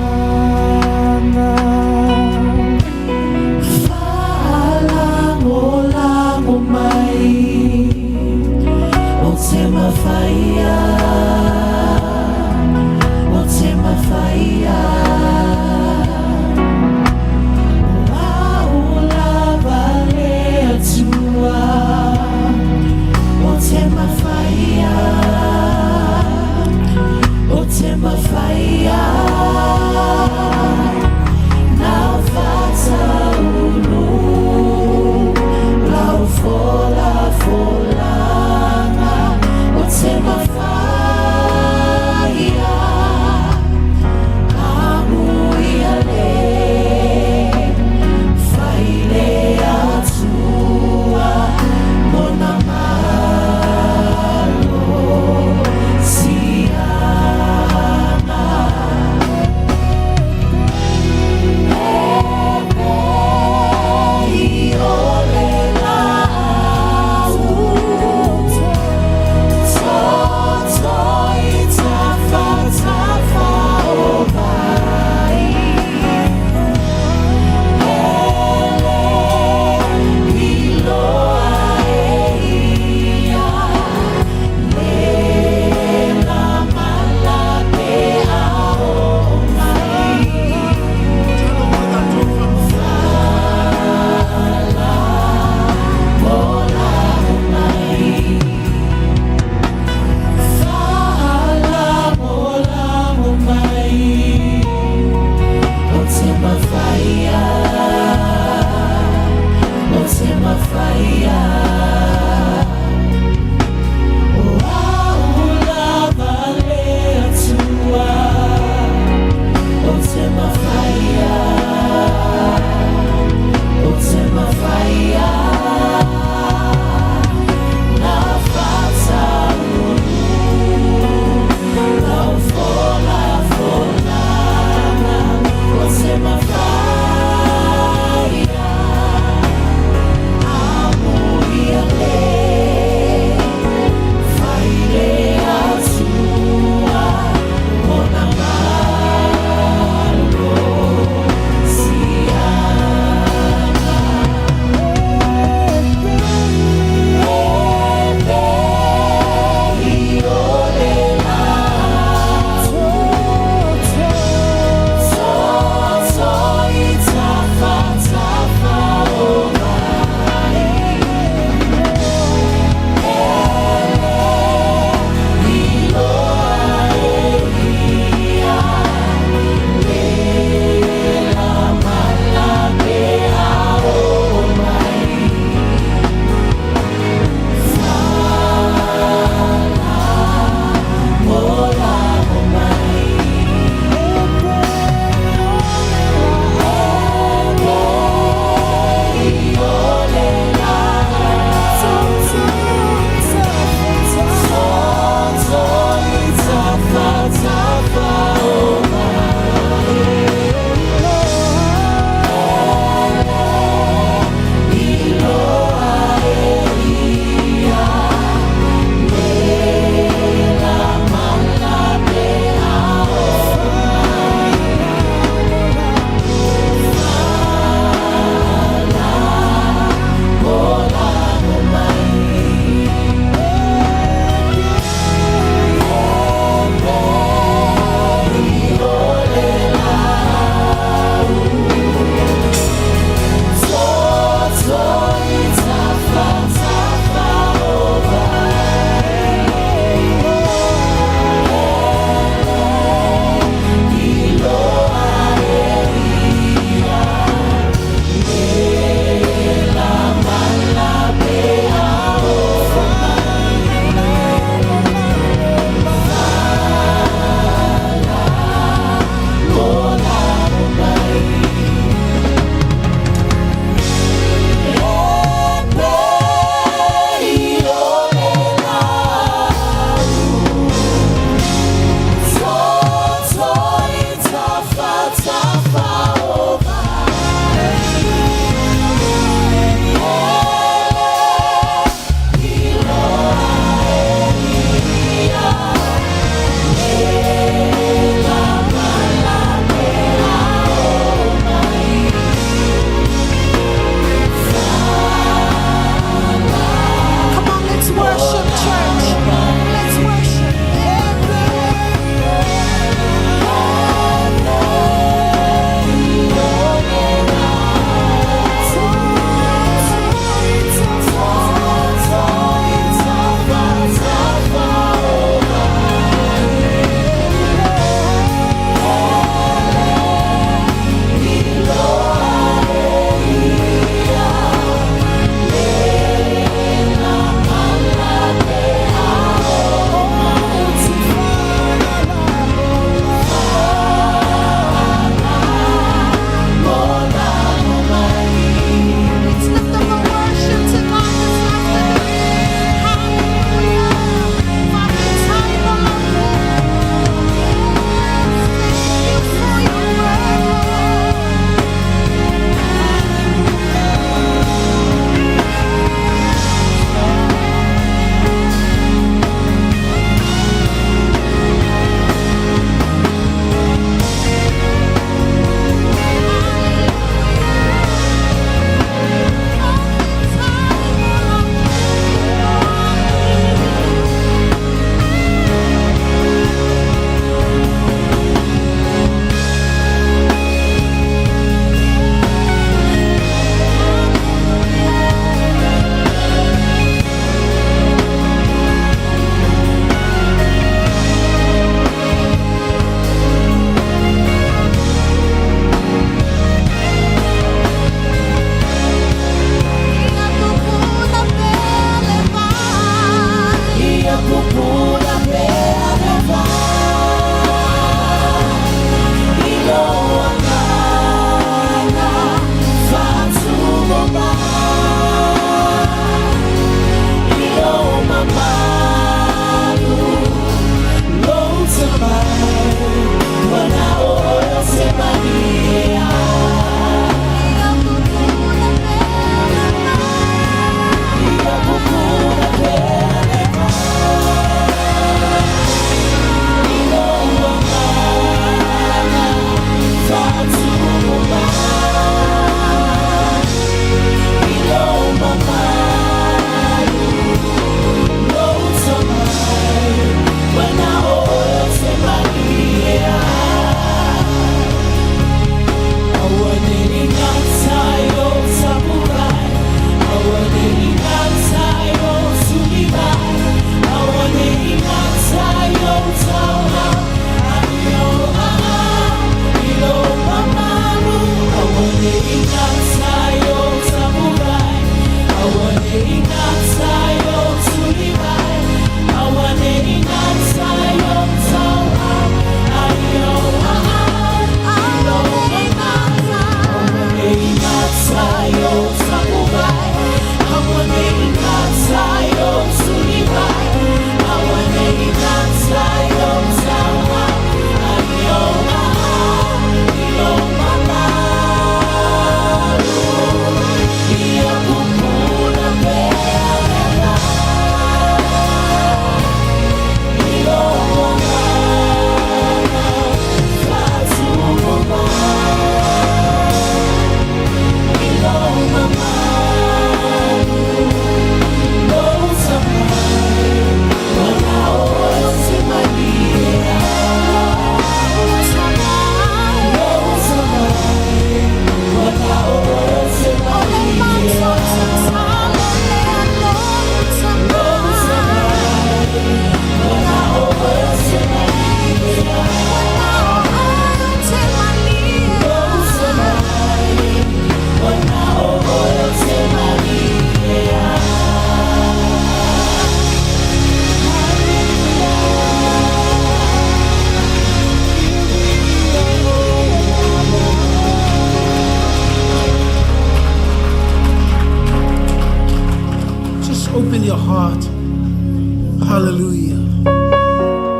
Hallelujah.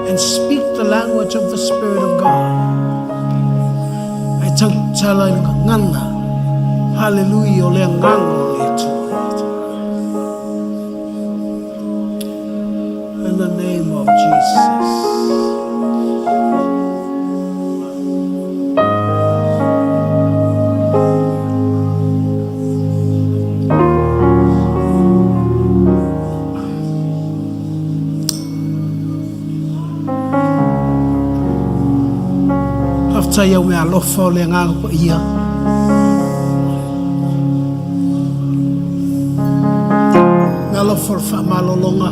And speak the language of the Spirit of God. Ae tautala i le gagana. Hallelujah, o le Agaga o le Atua. In the name of Jesus. Faafetai au meaalofa o le Agaga Paia. Meaalofa o le faamalologa.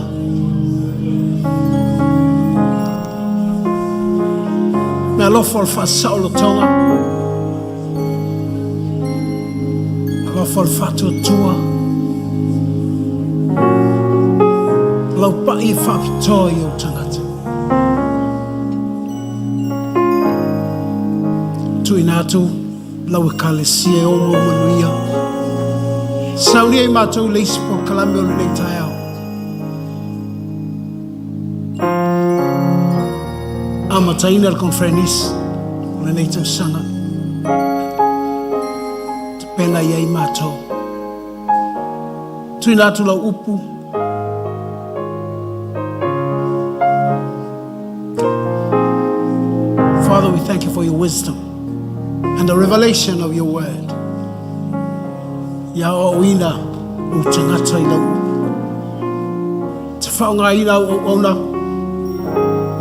Meaalofa o le faasaolotoga. Alofa o le faatuatua. Lau pa'i e faapitoa i ou tagata. Tuuina atu lau Ekalesia e o mau manuia. Saunia i matou le isi polokalame o lenei taeao. Amataina le conference o lenei tausaga. Tapena i ai matou. Tuuina atu lau upu. Father, we thank you for your wisdom and the revelation of your word. Ia aoaoina ou tagata i lau upu. Te faaaogaina au auauna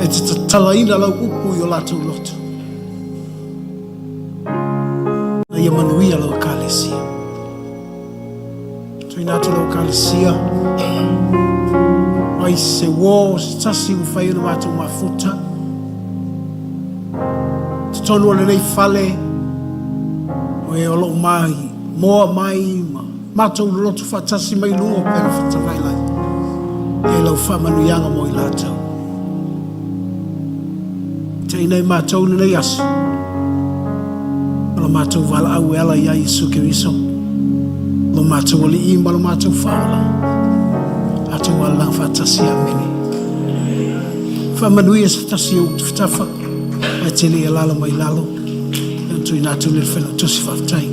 e te tatalaina lau upu i o latou loto. Ina ia manuia lau Ekalesia. Tuuina atu lau Ekalesia mai se uō se tasi ua fai ona matou mafuta. Totonu o lenei fale o e o lo o mai moa mai ma matou loloto faatasi mai luga o upega fatafailagi. E lau faamanuiaga mo i latou. Taina i matou lenei aso ma lo matou valaau e ala iā Iesu Keriso, lo matou Alii ma lo matou Faaola. Tatou alalaga faatasi. Amene. Faamanuia se tasi o ou tafatafa ae te le i alaala mai lalo. E tuuina atu le Failautusi. Faafetai.